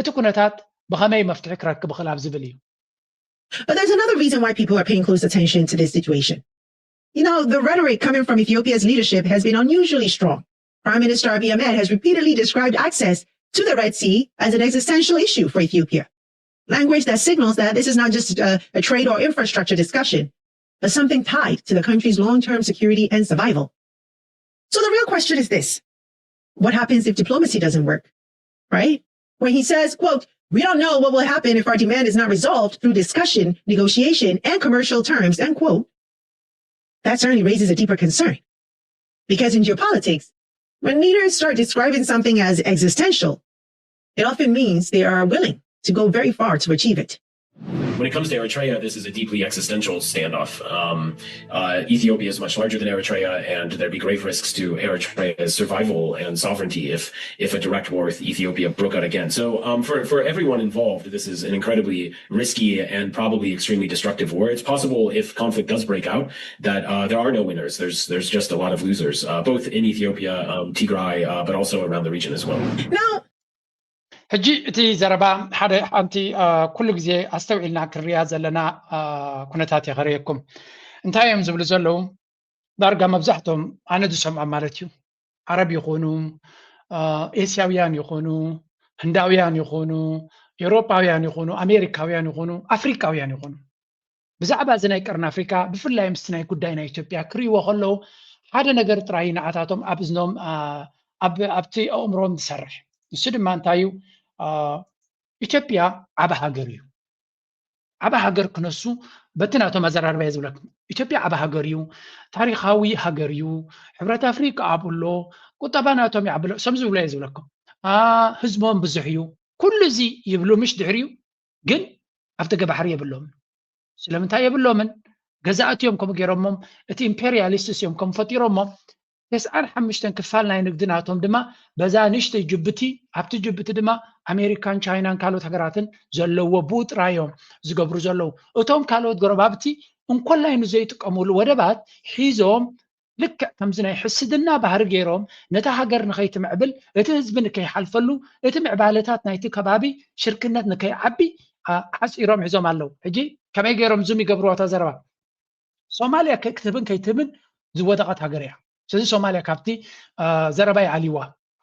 እቲ ኩነታት ብኸመይ መፍትሒ ክረክብ ይኽእል ኣብ ዝብል እዩ። But there's another reason why people are paying close attention to this situation. You know, the rhetoric coming from Ethiopia's leadership has been unusually strong. Prime Minister Abiy Ahmed has repeatedly described access to the Red Sea as an existential issue for Ethiopia, language that signals that this is not just a, a trade or infrastructure discussion, but something tied to the country's long-term security and survival. So the real question is this: what happens if diplomacy doesn't work, right? When he says, quote, "We don't know what will happen if our demand is not resolved through discussion, negotiation, and commercial terms," end quote, that certainly raises a deeper concern. Because in geopolitics, when leaders start describing something as existential, it often means they are willing to go very far to achieve it. When it comes to Eritrea, this is a deeply existential standoff. Um, uh, Ethiopia is much larger than Eritrea, and there'd be grave risks to Eritrea's survival and sovereignty if if a direct war with Ethiopia broke out again. So, um, for for everyone involved, this is an incredibly risky and probably extremely destructive war. It's possible if conflict does break out that uh, there are no winners. There's there's just a lot of losers, uh, both in Ethiopia, um, Tigray, uh, but also around the region as well. Now, ሕጂ እቲ ዘረባ ሓደ ሓንቲ ኩሉ ግዜ ኣስተውዒልና ክንሪኣ ዘለና ኩነታት እየ ከርእየኩም። እንታይ እዮም ዝብሉ ዘለዉ? ዳርጋ መብዛሕቶም ኣነ ዝሰምዖም ማለት እዩ፣ ዓረብ ይኹኑ፣ ኤስያውያን ይኹኑ፣ ህንዳውያን ይኹኑ፣ ኤውሮጳውያን ይኹኑ፣ ኣሜሪካውያን ይኹኑ፣ ኣፍሪቃውያን ይኹኑ፣ ብዛዕባ እዚ ናይ ቀርኒ ኣፍሪካ፣ ብፍላይ ምስቲ ናይ ጉዳይ ናይ ኢትዮጵያ ክርእይዎ ከለዉ፣ ሓደ ነገር ጥራይ ንዓታቶም ኣብ እዝኖም ኣብቲ ኣእምሮም ዝሰርሕ። ንሱ ድማ እንታይ እዩ? ኢትዮጵያ ዓቢ ሃገር እዩ። ዓቢ ሃገር ክነሱ በቲ ናቶም ኣዘራርባ እየ ዝብለኩም። ኢትዮጵያ ዓቢ ሃገር እዩ፣ ታሪኻዊ ሃገር እዩ፣ ሕብረት ኣፍሪቃ ኣብኡ ኣሎ፣ ቁጠባ ናቶም ይዓቢ ኣሎ፣ ሰም ዝብሎ እየ ዝብለኩም። ህዝቦም ብዙሕ እዩ፣ ኩሉ እዚ ይብሉ ምሽ ድሕሪኡ ግን ኣፍደገ ባሕሪ የብሎምን። ስለምንታይ የብሎምን? ገዛእቲ እዮም ከምኡ ገይሮሞም፣ እቲ ኢምፔሪያሊስትስ እዮም ከምኡ ፈጢሮሞ። ተስዓን ሓሙሽተን ክፋል ናይ ንግዲ ናቶም ድማ በዛ ንእሽተይ ጅቡቲ፣ ኣብቲ ጅቡቲ ድማ ኣሜሪካን ቻይናን ካልኦት ሃገራትን ዘለዎ ብኡ ጥራይ እዮም ዝገብሩ ዘለዉ። እቶም ካልኦት ጎረባብቲ እንኮላይ ንዘይጥቀሙሉ ወደባት ሒዞም ልክዕ ከምዚ ናይ ሕስድና ባህሪ ገይሮም ነታ ሃገር ንኸይትምዕብል፣ እቲ ህዝቢ ንከይሓልፈሉ፣ እቲ ምዕባለታት ናይቲ ከባቢ ሽርክነት ንከይዓቢ ዓፂሮም ሒዞም ኣለዉ። ሕጂ ከመይ ገይሮም ዙም ይገብርዋ እታ ዘረባ? ሶማልያ ክትህብን ከይትህብን ዝወደቐት ሃገር እያ። ስለዚ ሶማልያ ካብቲ ዘረባ ይኣልይዋ።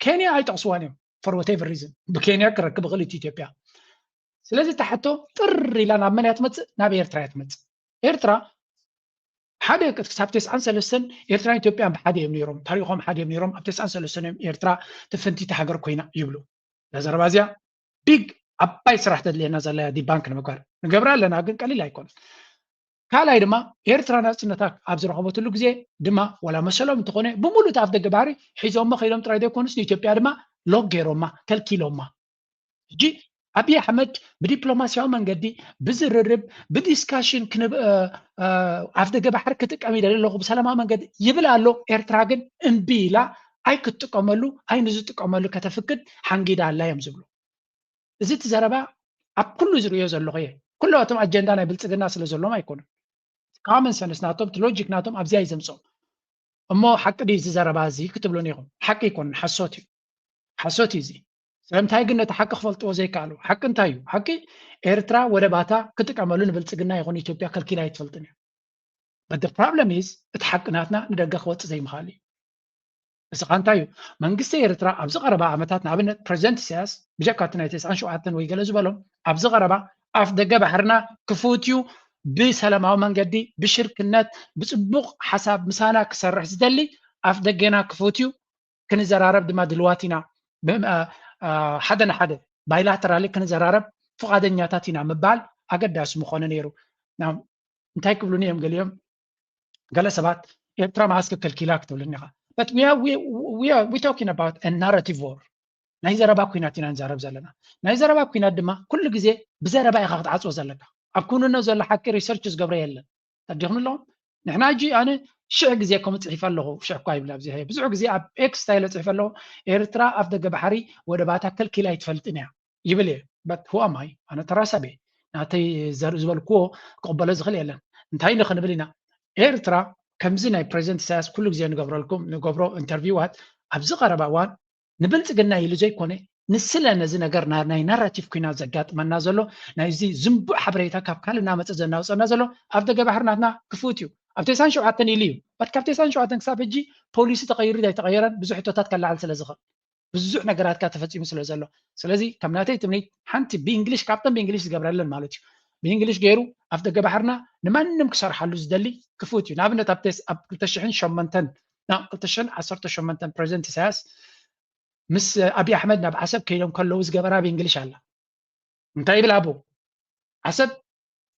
ኬንያ ኣይጠቕስዋን እዮም for whatever reason። ብኬንያ ክረክብ ይኽእል እቲ ኢትዮጵያ። ስለዚ እታ ሕቶ ጥር ኢላ ናብ መን እያ ትመፅእ? ናብ ኤርትራ እያ ትመፅእ። ኤርትራ ሓደ ክሳብ ተስዓን ሰለስተን ኤርትራን ኢትዮጵያን ብሓደ እዮም ነይሮም፣ ታሪኾም ሓደ እዮም ነይሮም። ኣብ ተስዓን ሰለስተን እዮም ኤርትራ ትፍንቲቲ ሃገር ኮይና ይብሉ። እዛ ዘረባ እዚኣ ቢግ ዓባይ ስራሕ ተድልየና ዘላ እያ፣ ዲባንክ ንምግባር ንገብራ ኣለና፣ ግን ቀሊል ኣይኮነን። ካልኣይ ድማ ኤርትራ ናጽነታ ኣብ ዝረኸበትሉ ግዜ ድማ ዋላ መሰሎም እንተኾነ ብምሉእ እቲ ኣፍደገ ባሕሪ ሒዞሞ ከይዶም ጥራይ ዘይኮኑስ ንኢትዮጵያ ድማ ሎክ ገይሮማ፣ ከልኪሎማ። ሕጂ ኣብይ ኣሕመድ ብዲፕሎማስያዊ መንገዲ ብዝርርብ ብዲስካሽን ኣፍደገ ባሕሪ ክጥቀም ይደሊ ኣለኹ ብሰላማዊ መንገዲ ይብል ኣሎ። ኤርትራ ግን እምቢ ኢላ ኣይክትጥቀመሉ ኣይንዝጥቀመሉ ከተፍቅድ ሓንጊዳ ኣላ እዮም ዝብሉ። እዚ እቲ ዘረባ ኣብ ኩሉ ዝርእዮ ዘለኹ እየ። ኩላቶም ኣጀንዳ ናይ ብልፅግና ስለ ዘለዎም ኣይኮኑን። common sense ናቶም እቲ ሎጂክ ናቶም ኣብዚኣ እዩ ዘምፅኦም። እሞ ሓቂ ድዩ እዚ ዘረባ እዚ ክትብሉኒ ኢኹም። ሓቂ ኣይኮነን፣ ሓሶት እዩ። ሓሶት እዩ እዚ። ስለምንታይ ግን ነቲ ሓቂ ክፈልጥዎ ዘይከኣሉ? ሓቂ እንታይ እዩ? ሓቂ ኤርትራ ወደባታ ክጥቀመሉ ንብልፅግና ይኹን ኢትዮጵያ ከልኪላ ኣይትፈልጥን እያ። But the problem is እቲ ሓቂ ናትና ንደገ ክወፅእ ዘይምኽኣል እዩ። እዚ ኸ እንታይ እዩ? መንግስቲ ኤርትራ ኣብዚ ቀረባ ዓመታት ንኣብነት ፕረዚደንት ኢሳያስ ብጀካ እቲ ናይ ተስዓን ሸውዓተን ወይ ገለ ዝበሎም ኣብዚ ቀረባ ኣፍ ደገ ባሕርና ክፉት እዩ፣ ብሰላማዊ መንገዲ ብሽርክነት ብፅቡቕ ሓሳብ ምሳና ክሰርሕ ዝደሊ ኣፍ ደገና ክፉት እዩ፣ ክንዘራረብ ድማ ድልዋት ኢና፣ ሓደ ንሓደ ባይላተራሊ ክንዘራረብ ፍቓደኛታት ኢና ምባል ኣገዳሲ ምኾነ ነይሩ። እንታይ ክብሉኒ እዮም ገሊኦም? ገለ ሰባት ኤርትራ መዓስ ክከልኪላ ክትብልኒ ኢኻ። But we are, we, we are, we talking about a narrative war። ናይ ዘረባ ኩናት ኢና ንዛረብ ዘለና። ናይ ዘረባ ኩናት ድማ ኩሉ ግዜ ብዘረባ ኢኻ ክትዓፅዎ ዘለካ። ኣብ ኩንኖ ዘሎ ሓቂ ሪሰርች ዝገብረ የለን። ተዲኹም ኣለኹም? ንሕና ሕጂ ኣነ ሽሕ ግዜ ከምኡ ፅሒፈ ኣለኹ። ሽሕ እኳ ይብል ኣብዚ ብዙሕ ግዜ ኣብ ኤክስ እንታይ ኢለ ፅሒፈ ኣለኹ? ኤርትራ ኣፍ ደገ ባሕሪ ወደባታ ከልኪላ ኣይትፈልጥን እያ ይብል እየ። But who am I? ኣነ ተራ ሰብ እየ። ናተይ ዘርኢ ዝበልክዎ ክቕበሎ ዝኽእል የለን። እንታይ ኢሉ ክንብል ኢና? ኤርትራ ከምዚ ናይ ፕረዚደንት ኢሳያስ ኩሉ ግዜ ንገብረልኩም ንገብሮ ኢንተርቪዋት ኣብዚ ቀረባ እዋን ንብልፅግና ኢሉ ዘይኮነ ንስለ ነዚ ነገር ናይ ናራቲቭ ኩናት ዘጋጥመና ዘሎ ናይዚ ዝንቡዕ ሓበሬታ ካብ ካልእ እናመፀ ዘናውፀና ዘሎ ኣፍ ደገ ባሕሪ ናትና ክፉት እዩ። ኣብ ተሳን ሸውዓተን ኢሉ እዩ። በት ካብ ተሳን ሸውዓተን ክሳብ ሕጂ ፖሊሲ ተቐይሩ ኣይተቐየረን ብዙሕ ሕቶታት ከላዓል ስለ ዝኽእል፣ ብዙሕ ነገራትካ ተፈፂሙ ስለ ዘሎ። ስለዚ ከም ናተይ ትምኒት ሓንቲ ብእንግሊሽ ካብተን ብእንግሊሽ ዝገብረለን ማለት እዩ። ብእንግሊሽ ገይሩ ኣብ ደገ ባሕርና ንማንም ክሰርሓሉ ዝደሊ ክፉት እዩ። ንኣብነት ኣብ ክልተ ሽሕን ሸሞንተን ናብ ክልተ ሽሕን ዓሰርተ ሸሞንተን ፕሬዚደንት ኢሳያስ ምስ ኣብይ ኣሕመድ ናብ ዓሰብ ከይዶም ከለዉ ዝገበራ ብእንግሊሽ ኣላ። እንታይ ይብል ኣቦ ዓሰብ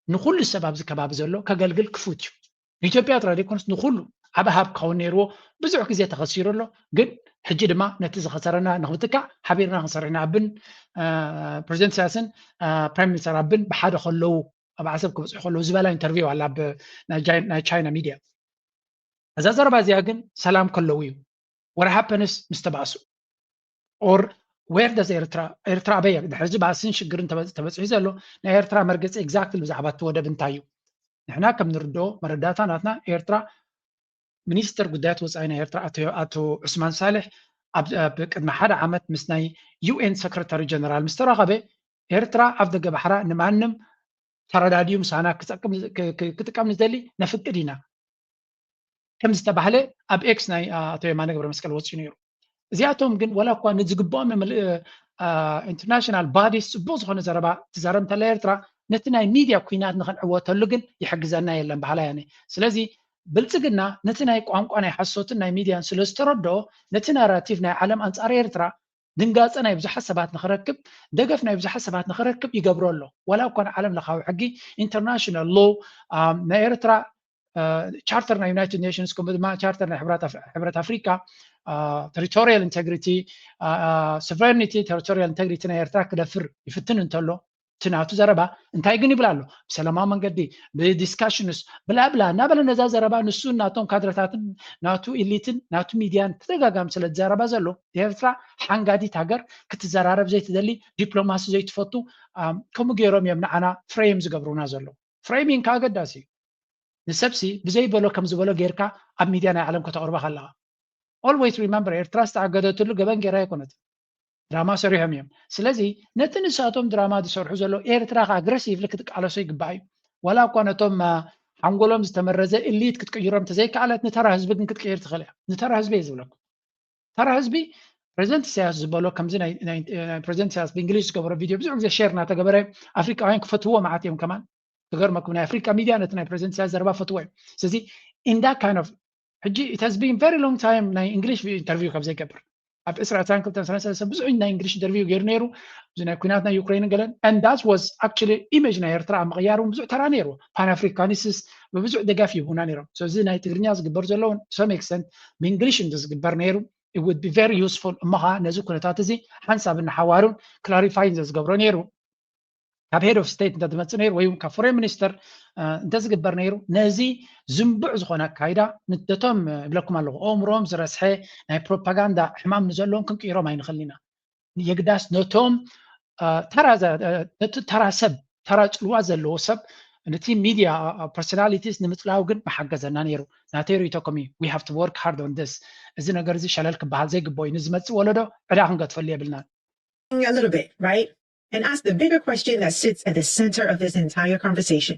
ንኩሉ ሰብ ኣብዚ ከባቢ ዘሎ ከገልግል ክፉት እዩ። ንኢትዮጵያ ጥራይ ዘይኮነስ ንኩሉ ዓቢ ሃብ ክኸውን ነይርዎ። ብዙሕ ግዜ ተኸሲሩ ኣሎ። ግን ሕጂ ድማ ነቲ ዝኸሰረና ንክምትካእ ሓቢርና ክንሰርሕ ኢና። ኣብን ፕሬዚደንት ኢሳያስን ፕራይም ሚኒስተር ኣብን ብሓደ ከለዉ ኣብ ዓሰብ ክበፅሑ ከለዉ ዝበላ ኢንተርቪው ኣላ ኣብ ናይ ቻይና ሚድያ። እዛ ዘረባ እዚኣ ግን ሰላም ከለዉ እዩ። What happens ምስ ተባእሱ? Or where does ኤርትራ ኤርትራ ኣበይ ድሕሪ እዚ ባእስን ሽግርን ተበፅሒ ዘሎ ናይ ኤርትራ መርገፂ exactly ብዛዕባ እቲ ወደብ እንታይ እዩ? ንሕና ከም ንርድኦ መረዳእታ ናትና ኤርትራ ሚኒስትር ጉዳያት ወፃኢ ናይ ኤርትራ ኣቶ ዑስማን ሳልሕ ኣብ ቅድሚ ሓደ ዓመት ምስ ናይ ዩኤን ሰክረታሪ ጀነራል ምስ ተራኸበ ኤርትራ ኣብ ደገ ባሕራ ንማንም ተረዳድዩ ምሳና ክጠቅም ክጥቀም ንደሊ ነፍቅድ ኢና ከም ዝተባህለ ኣብ ኤክስ ናይ ኣቶ የማነ ገብረ መስቀል ወፂኡ ነይሩ። እዚኣቶም ግን ወላ እኳ ንዝግብኦም ኢንተርናሽናል ባዲስ ፅቡቅ ዝኮነ ዘረባ ትዛረብ እንተላ ኤርትራ ነቲ ናይ ሚድያ ኩናት ንክንዕወተሉ ግን ይሕግዘና የለን ባህላ ያነ። ስለዚ ብልፅግና ነቲ ናይ ቋንቋ ናይ ሓሶትን ናይ ሚድያን ስለ ዝተረድኦ ነቲ ናራቲቭ ናይ ዓለም ኣንፃር ኤርትራ ድንጋፀ ናይ ብዙሓት ሰባት ንክረክብ ደገፍ ናይ ብዙሓት ሰባት ንክረክብ ይገብሮ ኣሎ። ዋላ እኳ ንዓለም ለካዊ ሕጊ ኢንተርናሽናል ሎ ናይ ኤርትራ ቻርተር ናይ ዩናይትድ ኔሽንስ ከምኡ ድማ ቻርተር ናይ ሕብረት ኣፍሪካ territorial integrity sovereignty territorial integrity ናይ ኤርትራ ክደፍር ይፍትን እንተሎ እቲ ናቱ ዘረባ እንታይ ግን ይብል ኣሎ ብሰላማዊ መንገዲ ብዲስካሽንስ ብላብላ እናበለ ነዛ ዘረባ ንሱ ናቶም ካድረታትን ናቱ ኢሊትን ናቱ ሚድያን ተደጋጋሚ ስለ ዝዘረባ ዘሎ ኤርትራ ሓንጋዲት ሃገር ክትዘራረብ ዘይትደሊ ዲፕሎማሲ ዘይትፈቱ ከምኡ ገይሮም እዮም ንዓና ፍሬም ዝገብሩና ዘሎ። ፍሬሚንግ ኣገዳሲ እዩ። ንሰብሲ ብዘይበሎ ከም ዝበሎ ጌርካ ኣብ ሚድያ ናይ ዓለም ከተቕርባ ከለኻ always remember ኤርትራ ዝተኣገደትሉ ገበን ጌራ ኣይኮነትን። ድራማ ሰሪሖም እዮም። ስለዚ ነቲ ንሳቶም ድራማ ዝሰርሑ ዘለዉ ኤርትራ ከኣ ኣግረሲቭሊ ክትቃለሶ ይግባእ እዩ። ዋላ እኳ ነቶም ሓንጎሎም ዝተመረዘ ኢሊት ክትቅይሮም ተዘይከኣለት ንተራ ህዝቢ ግን ክትቅይር ትኽእል እያ። ንተራ ህዝቢ እየ ዝብለኩም። ተራ ህዝቢ ፕሬዚደንት ኢሳያስ ዝበሎ ከምዚ ናይ ፕሬዚደንት ኢሳያስ ብእንግሊዝ ዝገበሮ ቪድዮ ብዙሕ ግዜ ሼር እናተገበረ ኣፍሪቃውያን ክፈትዎ መዓት እዮም ከማን ክገርመኩም ናይ ኣፍሪቃ ሚድያ ነቲ ናይ ፕሬዚደንት ኢሳያስ ዘረባ ፈትዎ እዮም። ስለዚ in that kind of ሕጂ it has been very long time ናይ እንግሊሽ ኢንተርቪው ካብ ዘይገብር ኣብ ዕስራ ዕስራን ክልተን ሰለስተ ብዙሕ ናይ እንግሊሽ ኢንተርቪው ገይሩ ነይሩ። እዚ ናይ ኩናት ናይ ዩክሬንን ገለን and that was actually ኢሜጅ ናይ ኤርትራ ኣብ ምቕያር እውን ብዙሕ ተራ ነይሩ። ፓን ኣፍሪካኒስትስ ብብዙሕ ደጋፍ ይህቡና ነይሮም። So እዚ ናይ ትግርኛ ዝግበር ዘሎ እውን to some extent ብእንግሊሽ እንተ ዝግበር ነይሩ it would be very useful እሞ ከዓ ነዚ ኩነታት እዚ ሓንሳብ እናሓዋሩን ክላሪፋይ እንተ ዝገብሮ ነይሩ ካብ ሄድ ኦፍ ስቴት እንተ ዝመፅእ ነይሩ ወይ እውን ካብ ፎሬን ሚኒስተር እንተ ዝግበር ነይሩ ነዚ ዝንቡዕ ዝኾነ ኣካይዳ ንደቶም ይብለኩም ኣለኹ ኣእምሮም ዝረስሐ ናይ ፕሮፓጋንዳ ሕማም ንዘለዎም ክንቅይሮም ኣይንኽእልን ኢና። የግዳስ ነቶም ተራ ሰብ ተራ ፅልዋ ዘለዎ ሰብ ነቲ ሚድያ ፐርሶናሊቲስ ንምፅላው ግን መሓገዘና ነይሩ። ናተይ ርእቶ ከም we have to work hard on this እዚ ነገር እዚ ሸለል ክበሃል ዘይግቦ እዩ። ንዝመፅእ ወለዶ ዕዳ ክንገጥፈሉ የብልናን። A little bit, right? And ask the bigger question that sits at the center of this entire conversation.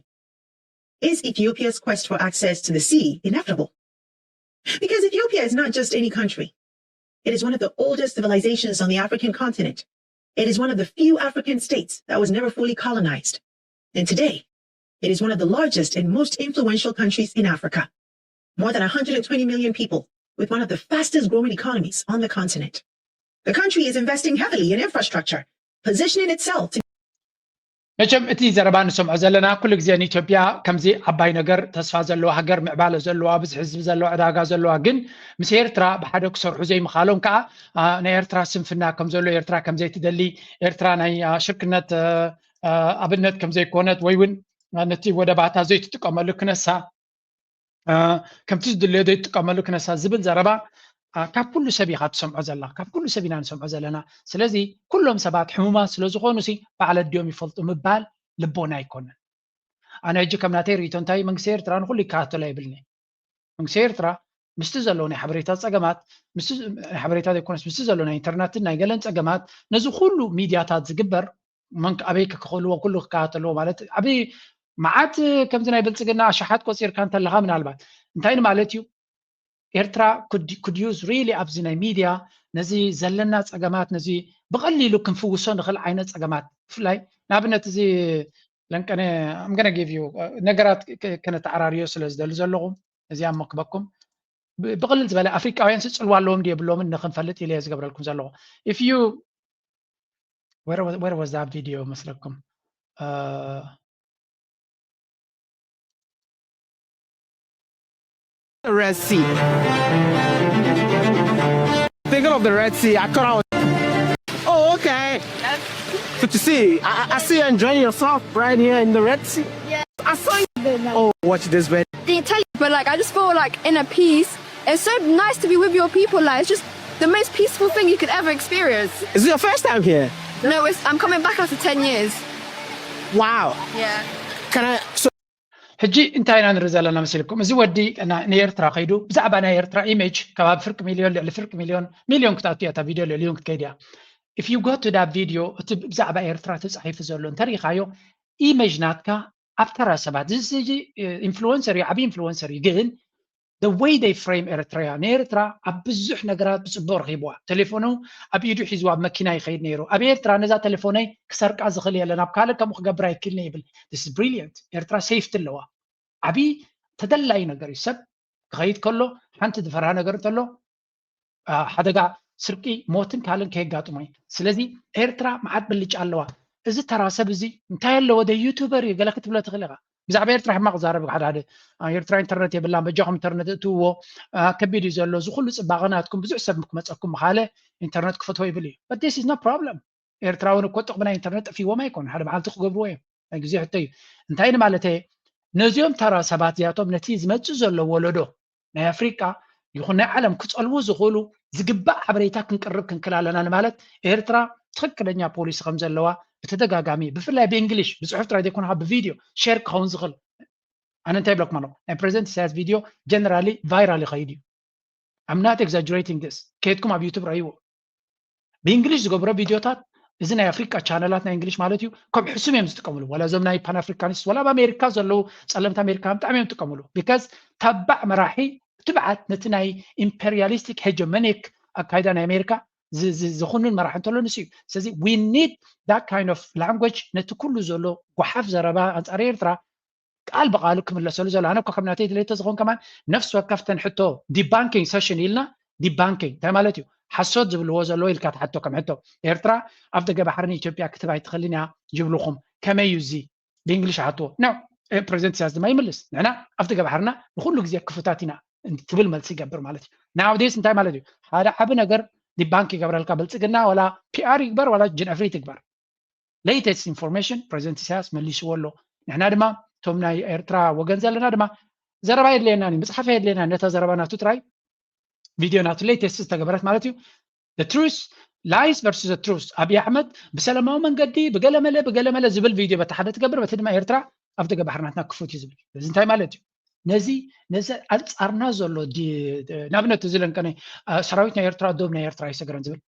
Is Ethiopia's quest for access to the sea inevitable? Because Ethiopia is not just any country. It is one of the oldest civilizations on the African continent. It is one of the few African states that was never fully colonized. And today, it is one of the largest and most influential countries in Africa. More than one hundred twenty million people, with one of the fastest growing economies on the continent. The country is investing heavily in infrastructure, positioning itself to መቸም እቲ ዘረባ ንሰምዖ ዘለና ኩሉ ግዜ ንኢትዮጵያ ከምዚ ዓባይ ነገር ተስፋ ዘለዋ ሃገር ምዕባለ ዘለዋ ብዙሕ ህዝቢ ዘለዋ ዕዳጋ ዘለዋ ግን ምስ ኤርትራ ብሓደ ክሰርሑ ዘይምኻሎም ከዓ ናይ ኤርትራ ስንፍና ከም ዘሎ ኤርትራ ከም ዘይትደሊ ኤርትራ ናይ ሽርክነት ኣብነት ከም ዘይኮነት ወይ እውን ነቲ ወደባታ ዘይትጥቀመሉ ክነሳ ከምቲ ዝድለዮ ዘይትጥቀመሉ ክነሳ ዝብል ዘረባ ካብ ኩሉ ሰብ ኢኻ ትሰምዖ ዘላ ካብ ኩሉ ሰብ ኢና ንሰምዖ ዘለና። ስለዚ ኩሎም ሰባት ሕሙማት ስለ ዝኾኑ ሲ ባዕለ ድዮም ይፈልጡ ምባል ልቦና ኣይኮነን። ኣነ ሕጂ ከም ናተይ ርእቶ እንታይ መንግስቲ ኤርትራ ንኩሉ ይከታተሎ የብልኒ። መንግስቲ ኤርትራ ምስቲ ዘለዎ ናይ ሓበሬታ ፀገማት ናይ ሓበሬታ ዘይኮነስ ምስቲ ዘሎ ናይ ኢንተርነትን ናይ ገለን ፀገማት ነዚ ኩሉ ሚድያታት ዝግበር መን ኣበይ ክኸልዎ ኩሉ ክከታተልዎ ማለት ዓብዪ መዓት ከምዚ ናይ ብልፅግና ኣሽሓት ቆፂርካ እንተለኻ ምናልባት እንታይ ንማለት እዩ? ኤርትራ could use really ኣብዚ ናይ ሚድያ ነዚ ዘለና ፀገማት ነዚ ብቐሊሉ ክንፍውሶ ንኽእል ዓይነት ፀገማት ብፍላይ ንኣብነት እዚ ለንቀነ I'm gonna give you ነገራት ከነተዓራርዮ ስለ ዝደሊ ዘለኹ እዚኣ መክበኩም ብቕልል ዝበለ ኣፍሪቃውያን ስፅልዋ ኣለዎም ድየብሎምን ንክንፈልጥ ኢለ ዝገብረልኩም ዘለኹ if you where was, where was that video መስለኩም The Red Sea. Thinking of the Red Sea, I cut out. Oh, okay. Good to see you. I, I see you enjoying yourself right here in the Red Sea. Yeah. I saw you. Oh, watch this, man. They tell you, but like I just feel like inner peace. It's so nice to be with your people. Like it's just the most peaceful thing you could ever experience. Is it your first time here? No, it's, I'm coming back after ten years. Wow. Yeah. Can I? So ሕጂ እንታይ ኢና ንርኢ ዘለና መሲልኩም? እዚ ወዲ ንኤርትራ ከይዱ ብዛዕባ ናይ ኤርትራ ኢሜጅ ከባቢ ፍርቂ ሚልዮን ልዕሊ ፍርቂ ሚልዮን ሚልዮን ክትኣቱ እያ እታ ቪድዮ ልዕሊውን ክትከይድ እያ። If you go to that video እቲ ብዛዕባ ኤርትራ ተፃሒፉ ዘሎ እንተሪኢኻዮ ኢሜጅ ናትካ ኣብ ተራ ሰባት እዚ ኢንፍሉወንሰር እዩ፣ ዓብዪ ኢንፍሉወንሰር እዩ፣ ግን the way they frame ኤርትራያ ንኤርትራ ኣብ ብዙሕ ነገራት ብፅቡቅ ረኪብዋ። ቴሌፎኑ ኣብ ኢዱ ሒዝዋ ኣብ መኪና ይኸይድ ነይሩ። ኣብ ኤርትራ ነዛ ቴሌፎነይ ክሰርቃ ዝኽእል የለን፣ ኣብ ካልእ ከምኡ ክገብር ኣይክእልን ይብል። This is brilliant። ኤርትራ ሴፍቲ ኣለዋ። ዓብዪ ተደላዪ ነገር እዩ። ሰብ ክኸይድ ከሎ ሓንቲ ዝፈርሃ ነገር እንተሎ ሓደጋ ስርቂ ሞትን ካልእን ከየጋጥሞ እዩ። ስለዚ ኤርትራ መዓት ብልጫ ኣለዋ። እዚ ተራ ሰብ እዚ እንታይ ኣለዎ ደ ዩቱበር እዩ ገለ ክትብሎ ትኽእል ኢኻ። ብዛዕባ ኤርትራ ሕማቕ ዛረብ ሓደ ሓደ ኤርትራ ኢንተርነት የብላን በጃኹም ኢንተርነት እትውዎ ከቢድ እዩ ዘሎ እዚ ኩሉ ፅባቐ ናትኩም ብዙሕ ሰብ ክመፀኩም ምኻለ ኢንተርነት ክፈትዎ ይብል እዩ but this is no problem ኤርትራውን እኮ ጥቕሚ ናይ ኢንተርነት ጠፊዎም ኣይኮን ሓደ መዓልቲ ክገብርዎ እዮም ናይ ግዜ ሕቶ እዩ እንታይ ንማለተ ነዚኦም ተራ ሰባት እዚኣቶም ነቲ ዝመፅእ ዘሎ ወለዶ ናይ ኣፍሪቃ ይኹን ናይ ዓለም ክፀልዉ ዝኽእሉ ዝግባእ ሓበሬታ ክንቅርብ ክንክል ኣለና ንማለት ኤርትራ ትኽክለኛ ፖሊሲ ከም ዘለዋ ብተደጋጋሚ ብፍላይ ብእንግሊሽ ብፅሑፍ ጥራይ ዘይኮነ ብቪድዮ ሼር ክኸውን ዝኽእል ኣነ እንታይ ብለኩም ኣለኹ ናይ ፕሬዚደንት ኢሳያስ ቪድዮ ጀነራሊ ቫይራል ይኸይድ እዩ I'm not exaggerating this ከየትኩም ኣብ ዩቱብ ረእይዎ ብእንግሊሽ ዝገብሮ ቪድዮታት እዚ ናይ ኣፍሪቃ ቻነላት ናይ እንግሊሽ ማለት እዩ ከም ሕሱም እዮም ዝጥቀምሉ ዋላ እዞም ናይ ፓን ኣፍሪካኒስት ዋላ ኣብ ኣሜሪካ ዘለዉ ፀለምቲ ኣሜሪካ ብጣዕሚ እዮም ዝጥቀምሉ because ተባዕ መራሒ ትብዓት ነቲ ናይ ኢምፔሪያሊስቲክ ሄጀመኒክ ኣካይዳ ናይ ኣሜሪካ ዝኹንን መራሒ እንተሎ ንሱ እዩ ስለዚ we need that kind of language ነቲ ኩሉ ዘሎ ጓሓፍ ዘረባ ኣንፃር ኤርትራ ቃል ብቃሉ ክምለሰሉ ዘሎ ኣነ እኮ ከም ናተይ ድሌቶ ዝኸውን ከማን ነፍሲ ወከፍተን ሕቶ debunking session ኢልና debunking እንታይ ማለት እዩ ሓሶት ዝብልዎ ዘለዎ ኢልካ ትሓቶ ከም ሕቶ ኤርትራ ኣብ ደገ ባሕሪ ንኢትዮጵያ ክትብ ኣይትኽእልን እያ ይብልኹም ከመይ እዩ እዚ ብእንግሊሽ ሓትዎ no ፕሬዚደንት ኢሳያስ ድማ ይምልስ ንሕና ኣብ ደገ ባሕርና ንኩሉ ግዜ ክፉታት ኢና ትብል መልሲ ይገብር ማለት እዩ nowadays እንታይ ማለት እዩ ሓደ ዓቢ ነገር debunk ይገብረልካ ብልፅግና ወላ ፒኣር ይግበር ወላ ጅንዕፍሪት ይግበር latest information ፕሬዚደንት ኢሳያስ መሊስዎ ኣሎ ንሕና ድማ እቶም ናይ ኤርትራ ወገን ዘለና ድማ ዘረባ የድልየና እዩ ምፅሓፍ የድልየና ነታ ዘረባ ናቱ ጥራይ ቪድዮ ናቱ latest ዝተገበረት ማለት እዩ truth lies versus truth ኣብይ ኣሕመድ ብሰላማዊ መንገዲ ብገለመለ ብገለመለ ዝብል ቪድዮ በቲ ሓደ ትገብር በቲ ድማ ኤርትራ ኣብ ደገ ባሕሪ ናትና ክፉት እዩ ዝብል እዚ እንታይ ማለት እዩ ነዚ ነዚ ኣንፃርና ዘሎ ንኣብነት እዚ ለንቀነ ሰራዊት ናይ ኤርትራ ዶብ ናይ ኤርትራ ይሰግረን ዝብል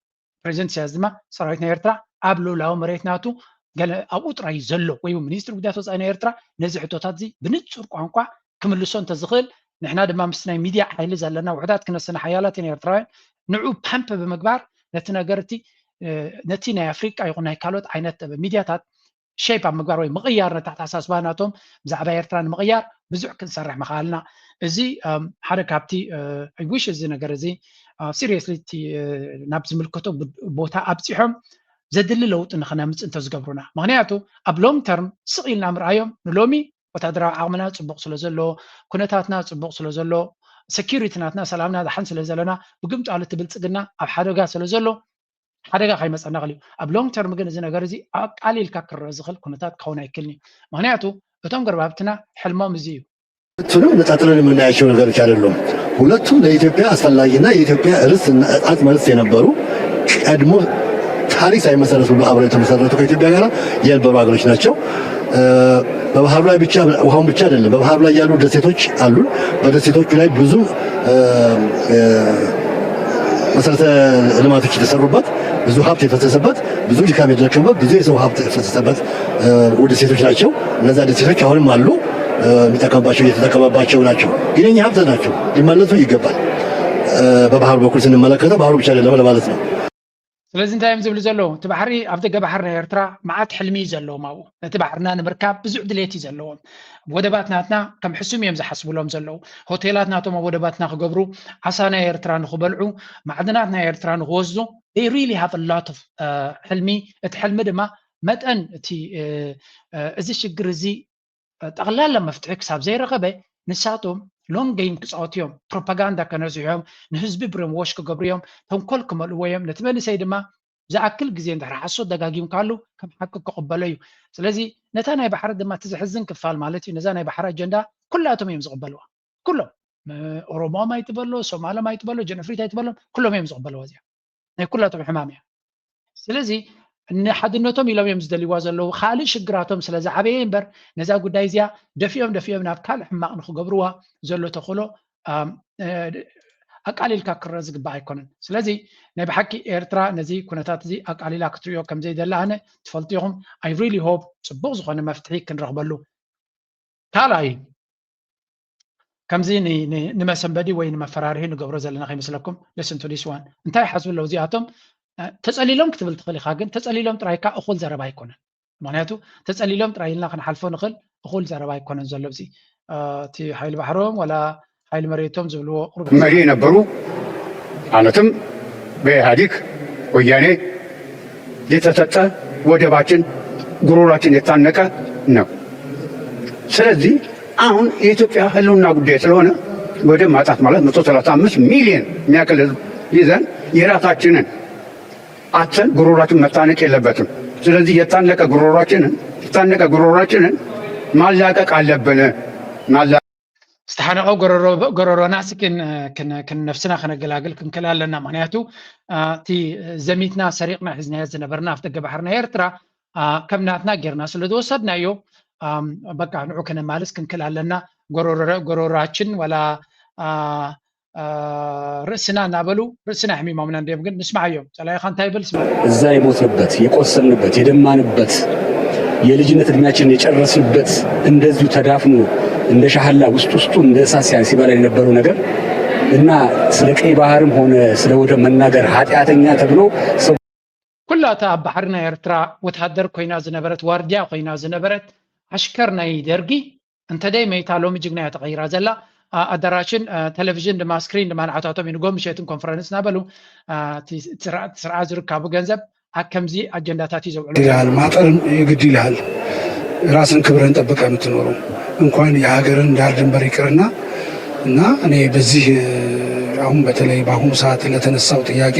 ፕሬዚደንት ኢሳያስ ድማ ሰራዊት ናይ ኤርትራ ኣብ ልኡላዊ መሬት ናቱ ገለ ኣብኡ ጥራይ ዘሎ ወይ እውን ሚኒስትሪ ጉዳያት ወፃኢ ናይ ኤርትራ ነዚ ሕቶታት እዚ ብንፁር ቋንቋ ክምልሶ እንተዝኽእል ንሕና ድማ ምስ ናይ ሚድያ ሓይሊ ዘለና ውሕዳት ክነስና ሓያላት ኢና ኤርትራውያን ንዑ ፓምፕ ብምግባር ነቲ ነገር እቲ ነቲ ናይ ኣፍሪቃ ይኹን ናይ ካልኦት ዓይነት ሚድያታት ሸይፕ ኣብ ምግባር ወይ ምቕያር ነቲ ኣተሓሳስባ ናቶም ብዛዕባ ኤርትራ ንምቕያር ብዙሕ ክንሰርሕ ምኽኣልና እዚ ሓደ ካብቲ ዊሽ እዚ ነገር እዚ ሲሪየስሊ ናብ ዝምልከቶ ቦታ ኣብፂሖም ዘድሊ ለውጢ ንክነምፅ እንተዝገብሩና ምክንያቱ ኣብ ሎንግ ተርም ስቕ ኢልና ምርኣዮም ንሎሚ ወታደራዊ ዓቕምና ፅቡቕ ስለ ዘሎ ኩነታትና ፅቡቕ ስለ ዘሎ ሰኪሪቲ ናትና ሰላምና ዝሓን ስለ ዘለና ብግምጣሉ እቲ ብልፅግና ኣብ ሓደጋ ስለ ዘሎ ሓደጋ ከይመፀና ክእል ኣብ ሎንግ ተርም ግን እዚ ነገር እዚ ኣቃሊልካ ክረአ ዝኽእል ኩነታት ክኸውን ኣይክልን እዩ ምክንያቱ እቶም ገርባብትና ሕልሞም እዚ እዩ ሁለቱንም ነጣጥለን የምናያቸው ነገሮች አይደሉም። ሁለቱም ለኢትዮጵያ አስፈላጊና የኢትዮጵያ ርስት እና እጣት መልስ የነበሩ ቀድሞ ታሪክ ሳይመሰረት ሁሉ አብረው የተመሰረቱ ከኢትዮጵያ ጋር የነበሩ ሀገሮች ናቸው። በባህሩ ላይ ብቻ ውሃውን ብቻ አይደለም፣ በባህሩ ላይ ያሉ ደሴቶች አሉን። በደሴቶቹ ላይ ብዙ መሰረተ ልማቶች የተሰሩበት ብዙ ሀብት የፈሰሰበት፣ ብዙ ድካም የደከመበት፣ ብዙ የሰው ሀብት የፈሰሰበት ውድ ሴቶች ናቸው። እነዛ ደሴቶች አሁንም አሉ፣ የሚጠቀምባቸው እየተጠቀመባቸው ናቸው። ግን የኛ ሀብት ናቸው፣ ሊመለሱ ይገባል። በባህሩ በኩል ስንመለከተው ባህሩ ብቻ አይደለም ለማለት ነው። ስለዚ እንታይ እዮም ዝብሉ ዘለዉ? እቲ ባሕሪ ኣብ ደገ ባሕሪ ናይ ኤርትራ መዓት ሕልሚ እዩ ዘለዎም ኣብኡ። ነቲ ባሕርና ንምርካብ ብዙሕ ድሌት እዩ ዘለዎም። ወደባት ናትና ከም ሕሱም እዮም ዝሓስብሎም ዘለዉ። ሆቴላት ናቶም ኣብ ወደባትና ክገብሩ፣ ዓሳ ናይ ኤርትራ ንኽበልዑ፣ ማዕድናት ናይ ኤርትራ ንኽወስዱ፣ they really have a lot of ሕልሚ። እቲ ሕልሚ ድማ መጠን እቲ እዚ ሽግር እዚ ጠቕላላ መፍትሒ ክሳብ ዘይረኸበ ንሳቶም long game ክፃወቱ እዮም። ፕሮፓጋንዳ ከነዝሑ እዮም፣ ንህዝቢ brainwash ክገብሩ እዮም፣ ተንኮል ክመልእዎ እዮም። ነቲ መንእሰይ ድማ ዝኣክል ግዜ እንድሕር ሓሶት ደጋጊምካሉ ከም ሓቂ ክቕበሎ እዩ። ስለዚ ነታ ናይ ባሕሪ ድማ እቲ ዘሕዝን ክፋል ማለት እዩ፣ ነዛ ናይ ባሕሪ ኣጀንዳ ኩላቶም እዮም ዝቕበልዋ። ኩሎም ኦሮሞም ኣይትበሎ፣ ሶማሎም ኣይትበሎ፣ ጀነፍሪት ኣይትበሎም፣ ኩሎም እዮም ዝቕበልዋ። እዚኣ ናይ ኩላቶም ሕማም እያ። ስለዚ ንሓድነቶም ኢሎም እዮም ዝደልይዋ ዘለዉ። ካልእ ሽግራቶም ስለ ዝዓበየ እምበር ነዛ ጉዳይ እዚኣ ደፊኦም ደፊኦም ናብ ካልእ ሕማቕ ንክገብርዋ ዘሎ ተኽእሎ ኣቃሊልካ ክረአ ዝግባእ ኣይኮነን። ስለዚ ናይ ብሓቂ ኤርትራ ነዚ ኩነታት እዚ ኣቃሊላ ክትሪኦ ከም ዘይደላ ኣነ ትፈልጡ ኢኹም። I really hope ፅቡቕ ዝኾነ መፍትሒ ክንረኽበሉ። ካልኣይ ከምዚ ንመሰንበዲ ወይ ንመፈራርሂ ንገብሮ ዘለና ከይመስለኩም። Listen to this one። እንታይ ይሓስቡ ኣለዉ እዚኣቶም? ተፀሊሎም ክትብል ትኽእል ኢኻ፣ ግን ተፀሊሎም ጥራይካ እኹል ዘረባ ኣይኮነን። ምክንያቱ ተፀሊሎም ጥራይ ኢልና ክንሓልፎ ንኽእል፣ እኹል ዘረባ ኣይኮነን ዘሎ። እዚ እቲ ሓይሊ ባሕሮም ዋላ ሓይሊ መሬቶም ዝብልዎ ቁሩብ መሪ የነበሩ ማለትም በኢህአዴግ ወያኔ የተሰጠ ወደባችን ጉሮሯችን የታነቀ ነው። ስለዚህ አሁን የኢትዮጵያ ህልውና ጉዳይ ስለሆነ ወደብ ማጣት ማለት መቶ ሰላሳ አምስት ሚሊዮን የሚያክል ህዝብ ይዘን የራሳችንን አተን ጉሮሯችን መታነቅ የለበትም። ስለዚህ የታነቀ ጉሮሯችንን የታነቀ ጉሮሯችንን ማላቀቅ አለብን። ማላ ዝተሓነቐ ጎሮሮና ሲ ክንነፍስና ከነገላግል ክንክእል ኣለና። ምክንያቱ እቲ ዘሚትና ሰሪቕና ሒዝናዮ ዝነበርና ኣፍ ደገ ባሕሪ ናይ ኤርትራ ከም ናትና ጌርና ስለ ዝወሰድናዮ በቃ ንዑ ከነማልስ ክንክእል ኣለና። ጎሮራችን ወላ ርእስና እናበሉ ርእስና ሕሚሞምና እንዲዮም። ግን ንስማዓዮም፣ ጸላኢኻ እንታይ ይብል ስማ። እዛ የሞትንበት የቆሰልንበት የደማንበት የልጅነት እድሜያችንን የጨረስንበት እንደዚሁ ተዳፍኖ እንደ ሻህላ ውስጥ ውስጡ እንደ እሳት ሲያ- ሲበላ የነበረው ነገር እና ስለ ቀይ ባህርም ሆነ ስለ ወደብ መናገር ኃጢአተኛ ተብሎ ሰው ኩላ እታ ኣብ ባሕሪ ናይ ኤርትራ ወታደር ኮይና ዝነበረት፣ ዋርድያ ኮይና ዝነበረት፣ ዓሽከር ናይ ደርጊ እንተደይ መይታ ሎሚ ጅግና እያ ተቐይራ ዘላ። ኣዳራሽን ቴሌቪዥን ድማ ስክሪን ድማ ንዓታቶም እዩ ንጎ ምሸትን ኮንፈረንስ እናበሉ እቲ ስርዓት ዝርከቡ ገንዘብ ኣብ ከምዚ ኣጀንዳታት እዩ ዘውዕሉ። ይልሃል ማጠር ግድ ይልሃል። ራስን ክብርህን ጠብቀህ የምትኖረው እንኳን የሀገርን ዳር ድንበር ይቅርና እና እኔ በዚህ አሁን በተለይ በአሁኑ ሰዓት ለተነሳው ጥያቄ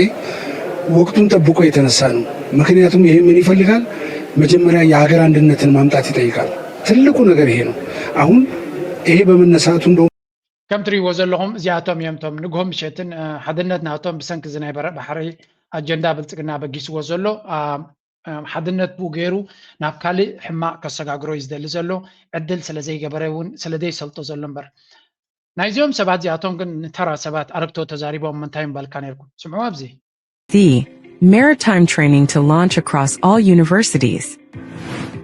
ወቅቱን ጠብቆ የተነሳ ነው። ምክንያቱም ይሄ ምን ይፈልጋል? መጀመሪያ የሀገር አንድነትን ማምጣት ይጠይቃል። ትልቁ ነገር ይሄ ነው። አሁን ይሄ በመነሳቱ እንደውም ከም ትሪእዎ ዘለኹም እዚኣቶም እዮም እቶም ንግሆ ምሸትን ሓድነት ናቶም ብሰንኪ እዚ ናይ ባሕሪ ኣጀንዳ ብልፅግና በጊስዎ ዘሎ ሓድነት ብኡ ገይሩ ናብ ካልእ ሕማቕ ከሰጋግሮ እዩ ዝደሊ ዘሎ። ዕድል ስለ ዘይገበረ እውን ስለ ዘይሰልጦ ዘሎ እምበር ናይዚኦም ሰባት እዚኣቶም ግን ንተራ ሰባት ኣረግቶ ተዛሪቦም ምንታይ ምበልካ ነይርኩም? ስምዑ ኣብዚ The maritime training to launch across all universities.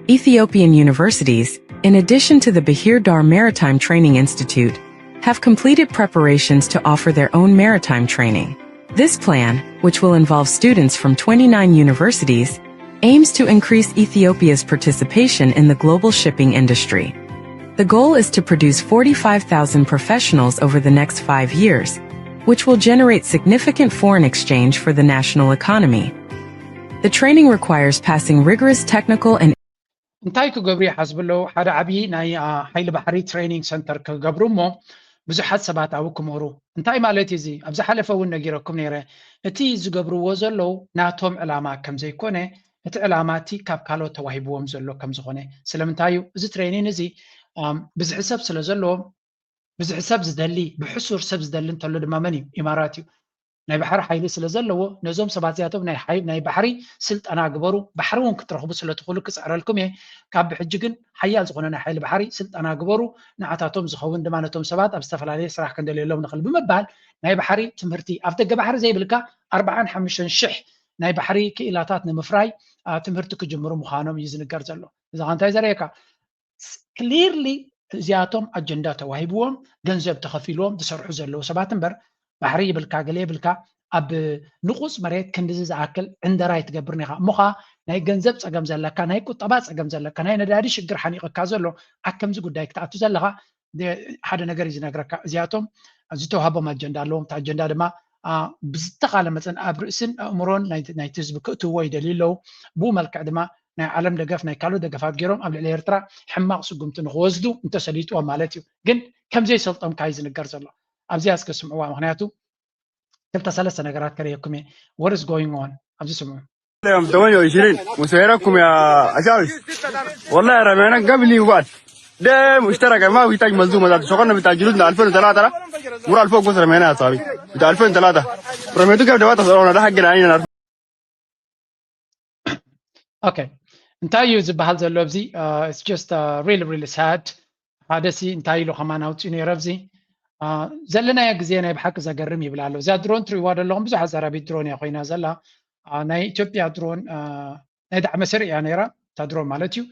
Ethiopian universities, in addition to the Bahir Dar Maritime Training Institute, have completed preparations to offer their own maritime training. This plan, which will involve students from twenty-nine universities, aims to increase Ethiopia's participation in the global shipping industry. The goal is to produce forty-five thousand professionals over the next five years, which will generate significant foreign exchange for the national economy. The training requires passing rigorous technical and እንታይ ክገብሩ ይሓስቡ ኣለዉ? ሓደ ዓብዪ ናይ ሓይሊ ባሕሪ ትሬኒንግ ሰንተር ክገብሩ እሞ ብዙሓት ሰባት ኣብኡ ክምህሩ። እንታይ ማለት እዩ እዚ? ኣብ ዝሓለፈ እውን ነጊረኩም ነይረ። እቲ ዝገብርዎ ዘለዉ ናቶም ዕላማ ከም ዘይኮነ፣ እቲ ዕላማ እቲ ካብ ካልኦት ተዋሂብዎም ዘሎ ከም ዝኾነ። ስለምንታይ እዩ? እዚ ትሬኒን እዚ ብዝሒ ሰብ ስለ ዘለዎም ብዝሒ ሰብ ዝደሊ፣ ብሕሱር ሰብ ዝደሊ እንተሎ ድማ መን እዩ? ኢማራት እዩ። ናይ ባሕሪ ሓይሊ ስለ ዘለዎ ነዞም ሰባት እዚኣቶም ናይ ባሕሪ ስልጠና ግበሩ፣ ባሕሪ እውን ክትረኽቡ ስለ ትኽእሉ ክፅዕረልኩም እየ። ካብ ብሕጂ ግን ሓያል ዝኾነ ናይ ሓይሊ ባሕሪ ስልጠና ግበሩ፣ ንዓታቶም ዝኸውን ድማ ነቶም ሰባት ኣብ ዝተፈላለየ ስራሕ ክንደልየሎም ንኽእል ብምባል ናይ ባሕሪ ትምህርቲ ኣብ ደገ ባሕሪ ዘይብልካ ኣርባዓን ሓሙሽተን ሽሕ ናይ ባሕሪ ክኢላታት ንምፍራይ ትምህርቲ ክጅምሩ ምዃኖም እዩ ዝንገር ዘሎ። እዚ እንታይ ዘርእየካ? ክሊርሊ እዚኣቶም ኣጀንዳ ተዋሂብዎም፣ ገንዘብ ተኸፊልዎም ዝሰርሑ ዘለዉ ሰባት እምበር፣ ባሕሪ ይብልካ ገለ ይብልካ፣ ኣብ ንቑፅ መሬት ክንድዚ ዝኣክል ዕንደራ ኣይትገብርን ኢኻ። እሞ ኸዓ ናይ ገንዘብ ፀገም ዘለካ፣ ናይ ቁጠባ ፀገም ዘለካ፣ ናይ ነዳዲ ሽግር ሓኒቕካ ዘሎ፣ ኣብ ከምዚ ጉዳይ ክትኣቱ ዘለኻ ሓደ ነገር እዩ ዝነግረካ። እዚኣቶም ዝተዋህቦም ኣጀንዳ ኣለዎም። እቲ ኣጀንዳ ድማ ብዝተኻለ መፀን ኣብ ርእስን ኣእምሮን ናይቲ ህዝቢ ክእትውዎ ይደልዩ ኣለዉ። ብኡ መልክዕ ድማ ናይ ዓለም ደገፍ፣ ናይ ካልኦት ደገፋት ገይሮም ኣብ ልዕሊ ኤርትራ ሕማቕ ስጉምቲ ንክወስዱ እንተሰሊጥዎም ማለት እዩ። ግን ከምዘይሰልጦም ካዩ ዝንገር ዘሎ። ኣብዚኣ እስከ ስምዕዋ፣ ምክንያቱ ክልተ ሰለስተ ነገራት ከርእየኩም እየ። What is going on? ኣብዚ ስምዑ። ثمانية وعشرين مسيركم يا عشاوي. والله رمينا قبل يوبات. ده مشترك، ما بيحتاج ملزومه ذاته. شغلنا بتاع جلودنا ألفين وثلاثة ده. مرة ألفين قصر رمينا يا صاحبي. بتاع ألفين وثلاثة. رميته كيف ده تسألونا، ده حقنا علينا. Okay. እንታይ እዩ ዝበሃል ዘሎ ኣብዚ? It's just really really sad። ሓደ ሲ እንታይ ኢሉ ከማን ኣውፅኡ ነይረ ኣብዚ። ዘለናዮ ግዜ ናይ ብሓቂ ዘገርም ይብል ኣሎ። እዛ ድሮን ትሪእዋ ዘለኹም ብዙሕ ኣዛራቢት ድሮን እያ ኮይና ዘላ። ናይ ኢትዮጵያ ድሮን ናይ ዳዕመ ስርእ እያ ነይራ፣ እታ ድሮን ማለት እዩ።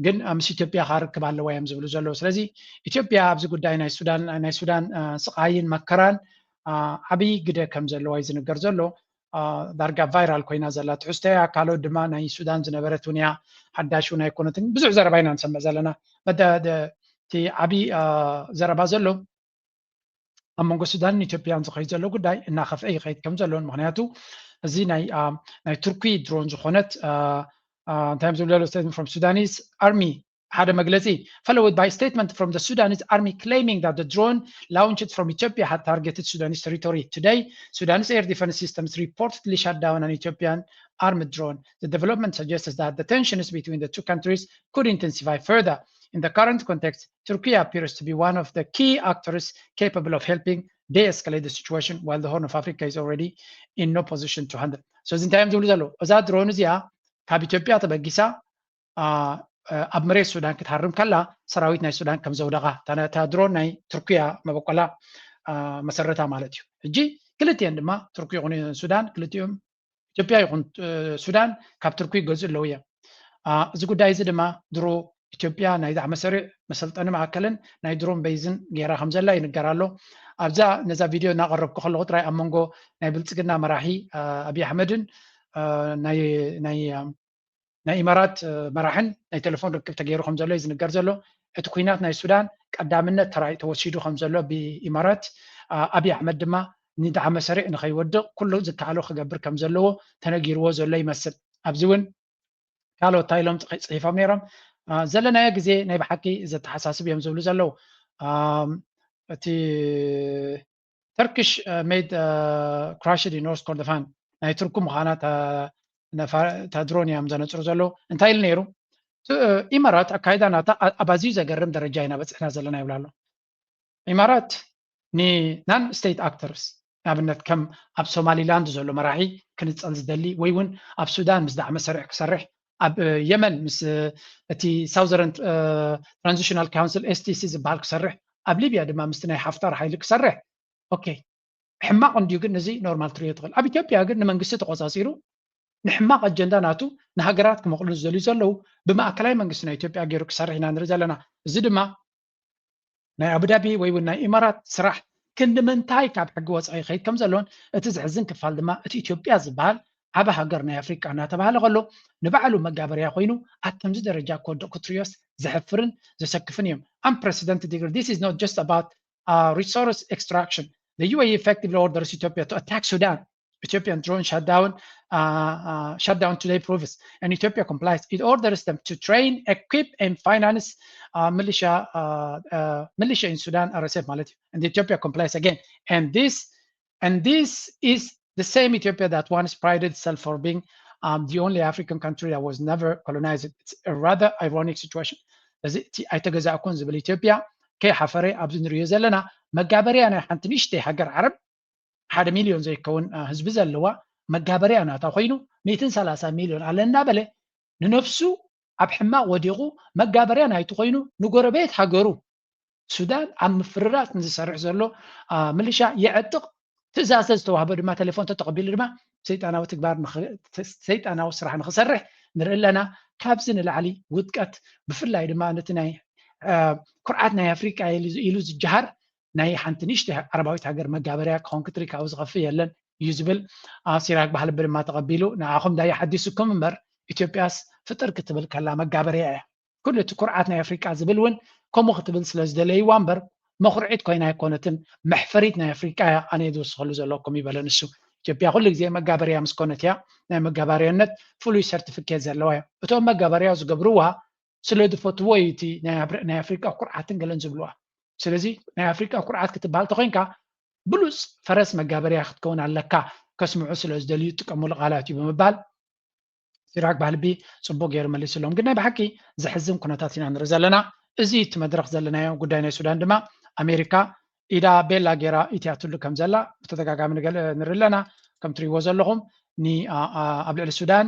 ግን ምስ ኢትዮጵያ ከዓ ርክብ ኣለዋ እዮም ዝብሉ ዘለዉ። ስለዚ ኢትዮጵያ ኣብዚ ጉዳይ ናይ ሱዳን ናይ ሱዳን ስቓይን መከራን ዓብዪ ግደ ከም ዘለዋ እዩ ዝንገር ዘሎ። ዳርጋ ቫይራል ኮይና ዘላ ትሕዝቶ እያ። ካልኦት ድማ ናይ ሱዳን ዝነበረት እውን እያ፣ ሓዳሽ እውን ኣይኮነትን። ብዙሕ ዘረባ ኢና ንሰምዕ ዘለና። እቲ ዓብዪ ዘረባ ዘሎ ኣብ መንጎ ሱዳንን ኢትዮጵያን ዝኸይድ ዘሎ ጉዳይ እናኸፍአ ይኸይድ ከም ዘሎን፣ ምክንያቱ እዚ ናይ ናይ ቱርኪ ድሮን ዝኾነት እንታይ እዮም ዝብሉ ዘለዉ? Statement from Sudanese army ሓደ መግለፂ፣ followed by statement from the Sudanese army claiming that the drone launched from Ethiopia had targeted Sudanese territory. Today, Sudanese air defense systems reportedly shut down an Ethiopian armed drone. The development suggests that the tensions between the two countries could intensify further. In the current context, Turkey appears to be one of the key actors capable of helping de-escalate the situation, while the Horn of Africa is already in no position to handle. So እዚ እንታይ እዮም ዝብሉ ዘለዉ? እዛ ድሮን እዚኣ ካብ ኢትዮጵያ ተበጊሳ ኣብ መሬት ሱዳን ክትሃርም ከላ ሰራዊት ናይ ሱዳን ከም ዘውደቓ፣ እታ ድሮን ናይ ቱርኪ እያ መበቆላ መሰረታ ማለት እዩ። ሕጂ ክልቲኤን ድማ ቱርኪ ይኹን ሱዳን፣ ክልቲኦም ኢትዮጵያ ይኹን ሱዳን ካብ ቱርኪ ይገዝኡ ኣለዉ እዮም። እዚ ጉዳይ እዚ ድማ ድሮ ኢትዮጵያ ናይ ዳዕመ ስርእ መሰልጠኒ ማእከልን ናይ ድሮን ቤዝን ገይራ ከም ዘላ ይንገር ኣሎ። ኣብዛ ነዛ ቪድዮ እናቐረብኩ ከለኹ ጥራይ ኣብ መንጎ ናይ ብልፅግና መራሒ ኣብይ ኣሕመድን ናይ ናይ ኢማራት መራሕን ናይ ቴሌፎን ርክብ ተገይሩ ከም ዘሎ እዩ ዝንገር ዘሎ። እቲ ኩናት ናይ ሱዳን ቀዳምነት ተራእዩ ተወሲዱ ከም ዘሎ ብኢማራት፣ ኣብይ ኣሕመድ ድማ ንዳዕመ ስርእ ንኸይወድቕ ኩሉ ዝከኣሎ ክገብር ከም ዘለዎ ተነጊርዎ ዘሎ ይመስል። ኣብዚ እውን ካልኦት እንታይ ኢሎም ፅሒፎም ነይሮም? ዘለናዮ ግዜ ናይ ብሓቂ ዘተሓሳስብ እዮም ዝብሉ ዘለዉ። እቲ Turkish made crashed in North Kordofan፣ ናይ ቱርኪ ምዃና እታ ድሮን እዮም ዘነፅሩ ዘለዉ። እንታይ ኢሉ ነይሩ? ኢማራት ኣካይዳ ናታ ኣብ ኣዝዩ ዘገርም ደረጃ ኢና በፂሕና ዘለና ይብላ ኣሎ። ኢማራት ን non state actors፣ ንኣብነት ከም ኣብ ሶማሊላንድ ዘሎ መራሒ ክንፀል ዝደሊ ወይ እውን ኣብ ሱዳን ምስ ዳዕመ ስርእ ክሰርሕ፣ ኣብ የመን ምስ እቲ Southern Transitional Council S T C ዝበሃል ክሰርሕ፣ ኣብ ሊብያ ድማ ምስቲ ናይ ሓፍታር ሓይሊ ክሰርሕ። ኦኬ፣ ሕማቕ እንድዩ፣ ግን እዚ ኖርማል ትሪኦ ትኽእል። ኣብ ኢትዮጵያ ግን ንመንግስቲ ተቆፃፂሩ ንሕማቕ ኣጀንዳ ናቱ ንሃገራት ክመቕሉ ዝደልዩ ዘለዉ ብማእከላይ መንግስቲ ናይ ኢትዮጵያ ገይሩ ክሰርሕ ኢና ንርኢ ዘለና። እዚ ድማ ናይ ኣቡዳቢ ወይ እውን ናይ ኢማራት ስራሕ ክንዲ ምንታይ ካብ ሕጊ ወፃኢ ይኸይድ ከም ዘሎን እቲ ዘሕዝን ክፋል ድማ እቲ ኢትዮጵያ ዝበሃል ዓቢ ሃገር ናይ ኣፍሪቃ እናተባህለ ከሎ ንባዕሉ መጋበርያ ኮይኑ ኣብ ከምዚ ደረጃ ክወድቕ ክትሪኦስ ዘሕፍርን ዘሰክፍን እዮም። Unprecedented degree. This is not just about resource extraction. The U A E effectively orders Ethiopia to attack Sudan. Ethiopian drone shutdown, uh, uh, shutdown today proves, and Ethiopia complies. It orders them to train, equip, and finance uh, militia, uh, uh, militia in Sudan, R S F ማለት እዩ. And Ethiopia complies again. And this, and this is the same Ethiopia that once prided itself for being um, the only African country that was never colonized. It's a rather ironic situation. እዚ እቲ ኣይተገዛእኩን ዝብል ኢትዮጵያ ከይሓፈረ ኣብዚ ንሪኦ ዘለና መጋበርያ ናይ ሓንቲ ንእሽተይ ሃገር ዓረብ ሓደ ሚልዮን ዘይከውን ህዝቢ ዘለዋ መጋበርያ ናታ ኮይኑ ሚእትን ሰላሳ ሚልዮን ኣለ እናበለ ንነፍሱ ኣብ ሕማቕ ወዲቑ መጋበርያ ናይቲ ኮይኑ ንጎረቤት ሃገሩ ሱዳን ኣብ ምፍርራስ ንዝሰርሕ ዘሎ ምልሻ የዕጥቕ ትእዛዝ ዝተዋህቦ ድማ፣ ቴሌፎን ተተቐቢሉ ድማ ሰይጣናዊ ትግባር፣ ሰይጣናዊ ስራሕ ንክሰርሕ ንርኢ ኣለና። ካብዚ ንላዕሊ ውድቀት፣ ብፍላይ ድማ ነቲ ናይ ኩርዓት ናይ ኣፍሪቃ ኢሉ ዝጀሃር ናይ ሓንቲ ንእሽተይ ዓረባዊት ሃገር መጋበርያ ክኾን ክትርኢ ካብኡ ዝኸፍእ የለን እዩ ዝብል ሲራክ ባህልቢ ድማ ተቐቢሉ፣ ንዓኹም ዳያ ሓዲሱኩም እምበር፣ ኢትዮጵያስ ፍጥር ክትብል ከላ መጋበርያ እያ። ኩሉ እቲ ኩርዓት ናይ ኣፍሪቃ ዝብል እውን ከምኡ ክትብል ስለ ዝደለይዋ እምበር፣ መኹርዒት ኮይና ኣይኮነትን፣ መሕፈሪት ናይ ኣፍሪቃ እያ። ኣነ ዝውስኸሉ ዘለኩም ይበለ ንሱ። ኢትዮጵያ ኩሉ ግዜ መጋበርያ ምስ ኮነት እያ ናይ መጋበርያነት ፍሉይ ሰርቲፊኬት ዘለዋ እያ። እቶም መጋበርያ ዝገብርዋ ስለ ዝፈትዎ እዩ፣ እቲ ናይ ኣፍሪቃ ኩርዓትን ገለን ዝብልዋ። ስለዚ ናይ ኣፍሪቃ ኩርዓት ክትበሃል ተኮይንካ ብሉፅ ፈረስ መጋበርያ ክትከውን ኣለካ፣ ከስምዑ ስለ ዝደልዩ ዝጥቀምሉ ቃላት እዩ ብምባል ሲራክ ባህልቢ ፅቡቅ ገይሩ መሊስሎም። ግን ናይ ብሓቂ ዘሕዝን ኩነታት ኢና ንርኢ ዘለና። እዚ እቲ መድረክ ዘለናዮ ጉዳይ ናይ ሱዳን ድማ ኣሜሪካ ኢዳ ቤላ ገይራ ኢትያትሉ ከም ዘላ ብተደጋጋሚ ንርኢ ኣለና። ከም ትሪእዎ ዘለኹም ኣብ ልዕሊ ሱዳን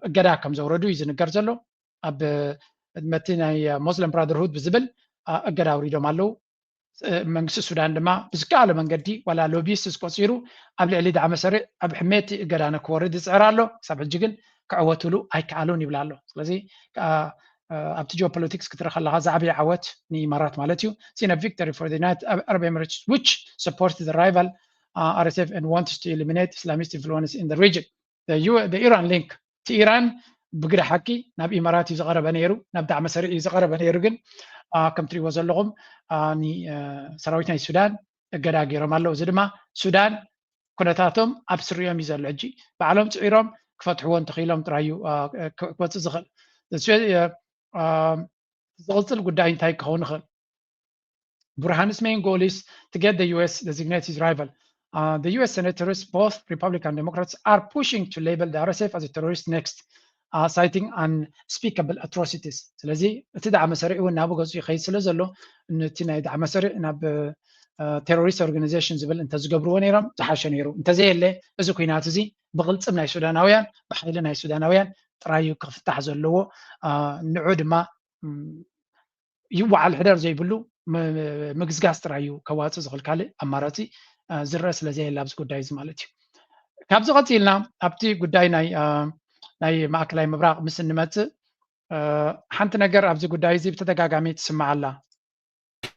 እገዳ ከም ዘውረዱ እዩ ዝንገር ዘሎ። ኣብ መቲ ናይ ሞስለም ብራደርሁድ ብዝብል እገዳ ኣውሪዶም ኣለዉ። መንግስቲ ሱዳን ድማ ብዝከኣሎ መንገዲ ዋላ ሎቢስት ዝቆፂሩ ኣብ ልዕሊ ዳዕመ ሰሪዕ ኣብ ሕሜቲ እገዳ ንክወርድ ይፅዕር ኣሎ። ክሳብ ሕጂ ግን ክዕወትሉ ኣይከኣሉን ይብል ኣሎ። ስለዚ ኣብቲ ጂኦፖለቲክስ ክትርኢ ከለካ ዝዓበየ ዓወት ንኢማራት ማለት እዩ። Seen a victory for the United Arab Emirates, which support the rival RSF and wants to eliminate Islamist influence in the region. Iran link, እቲ ኢራን ብግዳ ሓቂ ናብ ኢማራት እዩ ዝቐረበ ነይሩ፣ ናብ ዳዕመ ሰሪዕ እዩ ዝቐረበ ነይሩ። ግን ከም ትሪእዎ ዘለኹም ሰራዊት ናይ ሱዳን እገዳ ገይሮም ኣለዉ። እዚ ድማ ሱዳን ኩነታቶም ኣብ ስሪኦም እዩ ዘሎ። ሕጂ ባዕሎም ፅዒሮም ክፈትሕዎ እንተኽኢሎም ጥራይ እዩ ክወፅእ ዝኽእል። ዝቕፅል ጉዳይ እንታይ ክኸውን ይኽእል? Burhan's main goal is to get the U S designate his rival. Uh, the U S senators, both Republican and Democrats, are pushing to label the R S F as a terrorist next, uh, citing unspeakable atrocities. ስለዚ እቲ ዳዕመ ሰሪዕ እውን ናብኡ ገፁ ይኸይድ ስለ ዘሎ፣ ነቲ ናይ ዳዕመ ሰሪዕ ናብ ቴሮሪስት ኦርጋናይዜሽን ዝብል እንተዝገብርዎ ነይሮም ዝሓሸ ነይሩ። እንተዘየለ እዚ ኩናት እዚ ብቕልፅም ናይ ሱዳናውያን፣ ብሓይሊ ናይ ሱዳናውያን ጥራይ እዩ ክፍታሕ ዘለዎ። ንዑ ድማ ይወዓል ሕደር ዘይብሉ ምግዝጋዝ ጥራይ እዩ ከዋፅእ ዝኽእል፣ ካልእ ኣማራፂ ዝረአ ስለ ዘየለ ኣብዚ ጉዳይ እዚ ማለት እዩ። ካብዚ ቀፂልና ኣብቲ ጉዳይ ናይ ናይ ማእከላይ ምብራቕ ምስ እንመፅእ ሓንቲ ነገር ኣብዚ ጉዳይ እዚ ብተደጋጋሚ ትስማዕ ኣላ።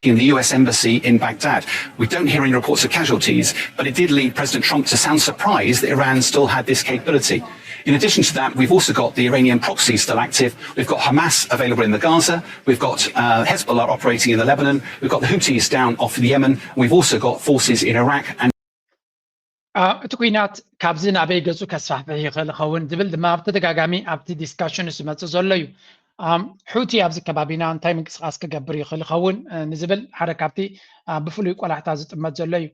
In the U S embassy in Baghdad. We don't hear any reports of casualties, but it did lead President Trump to sound surprised that Iran still had this capability. In addition to that, we've also got the Iranian proxies still active. We've got Hamas available in the Gaza. We've got uh, Hezbollah operating in the Lebanon. We've got the Houthis down off the Yemen. We've also got forces in Iraq and እቲ ኩናት ካብዚ ናበይ ገፁ ከስፋሕፍሕ ይኽእል ይኸውን ዝብል ድማ ብተደጋጋሚ ኣብቲ ዲስካሽን ዝመፅእ ዘሎ እዩ። ሑቲ ኣብዚ ከባቢና እንታይ ምንቅስቃስ ክገብር ይኽእል ይኸውን ንዝብል ሓደ ካብቲ ብፍሉይ ቆላሕታ ዝጥመት ዘሎ እዩ።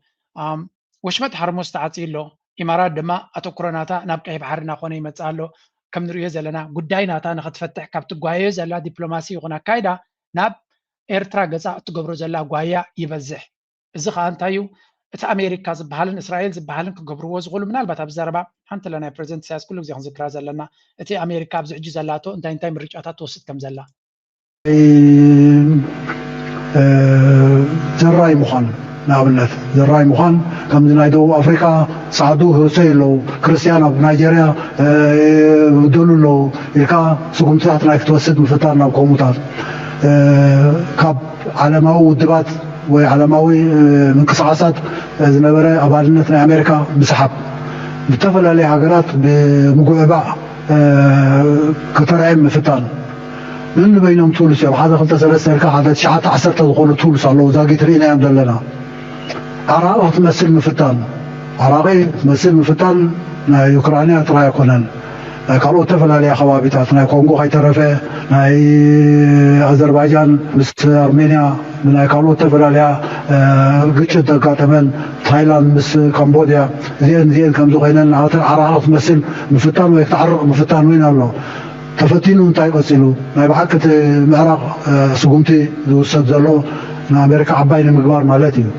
ወሽመጥ ሓርሙዝ ተዓፅዩ ኣሎ። ኢማራት ድማ ኣተኩሮ ናታ ናብ ቀይሕ ባሕሪ እናኾነ ይመፅእ ኣሎ። ከም ንሪኦ ዘለና ጉዳይ ናታ ንክትፈትሕ ካብ ትጓየዮ ዘላ ዲፕሎማሲ ይኹን ኣካይዳ ናብ ኤርትራ ገፃ እትገብሮ ዘላ ጓያ ይበዝሕ። እዚ ከዓ እንታይ እዩ? እቲ ኣሜሪካ ዝበሃልን እስራኤል ዝበሃልን ክገብርዎ ዝኽእሉ ምናልባት ኣብዚ ዘረባ ሓንቲ ለናይ ፕሬዚደንት ኢሳያስ ኩሉ ግዜ ክንዝክራ ዘለና እቲ ኣሜሪካ ኣብዚ ሕጂ ዘላቶ እንታይ እንታይ ምርጫታት ትወስድ ከም ዘላ ዘራይ ምዃን ንኣብነት ዘራይ ምዃን ከምዚ ናይ ደቡብ ኣፍሪካ ፃዕዱ ህርሰይ ኣለዉ ክርስትያን ኣብ ናይጀርያ ይብደሉ ኣለዉ ኢልካ ስጉምትታት ናይ ክትወስድ ምፍታን ናብ ከምኡታት ካብ ዓለማዊ ውድባት ወይ ዓለማዊ ምንቅስቃሳት ዝነበረ ኣባልነት ናይ ኣሜሪካ ምስሓብ ብተፈላለየ ሃገራት ብምጉዕባዕ ከተርዕም ምፍታን ነንበይኖም ቱልስ እዮም ሓደ ክልተ ሰለስተ ኢልካ ሓደ ትሽዓተ ዓሰርተ ዝኾኑ ቱልስ ኣለዉ ዛጊት ርኢናዮም ዘለና ዓራቕ ክትመስል ምፍታን ዓራቒ ክትመስል ምፍታን ናይ ዩክራንያ ጥራይ ኣይኮነን ናይ ካልኦት ዝተፈላለያ ከባቢታት ናይ ኮንጎ ከይተረፈ ናይ ኣዘርባይጃን ምስ ኣርሜንያ ናይ ካልኦት ዝተፈላለያ ግጭት ዘጋጠመን ታይላንድ ምስ ካምቦድያ እዚአን እዚአን ከምዚ ኮይነን ናተን ዓራቕ ክትመስል ምፍታን ወይ ክትዓርቕ ምፍታን እውን ኣሎ ተፈቲኑ እንታይ ቀፂሉ ናይ ብሓቂ እቲ ምዕራቕ ስጉምቲ ዝውሰድ ዘሎ ንኣሜሪካ ዓባይ ንምግባር ማለት እዩ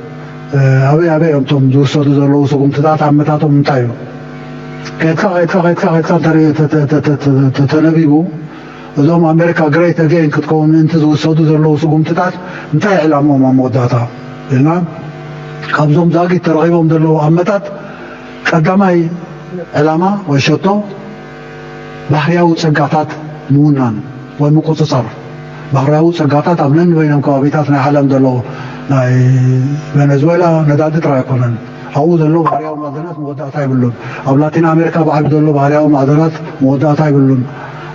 ኣበይ ኣበይ እዮም እቶም ዝውሰዱ ዘለዉ ስጉምትታት ኣመታቶም እንታይ እዩ ከድካ ከድካ ከድካ ከድካ ተተነቢቡ እዞም ኣሜሪካ ግሬት ኣጌን ክትከውን ምእንቲ ዝውሰዱ ዘለዉ ስጉምትታት እንታይ ዕላምኦም ኣብ መወዳእታ ኢልና ካብዞም ዛጊት ተረኺቦም ዘለዉ ኣመታት ቀዳማይ ዕላማ ወይ ሸቶ ባህርያዊ ጸጋታት ምውናን ወይ ምቁጽጻር። ባህርያዊ ጸጋታት ኣብ ነንበይኖም ከባቢታት ናይ ዓለም ዘለዉ ናይ ቬነዝዌላ ነዳዲ ጥራይ ኣይኮነን። ኣብኡ ዘሎ ባህርያዊ ማዕድናት መወዳእታ የብሉን። ኣብ ላቲን ኣሜሪካ ብዓቢ ዘሎ ባህርያዊ ማዕድናት መወዳእታ የብሉን።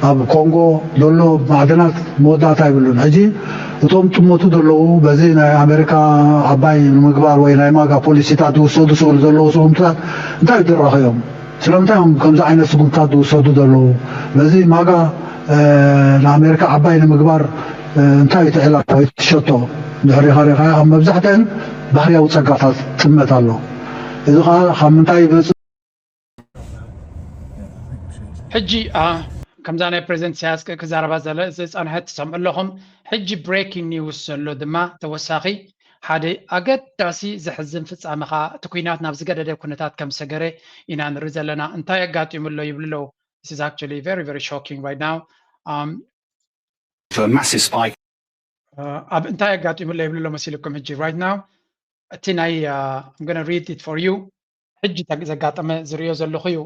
ኣብ ኮንጎ ዘሎ ማዕድናት መወዳእታ የብሉን። ሕጂ እቶም ጥመቱ ዘለዉ በዚ ናይ ኣሜሪካ ዓባይ ንምግባር ወይ ናይ ማጋ ፖሊሲታት ዝውሰዱ ስእሉ ዘለዉ ስጉምትታት እንታይ ዝድረኸ እዮም? ስለምንታይ እዮም ከምዚ ዓይነት ስጉምትታት ዝውሰዱ ዘለዉ? በዚ ማጋ ንኣሜሪካ ዓባይ ንምግባር እንታይ እዩ ትዕላ ወይ ትሸቶ? ድሕሪኻ ሪኻ ኣብ መብዛሕትአን ባህርያዊ ጸጋታት ጥመት ኣሎ። እዚ ኸዓ ካብ ምንታይ ይመጽእ? ሕጂ ከምዛ ናይ ፕሬዚደንት ኢሳያስ ክዛረባ ዝፀንሐት ትሰምዑ ኣለኹም። ሕጂ ብሬኪንግ ኒውስ ዘሎ ድማ ተወሳኺ ሓደ ኣገዳሲ ዘሕዝን ፍጻመ ኸዓ እቲ ኲናት ናብ ዝገደደ ኩነታት ከም ሰገረ ኢና ንርኢ ዘለና። እንታይ ኣጋጢሙ ኣሎ ይብሉ ኣለዉ። This is actually very, very shocking right now. Um, a massive spike. ኣብ እንታይ ኣጋጢሙ ኣሎ ይብሉ ኣሎ መሲልኩም ሕጂ right now እቲ ናይ I'm gonna read it for you ሕጂ ዘጋጠመ ዝሪኦ ዘለኹ እዩ።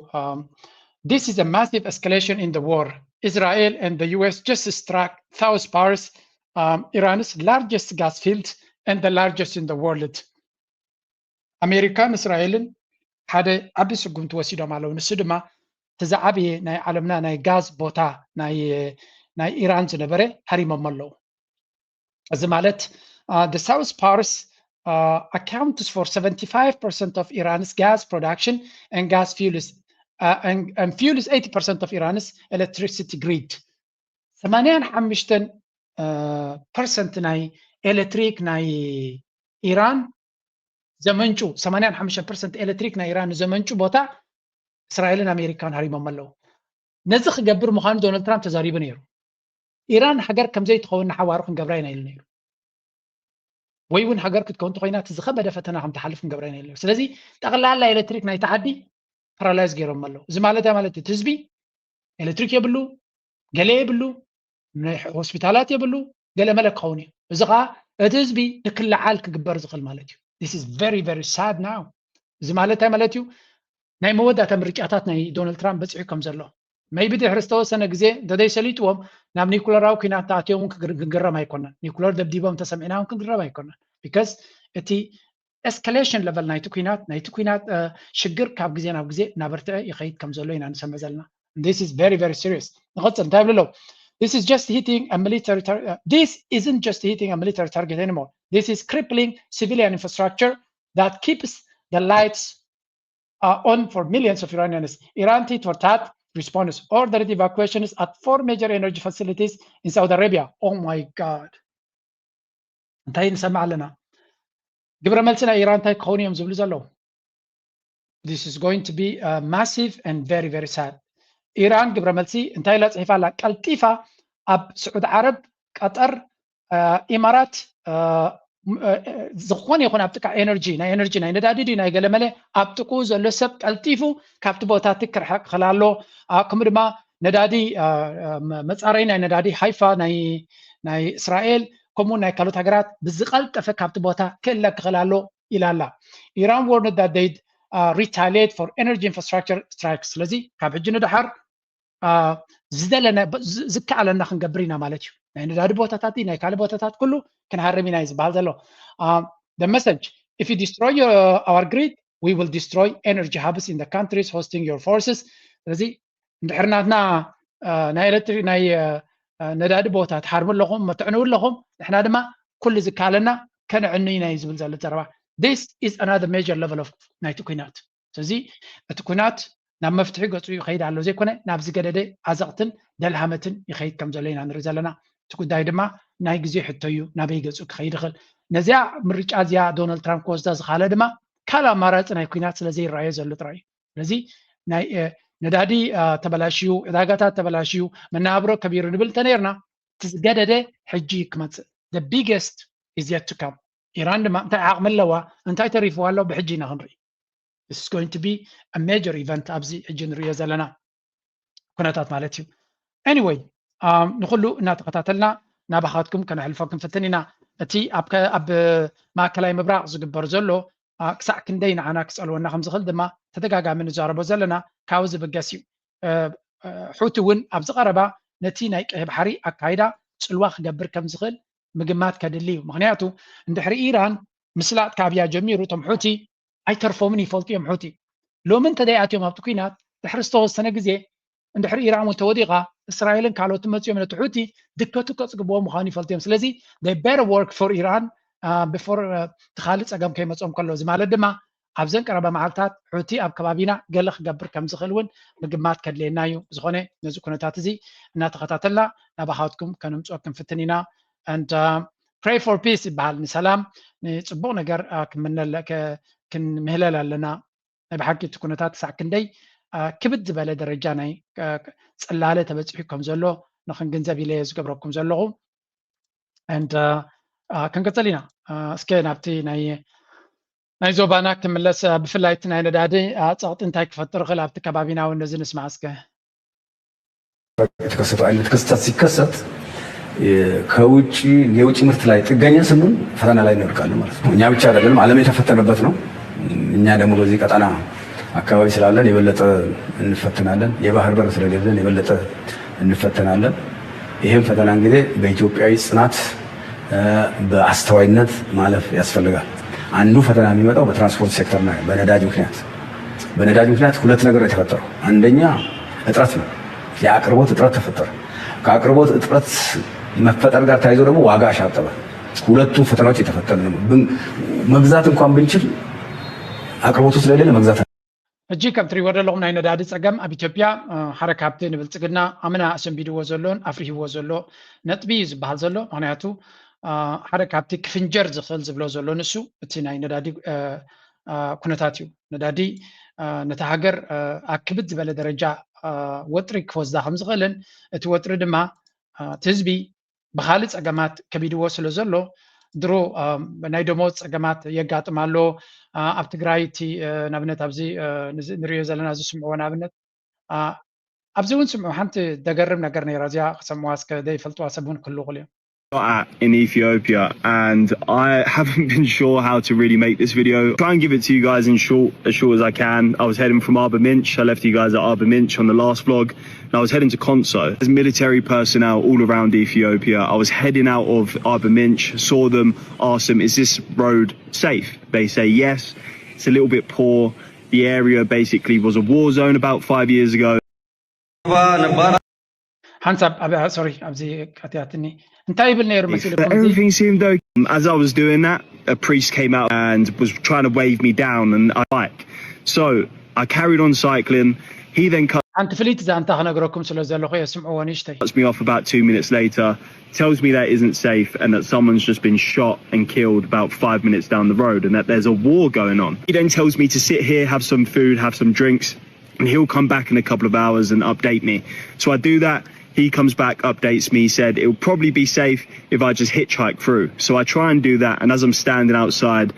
This is a massive escalation in the war. Israel and the U S just struck South Pars, um, Iran's largest gas field and the largest in the world. ኣሜሪካን እስራኤልን ሓደ ዓቢ ስጉምቲ ወሲዶም ኣለዉ። ንሱ ድማ እቲ ዝዓበየ ናይ ዓለምና ናይ ጋዝ ቦታ ናይ ኢራን ዝነበረ ሃሪሞሞ ኣለዉ። እዚ ማለት the South Pars accounts for seventy-five percent of Iran's gas production and gas fuels and fuels eighty percent of Iran's electricity grid. ሰማንያን ሓሙሽተን ፐርሰንት ናይ ኤሌክትሪክ ናይ ኢራን ዘመንጩ ሰማንያን ሓሙሽተን ፐርሰንት ኤሌክትሪክ ናይ ኢራን ዘመንጩ ቦታ እስራኤልን ኣሜሪካን ሃሪሞም ኣለዉ። ነዚ ክገብር ምዃኑ ዶናልድ ትራምፕ ተዛሪቡ ነይሩ። ኢራን ሃገር ከምዘይትኸውን ንሓዋሩ ክንገብራ ኢና ኢሉ ነይሩ። ወይ እውን ሃገር ክትከውን ተኮይና እቲ ዝኸበደ ፈተና ከም ትሓልፍ ክንገብራ ኢና ኢሉ ነይሩ። ስለዚ ጠቕላላ ኤሌክትሪክ ናይቲ ዓዲ ፓራላይዝ ገይሮም ኣለዉ። እዚ ማለት ማለት እቲ ህዝቢ ኤሌክትሪክ የብሉ፣ ገለ የብሉ፣ ሆስፒታላት የብሉ፣ ገለ መለ ክኸውን እዩ። እዚ ከዓ እቲ ህዝቢ ንክለዓል ክግበር ዝኽእል ማለት እዩ። This is very, very sad now. እዚ ማለት እንታይ ማለት እዩ? ናይ መወዳእታ ምርጫታት ናይ ዶናልድ ትራምፕ በፂሑ ከም ዘሎ maybe ድሕሪ ዝተወሰነ ግዜ እንተዘይሰሊጥዎም ናብ ኒኩለራዊ ኲናት ተኣትዮም እውን ክግረም ኣይኮነን። ኒኩለር ደብዲቦም ተሰሚዕና እውን ክንግረም ኣይኮነን። Because እቲ ኤስካሌሽን ለቨል ናይቲ ኲናት ናይቲ ኲናት ሽግር ካብ ግዜ ናብ ግዜ እናበርትዐ ይኸይድ ከም ዘሎ ኢና ንሰምዕ ዘለና። This is very, very serious. ንቐፅል እንታይ ይብሉ ኣለዉ? This is just hitting a military target. This isn't just hitting a military target anymore. This is crippling civilian infrastructure that keeps the lights uh, on for millions of Iranians. Iran tit for tat response ordered evacuations at four major energy facilities in Saudi Arabia. Oh my God. እንታይ ንሰምዕ ኣለና? ግብረ መልሲ ናይ ኢራን እንታይ ክኸውን እዮም ዝብሉ ዘለዉ? This is going to be uh, massive and very, very sad. ኢራን ግብረ መልሲ እንታይ ኢላ ፅሒፋ ኣላ? ቀልጢፋ ኣብ ስዑድ ዓረብ፣ ቀጠር፣ ኢማራት ዝኾነ ይኹን ኣብ ጥቃ ኤነርጂ ናይ ኤነርጂ ናይ ነዳዲ ድዩ ናይ ገለመለ ኣብ ጥቅኡ ዘሎ ሰብ ቀልጢፉ ካብቲ ቦታ እቲ ክርሕቅ ክኽእል ኣሎ። ከምኡ ድማ ነዳዲ መፃረይ ናይ ነዳዲ ሃይፋ ናይ እስራኤል ከምኡ ናይ ካልኦት ሃገራት ብዝቀልጠፈ ካብቲ ቦታ ክእለ ክኽእል ኣሎ ኢላ ኣላ። Iran warned that they'd retaliate for energy infrastructure strikes። ስለዚ ካብ ሕጂ ንደሓር ዝደለና ዝከኣለና ክንገብር ኢና ማለት እዩ። ናይ ነዳዲ ቦታታት ናይ ካልእ ቦታታት ኩሉ ክንሃርም ኢና እዩ ዝበሃል ዘሎ። The message, if you destroy your, our grid, we will destroy energy hubs in the countries hosting your forces. ስለዚ እንድሕር ናትና ናይ ኤሌክትሪክ ናይ ነዳዲ ቦታ ትሓርሙ ኣለኹም መትዕንው ኣለኹም ንሕና ድማ ኩሉ ዝከኣለና ከነዕኑ ኢና እዩ ዝብል ዘሎ ዘረባ። This is another major level of ናይቲ ኩናት። ስለዚ እቲ ኩናት ናብ መፍትሒ ገጹ ይኸይድ ኣሎ ዘይኮነ ናብ ዝገደደ ዓዘቕትን ደልሃመትን ይኸይድ ከም ዘሎ ኢና ንርኢ ዘለና። እቲ ጉዳይ ድማ ናይ ግዜ ሕቶ እዩ፣ ናበይ ገጹ ክኸይድ ይኽእል። ነዚኣ ምርጫ እዚኣ ዶናልድ ትራምፕ ክወስዳ ዝኸኣለ ድማ ካልእ ኣማራፂ ናይ ኩናት ስለ ዘይረኣዮ ዘሎ ጥራይ እዩ። ስለዚ ናይ ነዳዲ ተበላሽዩ፣ ዕዳጋታት ተበላሽዩ፣ መነባብሮ ከቢሩ ንብል እንተነይርና እቲ ዝገደደ ሕጂ ክመፅእ the biggest is yet to come። ኢራን ድማ እንታይ ዓቕሚ ኣለዋ እንታይ ተሪፍዋ ኣሎ ብሕጂ ኢና ክንርኢ። This is going to be a major event ኣብዚ ሕጂ ንሪኦ ዘለና ኩነታት ማለት እዩ። Anyway ንኩሉ እናተኸታተልና ናባኻትኩም ከነሕልፎ ክንፍትን ኢና። እቲ ኣብ ማእከላይ ምብራቕ ዝግበር ዘሎ ክሳዕ ክንደይ ንዓና ክፀልወና ከም ዝኽእል ድማ ተደጋጋሚ ንዛረቦ ዘለና ካብኡ ዝብገስ እዩ። ሑቲ እውን ኣብዚ ቀረባ ነቲ ናይ ቀይሕ ባሕሪ ኣካይዳ ፅልዋ ክገብር ከም ዝኽእል ምግማት ከድሊ እዩ። ምክንያቱ እንድሕሪ ኢራን ምስላጥ ካብያ ጀሚሩ እቶም ሑቲ ኣይተርፎምን ይፈልጡ እዮም። ሑቲ ሎሚ እንተደይኣትዮም ኣብቲ ኩናት ድሕሪ ዝተወሰነ ግዜ እንድሕሪ ኢራን እውን ተወዲቓ እስራኤልን ካልኦትን መፅኦም ነቲ ሑቲ ድከቱ ከፅግብዎ ምዃኑ ይፈልጡ እዮም። ስለዚ they better work for ኢራን ብፎር እቲ ካልእ ፀገም ከይመፅኦም ከሎ። እዚ ማለት ድማ ኣብዘን ቀረባ መዓልታት ሑቲ ኣብ ከባቢና ገለ ክገብር ከም ዝኽእል እውን ምግማት ከድልየና እዩ። ዝኾነ ነዚ ኩነታት እዚ እናተኸታተልና ናባኻትኩም ከነምፅኦ ክንፍትን ኢና። And pray for peace ይበሃል። ንሰላም ንፅቡቕ ነገር ክንምህለል ኣለና። ናይ ብሓቂ እቲ ኩነታት ክሳዕ ክንደይ ክብድ ዝበለ ደረጃ ናይ ፅላለ ተበፂሑ ከም ዘሎ ንክንግንዘብ ኢለ ዝገብረኩም ዘለኹ። And ክንቅፅል ኢና። እስከ ናብቲ ናይ ናይ ዞባና ክምለስ፣ ብፍላይ እቲ ናይ ነዳዲ ፀቕጢ እንታይ ክፈጥር ይኽእል ኣብቲ ከባቢና እውን ነዚ ንስማዕ እስከ። የተከሰቱ አይነት ክስተት ሲከሰት ከውጭ የውጭ ምርት ላይ ጥገኛ ስንሆን ፈተና ላይ እንወድቃለን ማለት ነው። እኛ ብቻ አይደለንም፣ ዓለም የተፈተነበት ነው። እኛ ደግሞ በዚህ ቀጠና አካባቢ ስላለን የበለጠ እንፈተናለን። የባህር በር ስለሌለን የበለጠ እንፈተናለን። ይህም ፈተና እንግዲህ በኢትዮጵያዊ ጽናት በአስተዋይነት ማለፍ ያስፈልጋል። አንዱ ፈተና የሚመጣው በትራንስፖርት ሴክተር ነው፣ በነዳጅ ምክንያት። በነዳጅ ምክንያት ሁለት ነገር የተፈጠረው፣ አንደኛ እጥረት ነው፣ የአቅርቦት እጥረት ተፈጠረ። ከአቅርቦት እጥረት መፈጠር ጋር ተያይዞ ደግሞ ዋጋ አሻቀበ። ሁለቱ ፈተናዎች የተፈጠሩ ነው። መግዛት እንኳን ብንችል አቅርቦቱ ስለሌለ መግዛት ሕጂ ከም ትሪእዎ ዘለኹም ናይ ነዳዲ ፀገም ኣብ ኢትዮጵያ ሓደ ካብቲ ንብልፅግና ኣምና ኣሰንቢድዎ ዘሎን ኣፍሪህዎ ዘሎ ነጥቢ እዩ ዝበሃል ዘሎ። ምክንያቱ ሓደ ካብቲ ክፍንጀር ዝኽእል ዝብሎ ዘሎ ንሱ እቲ ናይ ነዳዲ ኩነታት እዩ። ነዳዲ ነታ ሃገር ኣብ ክብድ ዝበለ ደረጃ ወጥሪ ክወስዳ ከም ዝኽእልን እቲ ወጥሪ ድማ እቲ ህዝቢ ብካልእ ፀገማት ከቢድዎ ስለ ዘሎ ድሮ ናይ ደሞዝ ፀገማት የጋጥም ኣሎ። ኣብ ትግራይ እቲ ንኣብነት ኣብዚ ንሪኦ ዘለና ዝስምዕዎ ንኣብነት ኣብዚ እውን ስምዑ ሓንቲ ደገርም ነገር ነይራ እዚኣ ክሰምዋ እስከ ዘይፈልጥዋ ሰብ እውን ክህልው ይኽእሉ እዮም። At in Ethiopia, and I haven't been sure how to really make this video. Try and give it to you guys in short, as short as I can. I was heading from Arba Minch. I left you guys at Arba Minch on the last vlog, and I was heading to Konso. There's military personnel all around Ethiopia. I was heading out of Arba Minch, saw them, asked them, "Is this road safe?" They say yes. It's a little bit poor. The area basically was a war zone about five years ago. ሓንሳብ ኣብ ሶሪ ኣብዚ ቀትያትኒ እንታይ ይብል ነይሩ መሲሉ Everything seemed okay. As I was doing that, a priest came out and was trying to wave me down and I bike. So I carried on cycling. He then cut ሓንቲ ፍልይቲ ዛንታ ክነግረኩም ስለ ዘለኹ የስምዕዎ ንእሽተይ cuts me off about two minutes later, tells me that isn't safe and that someone's just been shot and killed about five minutes down the road and that there's a war going on. He then tells me to sit here, have some food, have some drinks, and he'll come back in a couple of hours and update me. So I do that. He comes back, updates me, said it'll probably be safe if I just hitchhike through. So I try and do that. And as I'm standing outside,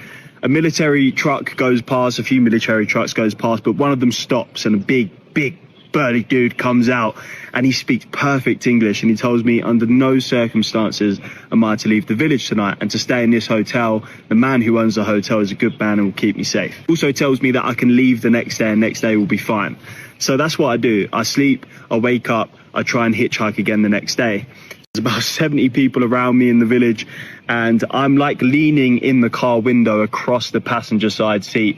a military truck goes past, a few military trucks goes past, but one of them stops and a big, big, burly dude comes out and he speaks perfect English and he tells me under no circumstances am I to leave the village tonight and to stay in this hotel. The man who owns the hotel is a good man and will keep me safe. Also tells me that I can leave the next day and next day will be fine. So that's what I do. I sleep, I wake up, I try and hitchhike again the next day. There's about seventy people around me in the village, and I'm like leaning in the car window across the passenger side seat,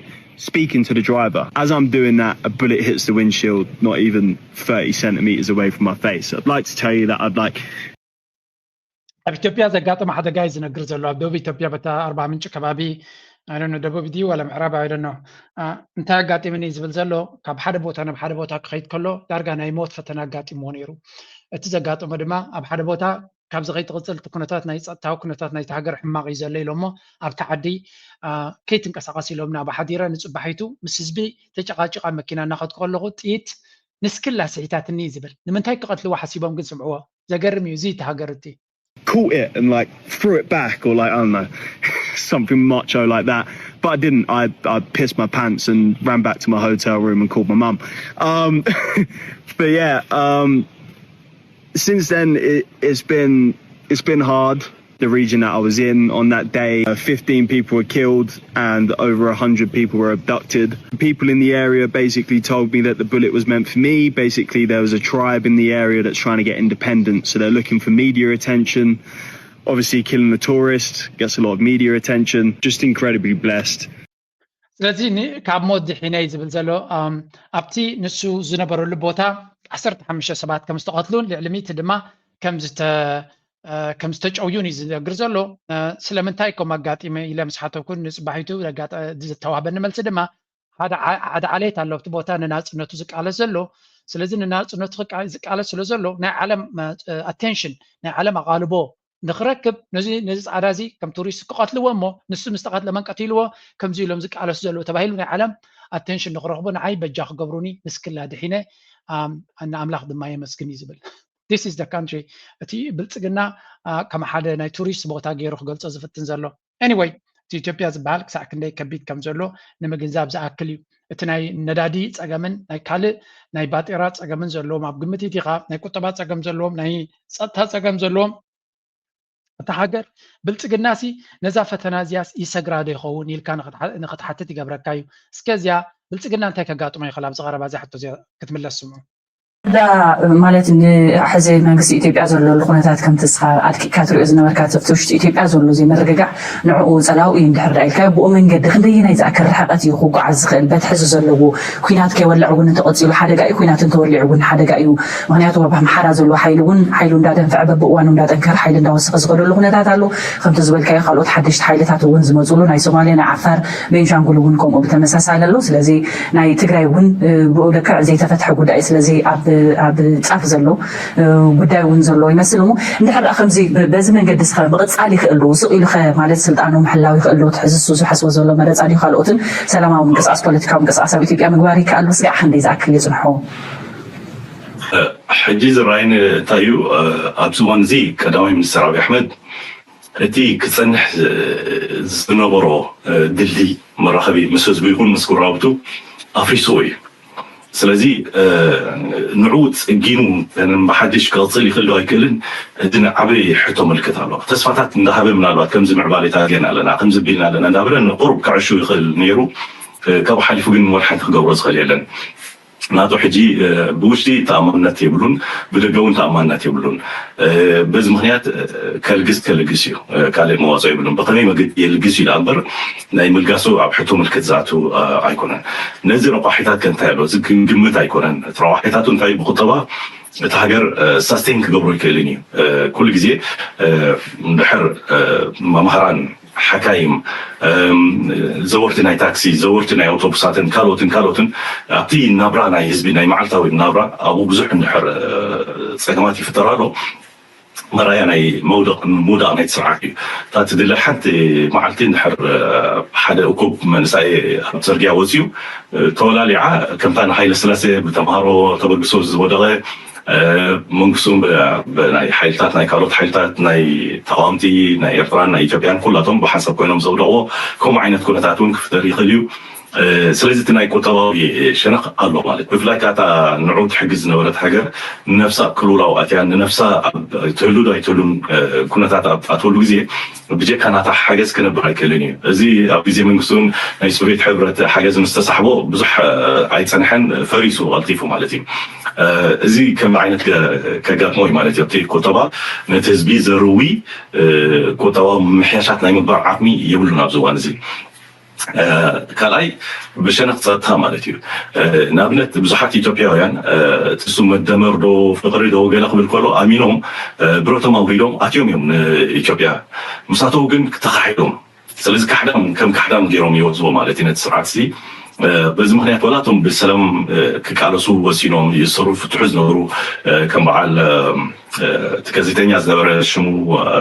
speaking to the driver. As I'm doing that, a bullet hits the windshield, not even thirty centimeters away from my face. I'd like to tell you that I'd like ኣብ ኢትዮጵያ ዘጋጠመ ሓደጋ እዩ ዝነግር ዘሎ። ኣብ ደቡብ ኢትዮጵያ በታ ኣርባ ምንጭ ከባቢ ኣይደኖ ደቡብ ድዩ ዋላ ምዕራብ ኣይደኖ እንታይ ኣጋጢምኒ ዝብል ዘሎ ካብ ሓደ ቦታ ናብ ሓደ ቦታ ክኸይድ ከሎ ዳርጋ ናይ ሞት ፈተና ኣጋጢምዎ ነይሩ። እቲ ዘጋጠሞ ድማ ኣብ ሓደ ቦታ ካብዚ ከይትቕፅል እቲ ኩነታት ናይ ፀጥታዊ ኩነታት ናይቲ ሃገር ሕማቕ እዩ ዘሎ ኢሎሞ ኣብቲ ዓዲ ከይትንቀሳቐስ ኢሎም ናብ ሓዲረ ንፅባሒቱ ምስ ህዝቢ ተጨቃጭቃ መኪና እናኸድኩ ከለኹ ጥይት ንስክላ ስሒታትኒ እዩ ዝብል። ንምንታይ ክቐትልዎ ሓሲቦም ግን ስምዕዎ። ዘገርም እዩ እዚ እቲ ሃገር እቲ። Caught it and like threw it back or like I don't know something macho like that, but I didn't. I, I pissed my pants and ran back to my hotel room and called my mum. Um, but yeah, um, since then it, it's been it's been hard. the region that I was in on that day. Uh, fifteen people were killed and over one hundred people were abducted. People in the area basically told me that the bullet was meant for me. Basically, there was a tribe in the area that's trying to get independence. So they're looking for media attention. Obviously, killing a tourist gets a lot of media attention. Just incredibly blessed. ስለዚ ካብ ሞት ድሒነ እዩ ዝብል ዘሎ። ኣብቲ ንሱ ዝነበረሉ ቦታ ዓሰርተ ሓሙሽተ ሰባት ከም ዝተቐትሉን ልዕሊ ሚእቲ ድማ ከም ዝተጨውዩን እዩ ዝነግር ዘሎ። ስለምንታይ ከም ኣጋጢመ ኢለ ምስ ሓተኩን ንፅባሒቱ ዝተዋህበኒ መልሲ ድማ ሓደ ዓሌት ኣሎ ኣብቲ ቦታ ንናፅነቱ ዝቃለስ ዘሎ። ስለዚ ንናፅነቱ ዝቃለስ ስለ ዘሎ ናይ ዓለም ኣቴንሽን ናይ ዓለም ኣቓልቦ ንክረክብ ነዚ ነዚ ፃዕዳ እዚ ከም ቱሪስት ክቐትልዎ እሞ ንሱ ምስ ተቐትለ መን ቀቲልዎ ከምዚ ኢሎም ዝቃለሱ ዘለዉ ተባሂሉ ናይ ዓለም ኣቴንሽን ንክረኽቡ ንዓይ በጃ ክገብሩኒ ንስክላ ድሒነ ንኣምላኽ ድማ የመስግን እዩ ዝብል። This is the country። እቲ ብልፅግና ከም ሓደ ናይ ቱሪስት ቦታ ገይሩ ክገልፆ ዝፍትን ዘሎ። Anyway፣ እቲ ኢትዮጵያ ዝበሃል ክሳዕ ክንደይ ከቢድ ከም ዘሎ ንምግንዛብ ዝኣክል እዩ። እቲ ናይ ነዳዲ ፀገምን ናይ ካልእ ናይ ባጤራ ፀገምን ዘለዎም ኣብ ግምት ኢኻ ናይ ቁጠባ ፀገም ዘለዎም ናይ ፀጥታ ፀገም ዘለዎም እታ ሃገር ብልፅግናሲ ነዛ ፈተና እዚያስ ይሰግራ ዶ ይኸውን ኢልካ ንክትሓትት ይገብረካ እዩ። እስከ እዚያ ብልፅግና እንታይ ከጋጥሞ ይኽእል ኣብዚ ቀረባ እዚያ ሕቶ እዚያ ክትምለስ ስምዑ። ዳ ማለት ንሕዚ መንግስቲ ኢትዮጵያ ዘለሉ ኩነታት ከምቲ እስኻ ኣድቂቕካ ትሪኦ ዝነበርካ እቲ ውሽጢ ኢትዮጵያ ዘሎ ዘይምርግጋዕ ንዕኡ ፀላኡ እዩ እንድሕር ዳ ኢልካ ብኡ መንገዲ ክንደየናይ ዝኣክል ርሕቐት እዩ ክጓዓዝ ዝኽእል በቲ ሕዚ ዘለዎ ኩናት ከይወልዕ እውን እንተቐፂሉ ሓደጋ እዩ ኩናት እንተወሊዑ እውን ሓደጋ እዩ ምክንያቱ ኣብ ኣምሓራ ዘሎ ሓይሊ እውን ሓይሉ እንዳደንፈዐ በብእዋኑ እንዳጠንከረ ሓይሊ እንዳወሰኸ ዝኸደሉ ኩነታት ኣሎ ከምቲ ዝበልካዮ ካልኦት ሓደሽቲ ሓይልታት እውን ዝመፅሉ ናይ ሶማሌ ናይ ዓፋር ቤንሻንጉል እውን ከምኡ ብተመሳሳሊ ኣሎ ስለዚ ናይ ትግራይ እውን ብኡ ልክዕ ዘይተፈትሐ ጉዳይ ስለዚ ኣብ ጫፍ ዘሎ ጉዳይ እውን ዘሎ ይመስል እሞ እንድሕር ከምዚ በዚ መንገዲ ስኸ ምቕፃል ይኽእል ዶ ስቕ ኢሉ ኸ ማለት ስልጣኑ ምሕላው ይኽእል ዶ ትሕዝሱ ዝሓስቦ ዘሎ መረፃ ድዩ ካልኦትን ሰላማዊ ምንቅስቃስ ፖለቲካዊ ምንቅስቃስ ኣብ ኢትዮጵያ ምግባር ይከኣል ዶ ስጋዕ ክንደይ ዝኣክል የፅንሖ ሕጂ ዝረኣይኒ እንታይ እዩ ኣብዚ እዋን እዚ ቀዳማይ ሚኒስትር ኣብይ ኣሕመድ እቲ ክፀንሕ ዝነበሮ ድልድይ መራኸቢ ምስ ህዝቡ ይኹን ምስ ጉራብቱ ኣፍሪስዎ እዩ። ስለዚ ንዑ ፅጊኑ ብሓድሽ ክቕፅል ይኽእል ዶ ኣይክእልን እቲ ዓብይ ሕቶ ምልክት ኣሎ። ተስፋታት እንዳሃበ ምናልባት ከምዚ ምዕባሌታት ጌርና ኣለና ከምዚ ቢልና ኣለና እንዳበለ ንቁሩብ ክዕሹ ይኽእል ነይሩ። ካብኡ ሓሊፉ ግን ወላ ሓንቲ ክገብሮ ዝኽእል የለን። ናቱ ሕጂ ብውሽጢ ተኣማንነት የብሉን፣ ብደገ እውን ተኣማንነት የብሉን። በዚ ምክንያት ከልግስ ከልግስ እዩ፣ ካልእ መዋፅኦ የብሉን። ብኸመይ መገዲ የልግስ እዩ ደኣ እምበር ናይ ምልጋሱ ኣብ ሕቶ ምልክት ዝኣቱ ኣይኮነን። ነዚ ረቋሒታት ከ እንታይ ኣሎ? እዚ ክንግምት ኣይኮነን። እቲ ረቋሒታቱ እንታይ ብቁጠባ እቲ ሃገር ሳስቴን ክገብሮ ይክእልን እዩ። ኩሉ ግዜ እንድሕር መምሃራን ሓካይም፣ ዘወርቲ ናይ ታክሲ፣ ዘወርቲ ናይ ኣውቶቡሳትን ካልኦትን ካልኦትን ኣብቲ ናብራ ናይ ህዝቢ ናይ መዓልታዊ ናብራ ኣብኡ ብዙሕ እንድሕር ፀገማት ይፍጠር ኣሎ። መራያ ናይ መውደቕ ምውዳቕ ናይቲ ስርዓት እዩ። እታ ትድለ ሓንቲ መዓልቲ እንድሕር ሓደ እኩብ መንእሳይ ኣብ ፅርግያ ወፂኡ ተወላሊዓ ከምታ ንሃይለ ስላሴ ብተምሃሮ ተበግሶ ዝወደቐ መንግስቱ ብናይ ሓይልታት ናይ ካልኦት ሓይልታት ናይ ተቃወምቲ ናይ ኤርትራን ናይ ኢትዮጵያን ኩላቶም ብሓንሳብ ኮይኖም ዘውደቕዎ ከምኡ ዓይነት ኩነታት እውን ክፍጠር ይኽእል እዩ። ስለዚ እቲ ናይ ቁጠባዊ ሸነኽ ኣሎ ማለት ብፍላይ ከዓ እታ ንዑ ትሕግዝ ዝነበረት ሃገር ንነፍሳ ቅልውላው ኣትያ ንነፍሳ ትህሉ ዶ ኣይትህሉን ኩነታት ኣብ ኣትወሉ ግዜ ብጀካ ናታ ሓገዝ ክነብር ኣይክእልን እዩ። እዚ ኣብ ግዜ መንግስቱን ናይ ሶቪየት ሕብረት ሓገዝ ምስ ተሳሕቦ ብዙሕ ኣይፀንሐን፣ ፈሪሱ ቀልጢፉ ማለት እዩ። እዚ ከም ዓይነት ከጋጥሞ እዩ ማለት እዩ። ኣብቲ ቁጠባ ነቲ ህዝቢ ዘርዊ ቁጠባዊ ምምሕያሻት ናይ ምግባር ዓቕሚ የብሉን ኣብዚ እዋን እዚ። ካልኣይ ብሸነኽ ፀጥታ ማለት እዩ። ንኣብነት ብዙሓት ኢትዮጵያውያን እቲ እሱ መደመር ዶ ፍቕሪ ዶ ገለ ክብል ከሎ ኣሚኖም ብረቶም ኣውሪዶም ኣትዮም እዮም ንኢትዮጵያ። ምሳተው ግን ተኻሒዶም። ስለዚ ካሕዳም ከም ካሕዳም ገይሮም ይወፅዎ ማለት እዩ ነቲ ስርዓት እዚ። በዚ ምክንያት ወላ እቶም ብሰላም ክቃለሱ ወሲኖም ይእሰሩ ፍትሑ ዝነበሩ ከም በዓል እቲ ጋዜጠኛ ዝነበረ ሽሙ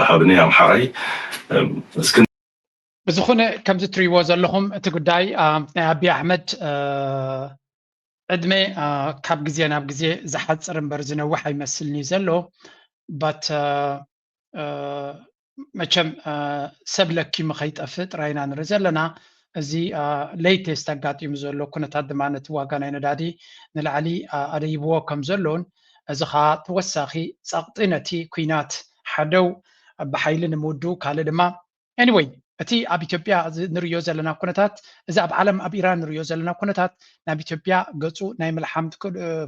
ሃብኒ ኣምሓራይ እስክ ብዝኾነ ከምዚ ትሪእዎ ዘለኹም እቲ ጉዳይ ናይ ኣቢ ኣሕመድ ዕድመ ካብ ግዜ ናብ ግዜ ዝሓፅር እምበር ዝነውሕ ኣይመስልን እዩ ዘሎ but መቸም ሰብ ለኪሙ ከይጠፍእ ጥራይ ኢና ንርኢ ዘለና እዚ latest ኣጋጢሙ ዘሎ ኩነታት ድማ ነቲ ዋጋ ናይ ነዳዲ ንላዕሊ ኣደይብዎ ከም ዘሎን እዚ ከዓ ተወሳኺ ፀቕጢ ነቲ ኩናት ሓደው ብሓይሊ ንምውዱ ካልእ ድማ anyway እቲ ኣብ ኢትዮጵያ ንሪዮ ዘለና ኩነታት እዚ ኣብ ዓለም ኣብ ኢራን ንሪዮ ዘለና ኩነታት ናብ ኢትዮጵያ ገፁ ናይ ምልሓም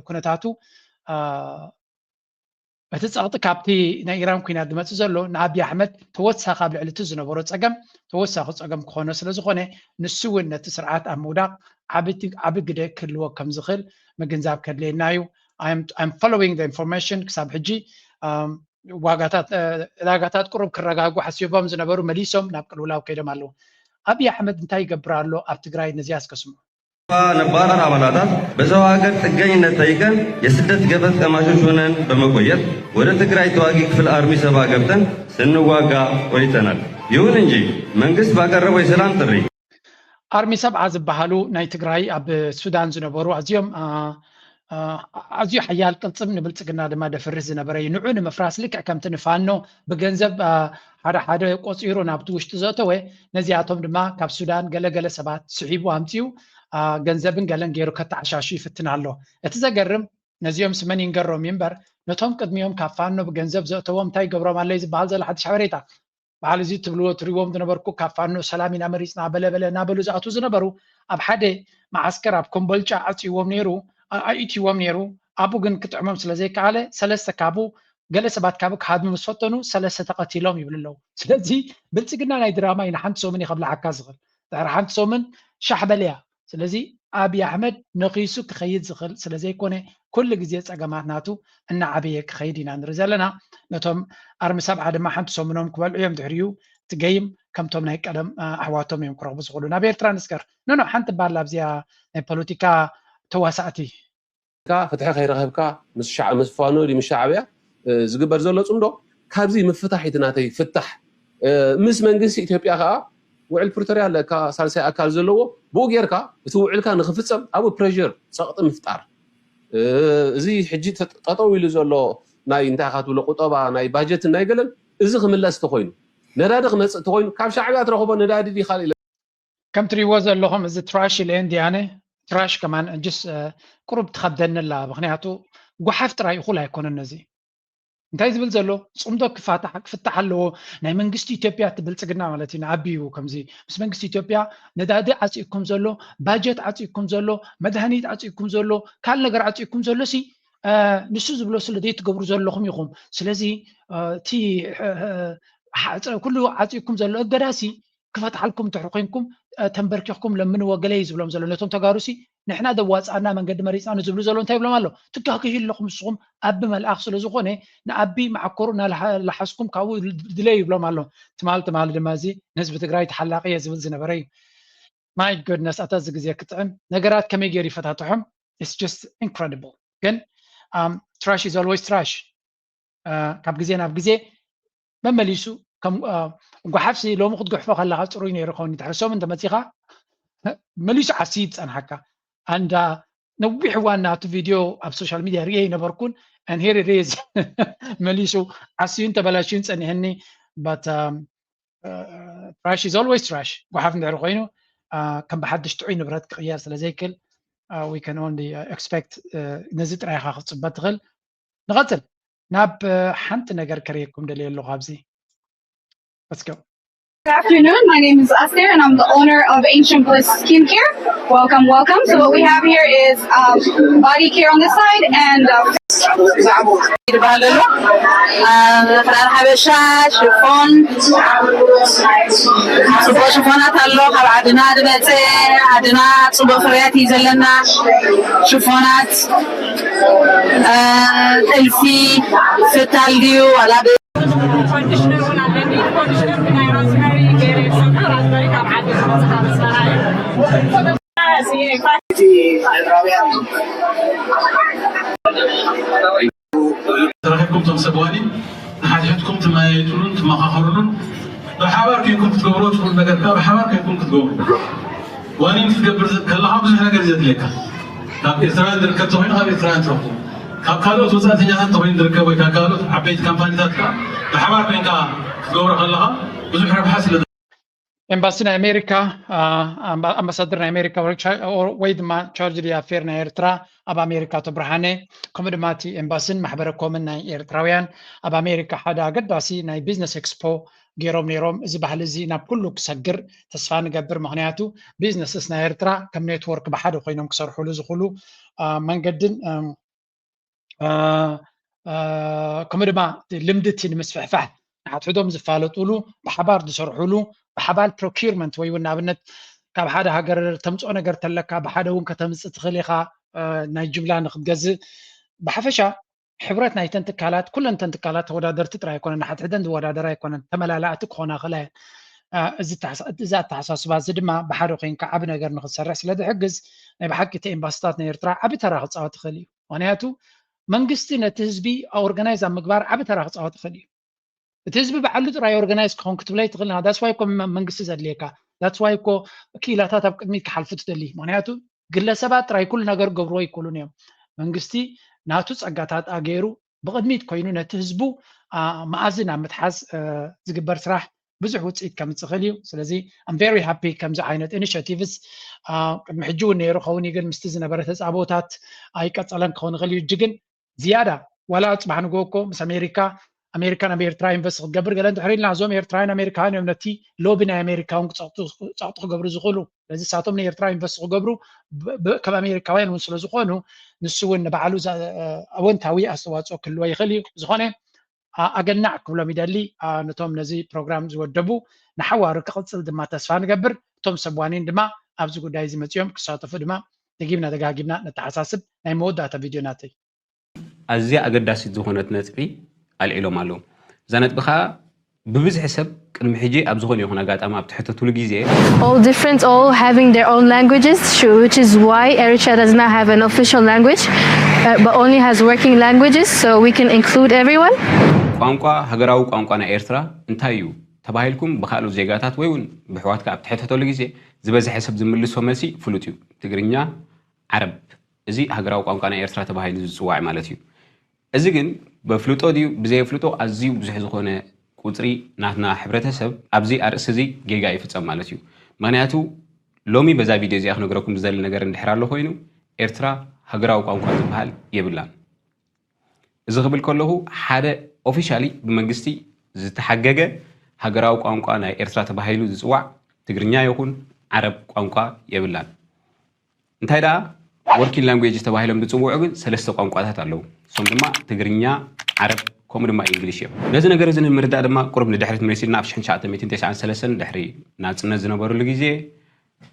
ኩነታቱ እቲ ፀቕጢ ካብቲ ናይ ኢራን ኩናት ዝመፅእ ዘሎ ንኣብይ ኣሕመድ ተወሳኺ ኣብ ልዕሊ እቲ ዝነበሮ ፀገም ተወሳኺ ፀገም ክኾኖ ስለ ዝኾነ ንሱ እውን ነቲ ስርዓት ኣብ ምውዳቕ ዓቢ ግደ ክህልዎ ከም ዝኽእል ምግንዛብ ከድልየና እዩ። I'm following the information ክሳብ ሕጂ ዋጋታት ዕዳጋታት ቁሩብ ክረጋጉ ሓሲቦም ዝነበሩ መሊሶም ናብ ቅልውላው ከይዶም ኣለዉ። ኣብይ ኣሕመድ እንታይ ይገብር ኣሎ ኣብ ትግራይ ነዚኣ እስከ ስምዑ። ነባር ኣባላታት በሰው ሀገር ጥገኝነት ጠይቀን የስደት ገፈት ቀማሾች ሆነን በመቆየት ወደ ትግራይ ተዋጊ ክፍል አርሚ ሰባ ገብተን ስንዋጋ ቆይተናል። ይሁን እንጂ መንግስት ባቀረበው የሰላም ጥሪ ኣርሚ ሰብዓ ዝበሃሉ ናይ ትግራይ ኣብ ሱዳን ዝነበሩ ኣዝዮም ኣዝዩ ሓያል ቅልፅም ንብልፅግና ድማ ደፍርስ ዝነበረ እዩ። ንዑ ንምፍራስ ልክዕ ከምቲ ንፋኖ ብገንዘብ ሓደ ሓደ ቆፂሩ ናብቲ ውሽጢ ዘእተወ ነዚኣቶም ድማ ካብ ሱዳን ገለገለ ሰባት ስሒቡ ኣምፅኡ ገንዘብን ገለን ገይሩ ከተዓሻሹ ይፍትን ኣሎ። እቲ ዘገርም ነዚኦም ስመን ይንገሮም እምበር ነቶም ቅድሚኦም ካብ ፋኖ ብገንዘብ ዘእተዎም እንታይ ይገብሮም ኣለይ ዝበሃል ዘሎ ሓድሽ ሓበሬታ በዓል እዚ ትብልዎ ትሪዎም ዝነበርኩ ካብ ፋኖ ሰላም ኢና መሪፅና በለበለ እናበሉ ዝኣትዉ ዝነበሩ ኣብ ሓደ መዓስከር ኣብ ኮምቦልጫ ዓፅይዎም ነይሩ ኣእትይዎም ነይሩ። ኣብኡ ግን ክጥዕሞም ስለ ዘይከኣለ ሰለስተ ካብኡ ገለ ሰባት ካብኡ ክሃድሙ ምስ ፈተኑ ሰለስተ ተቐቲሎም ይብሉ ኣለዉ። ስለዚ ብልፅግና ናይ ድራማ እዩ ንሓንቲ ሰሙን እዩ ከብልዓካ ዝኽእል ድሕሪ ሓንቲ ሰሙን ሻሕ በልያ። ስለዚ ኣብይ ኣሕመድ ነኺሱ ክኸይድ ዝኽእል ስለ ዘይኮነ ኩሉ ግዜ ፀገማት ናቱ እናዓበየ ክኸይድ ኢና ንርኢ ዘለና። ነቶም ኣርሚ ሰብዓ ድማ ሓንቲ ሰሙኖም ክበልዑ እዮም ድሕሪኡ እቲ ገይም ከምቶም ናይ ቀደም ኣሕዋቶም እዮም ክረኽቡ ዝኽእሉ። ናብ ኤርትራ ንስገር። ኖኖ ሓንቲ ባላ ኣብዚኣ ናይ ፖለቲካ ተዋሳእቲ ፍትሒ ከይረኸብካ ምስ ፋኖ ድዩ ምስ ሻዕብያ ዝግበር ዘሎ ፅምዶ ካብዚ ምፍታሕ እዩ ናተይ ፍታሕ ምስ መንግስቲ ኢትዮጵያ ከዓ ውዕል ፕሪቶርያ ኣለካ ሳልሳይ ኣካል ዘለዎ ብኡ ጌርካ እቲ ውዕልካ ንክፍፀም ኣብኡ ፕሬር ፀቕጢ ምፍጣር እዚ ሕጂ ጠጠው ኢሉ ዘሎ ናይ እንታይ ኢኻ ትብሎ ቁጠባ ናይ ባጀትን ናይ ገለን እዚ ክምለስ ተኮይኑ ነዳዲ ክመፅእ ተኮይኑ ካብ ሻዕብያ ትረኽቦ ነዳዲ ድዩ ካልእ ከም ትሪእዎ ዘለኹም እዚ ትራሽ ኢለ እንዲ ኣነ ትራሽ ከማን ጅስ ቁሩብ ትኸብደኒ ኣላ ምክንያቱ ጓሓፍ ጥራይ እኹል ኣይኮነን ነዚ እንታይ ዝብል ዘሎ ፅምዶ ክፋታሕ ክፍታሕ ኣለዎ ናይ መንግስቲ ኢትዮጵያ እቲ ብልፅግና ማለት እዩ ንዓቢ እዩ ከምዚ ምስ መንግስቲ ኢትዮጵያ ነዳዲ ዓፂእኩም ዘሎ ባጀት ዓፂእኩም ዘሎ መድሃኒት ዓፂእኩም ዘሎ ካል ነገር ዓፂእኩም ዘሎ ሲ ንሱ ዝብሎ ስለ ዘይትገብሩ ዘለኹም ኢኹም ስለዚ እቲ ኩሉ ዓፂእኩም ዘሎ እገዳ ሲ ክፈትሓልኩም እንድሕር ኮይንኩም ተንበርኪኽኩም ለምንዎ ገለ እዩ ዝብሎም ዘሎ ነቶም ተጋሩ ሲ ንሕና ዘዋፅኣና መንገዲ መሪፅና ንዝብሉ ዘሎ እንታይ ይብሎም ኣሎ ትጋገዩ ኣለኹም ንስኹም ኣቢ መልኣኽ ስለ ዝኾነ ንኣቢ መዓኮሩ እናላሓስኩም ካብኡ ድለዩ ይብሎም ኣሎ ትማል ትማል ድማ እዚ ንህዝቢ ትግራይ ተሓላቂ እየ ዝብል ዝነበረ እዩ my goodness ኣታ እዚ ግዜ ክጥዕም ነገራት ከመይ ገይሩ ይፈታትሖም it's just incredible ግን trash is always trash ካብ ግዜ ናብ ግዜ መመሊሱ ጓሓፍሲ ሎሚ ክትጉሕፎ ከለካ ፅሩይ ነይሩ ከውን ድሕሪ ሰሙን ተመፂካ መሊሱ ዓስዩ ዝፀንሓካ ኣንዳ ነዊሕ እዋን ናቱ ቪድዮ ኣብ social media ሪኤ ይነበርኩን and here it is መሊሱ ዓስዩን ተበላሽዩን ፀኒሕኒ but trash is always trash ጓሓፍ እንድሕሪ ኮይኑ ከም ብሓድሽ ጥዑይ ንብረት ክቅየር ስለ ዘይክል we can only expect ነዚ ጥራይ ኢካ ክትፅበ ትኽእል ንቐፅል ናብ ሓንቲ ነገር ከርእየኩም ደልየ ኣለኹ ኣብዚ Let's go. Good afternoon. My name is Aster and I'm the owner of Ancient Bliss Skincare. Welcome, welcome. So what we have here is um, body care on this side and uh, ይበሃል ኣሎ ክዳን ሓበሻ ሽፎን ፅቡቅ ሽፎናት ኣሎ ካብ ዓድና ድመፀ ዓድና ፅቡቅ ፍርያት እዩ ዘለና ሽፎናት ጥልፊ ፍታል ድዩ ዋላ ኮንዲሽነር እውን ኣለኒ ኮንዲሽነር ብናይ ራዝመሪ ገይረ ይሰምዑ ራዝመሪ ካብ ዓዲ ዝመፅእ ካብ ኣስመራ እዩ ተረኺብኩም ቶም ሰብ ዋኒ ንሓድሕድኩም ትመያየጥሉን ትመኻኸሩሉን ብሓባር ኮይንኩም ክትገብርዎ ትኽእሉ ነገር ከዓ ብሓባር ኮይንኩም ክትገብሩ ዋኒን ክትገብር ከለኻ ብዙሕ ነገር ዘድልየካ ካብ ኤርትራውያን ዝርከብ ተኮይኑ ካብ ኤርትራውያን ትረኽቡ ካብ ካልኦት ወፃእተኛታት ተኮይኑ ዝርከብ ወይ ካብ ካልኦት ዓበይቲ ካምፓኒታት ከዓ ብሓባር ኮይንካ ክትገብሮ ከለኻ ብዙሕ ረብሓ ስለ ኤምባሲ ናይ ኣሜሪካ ኣምባሳደር ናይ ኣሜሪካ ወይ ድማ ቻርጅ ዲ ኣፌር ናይ ኤርትራ ኣብ ኣሜሪካ ኣቶ ብርሃነ፣ ከምኡ ድማ እቲ ኤምባስን ማሕበረ ኮምን ናይ ኤርትራውያን ኣብ ኣሜሪካ ሓደ ኣገዳሲ ናይ ቢዝነስ ኤክስፖ ገይሮም ነይሮም። እዚ ባህሊ እዚ ናብ ኩሉ ክሰግር ተስፋ ንገብር። ምክንያቱ ቢዝነስስ ናይ ኤርትራ ከም ኔትወርክ ብሓደ ኮይኖም ክሰርሕሉ ዝኽእሉ መንገድን ከምኡ ድማ ልምድቲ ንምስፍሕፋሕ ንሓትሕዶም ዝፋለጡሉ፣ ብሓባር ዝሰርሑሉ፣ ብሓባር ፕሮኪርመንት ወይ እውን ንኣብነት ካብ ሓደ ሃገር ተምፅኦ ነገር ተለካ ብሓደ እውን ከተምፅእ ትኽእል ኢኻ። ናይ ጅምላ ንክትገዝእ ብሓፈሻ ሕብረት ናይተን ትካላት ኩለንተን ትካላት ተወዳደርቲ ጥራይ ኣይኮነን፣ ንሓትሕደን ዝወዳደራ ኣይኮነን፣ ተመላላእቲ ክኾና ክእላ እየን። እዚ ኣተሓሳስባ እዚ ድማ ብሓደ ኮይንካ ዓብ ነገር ንክትሰርሕ ስለ ዝሕግዝ ናይ ብሓቂ እቲ ኤምባስታት ናይ ኤርትራ ዓብ ተራ ክፃወት ይኽእል እዩ። ምክንያቱ መንግስቲ ነቲ ህዝቢ ኦርጋናይዝ ኣብ ምግባር ዓብ ተራ ክፃወት ይኽእል እዩ። እቲ ህዝቢ ብዓሉ ጥራይ ኦርጋናይዝ ክኸውን ክትብለይ ትኽእል ዳስዋይ ኮ መንግስቲ ዘድልየካ ዳስዋይ ኮ ክኢላታት ኣብ ቅድሚት ክሓልፉ ትደሊ። ምክንያቱ ግለሰባት ጥራይ ኩሉ ነገር ገብርዎ ይክእሉን እዮም። መንግስቲ ናቱ ፀጋታት ኣገይሩ ብቕድሚት ኮይኑ ነቲ ህዝቡ መኣዝን ኣብ ምትሓዝ ዝግበር ስራሕ ብዙሕ ውፅኢት ከምፅእ ይኽእል እዩ። ስለዚ I'm very happy ከምዚ ዓይነት ኢኒሽቲቭስ ቅድሚ ሕጂ እውን ነይሩ ኸውን ግን ምስቲ ዝነበረ ተፃቦታት ኣይቀፀለን ክኸውን ይኽእል እዩ። እጂ ግን ዝያዳ ዋላ ፅባሕ ንግሆ እኮ ምስ ኣሜሪካ ኣሜሪካ ናብ ኤርትራ ኢንቨስት ክትገብር ገለ እንድሕር ኢልና እዞም ኤርትራውያን ኣሜሪካውያን እዮም ነቲ ሎቢ ናይ ኣሜሪካ እውን ክፀቕጡ ክገብሩ ዝኽእሉ። ስለዚ ንሳቶም ንኤርትራ ኢንቨስት ክገብሩ ከም ኣሜሪካውያን እውን ስለዝኾኑ ንሱ እውን ንባዕሉ ኣወንታዊ ኣስተዋፅኦ ክህልዎ ይኽእል እዩ። ዝኾነ ኣገናዕ ክብሎም ይደሊ። ነቶም ነዚ ፕሮግራም ዝወደቡ ንሓዋሩ ክቕፅል ድማ ተስፋ ንገብር። እቶም ሰብ ዋኒን ድማ ኣብዚ ጉዳይ እዚ መፅኦም ክሳተፉ ድማ ደጊምና ደጋጊምና ነተሓሳስብ። ናይ መወዳእታ ቪድዮ ናተይ ኣዝያ ኣገዳሲት ዝኾነት ነጥቢ ኣልዒሎም ኣለዉ። እዛ ነጥቢ ከዓ ብብዝሒ ሰብ ቅድሚ ሕጂ ኣብ ዝኾነ ይኹን ኣጋጣሚ ኣብ ትሕተትሉ ግዜ all different, all having their own languages, which is why Eritrea does not have an official language, uh, but only has working languages, so we can include everyone. ቋንቋ ሃገራዊ ቋንቋ ናይ ኤርትራ እንታይ እዩ ተባሂልኩም ብካልኦት ዜጋታት ወይ እውን ብሕዋትካ ኣብ ትሕተተሉ ግዜ ዝበዝሐ ሰብ ዝምልሶ መልሲ ፍሉጥ እዩ። ትግርኛ፣ ዓረብ፣ እዚ ሃገራዊ ቋንቋ ናይ ኤርትራ ተባሂሉ ዝፅዋዕ ማለት እዩ። እዚ ግን በፍልጦ ድዩ ብዘየፍልጦ ኣዝዩ ብዙሕ ዝኾነ ቁፅሪ ናትና ሕብረተሰብ ኣብዚ ኣርእስቲ እዚ ጌጋ ይፍፀም ማለት እዩ። ምክንያቱ ሎሚ በዛ ቪድዮ እዚኣ ክነግረኩም ዝደሊ ነገር እንድሕር ኣሎ ኮይኑ ኤርትራ ሃገራዊ ቋንቋ ዝበሃል የብላን። እዚ ክብል ከለኹ ሓደ ኦፊሻሊ ብመንግስቲ ዝተሓገገ ሃገራዊ ቋንቋ ናይ ኤርትራ ተባሂሉ ዝፅዋዕ ትግርኛ ይኹን ዓረብ ቋንቋ የብላን። እንታይ ደኣ ወርኪንግ ላንጉጅ ተባሂሎም ዝፅውዑ ግን ሰለስተ ቋንቋታት ኣለዉ። እሶም ድማ ትግርኛ፣ ዓረብ ከምኡ ድማ ኢንግሊሽ እዮም። ነዚ ነገር እዚ ንምርዳእ ድማ ቁሩብ ንድሕሪት መሊስና ኣብ ሽሕን ትሽዓተ ሚእትን ተስዓን ሰለስተን ድሕሪ ናፅነት ዝነበሩሉ ግዜ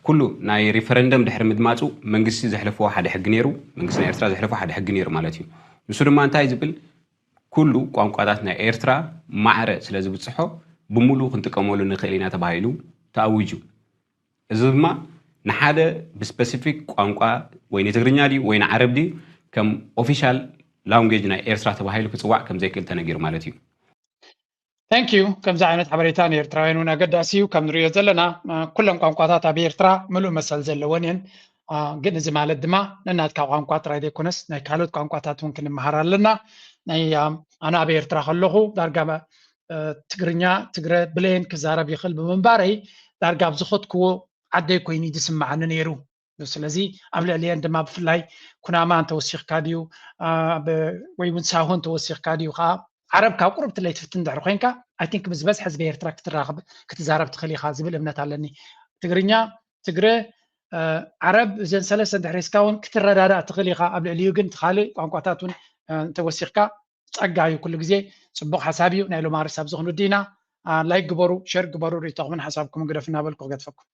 ኩሉ ናይ ሪፈረንደም ድሕሪ ምድማፁ መንግስቲ ዘሕለፍዎ ሓደ ሕጊ ነይሩ፣ መንግስቲ ናይ ኤርትራ ዘሕለፎ ሓደ ሕጊ ነይሩ ማለት እዩ። ንሱ ድማ እንታይ ዝብል ኩሉ ቋንቋታት ናይ ኤርትራ ማዕረ ስለ ዝብፅሖ ብምሉእ ክንጥቀመሉ ንኽእል ኢና ተባሂሉ ተኣዊጁ። እዚ ድማ ንሓደ ብስፐሲፊክ ቋንቋ ወይ ንትግርኛ ድዩ ወይ ንዓረብ ድዩ ከም ኦፊሻል ላንጉጅ ናይ ኤርትራ ተባሂሉ ክፅዋዕ ከም ዘይክእል ተነጊሩ ማለት እዩ። Thank you። ከምዚ ዓይነት ሓበሬታ ንኤርትራውያን እውን ኣገዳሲ እዩ። ከም ንሪኦ ዘለና ኩለን ቋንቋታት ኣብ ኤርትራ ምሉእ መሰል ዘለወን እየን። ግን እዚ ማለት ድማ ነናትካ ቋንቋ ጥራይ ዘይኮነስ ናይ ካልኦት ቋንቋታት እውን ክንመሃር ኣለና። ናይ ኣነ ኣብ ኤርትራ ከለኹ ዳርጋ ትግርኛ ትግረ ብሌን ክዛረብ ይኽእል ብምንባረይ ዳርጋ ኣብ ዝኸድክዎ ዓደይ ኮይኑ እዩ ዝስምዓኒ ነይሩ። ስለዚ ኣብ ልዕሊአን ድማ ብፍላይ ኩናማ እንተወሲኽካ ድዩ ወይ እውን ሳሆ እንተወሲኽካ ድዩ ከዓ ዓረብ ካብ ቁርብትለይ ትፍትን ድሕሪ ኮይንካ I think ምስ ዝበዝሐ ህዝቢ ኤርትራ ክትራኸብ ክትዛረብ ትኽእል ኢኻ ዝብል እምነት ኣለኒ። ትግርኛ፣ ትግረ፣ ዓረብ እዘን ሰለስተ እንድሕር ሒዝካ እውን ክትረዳዳእ ትኽእል ኢኻ። ኣብ ልዕሊኡ ግን እቲ ካልእ ቋንቋታት እውን እንተወሲኽካ ፀጋ እዩ ኩሉ ግዜ። ፅቡቕ ሓሳብ እዩ። ናይ ሎማርስ ኣብዚ ክንውዲ ኢና። ላይክ ግበሩ፣ ሸር ግበሩ፣ ርእይቶኹምን ሓሳብኩምን ግደፉ እናበልኩ ክገድፈኩም።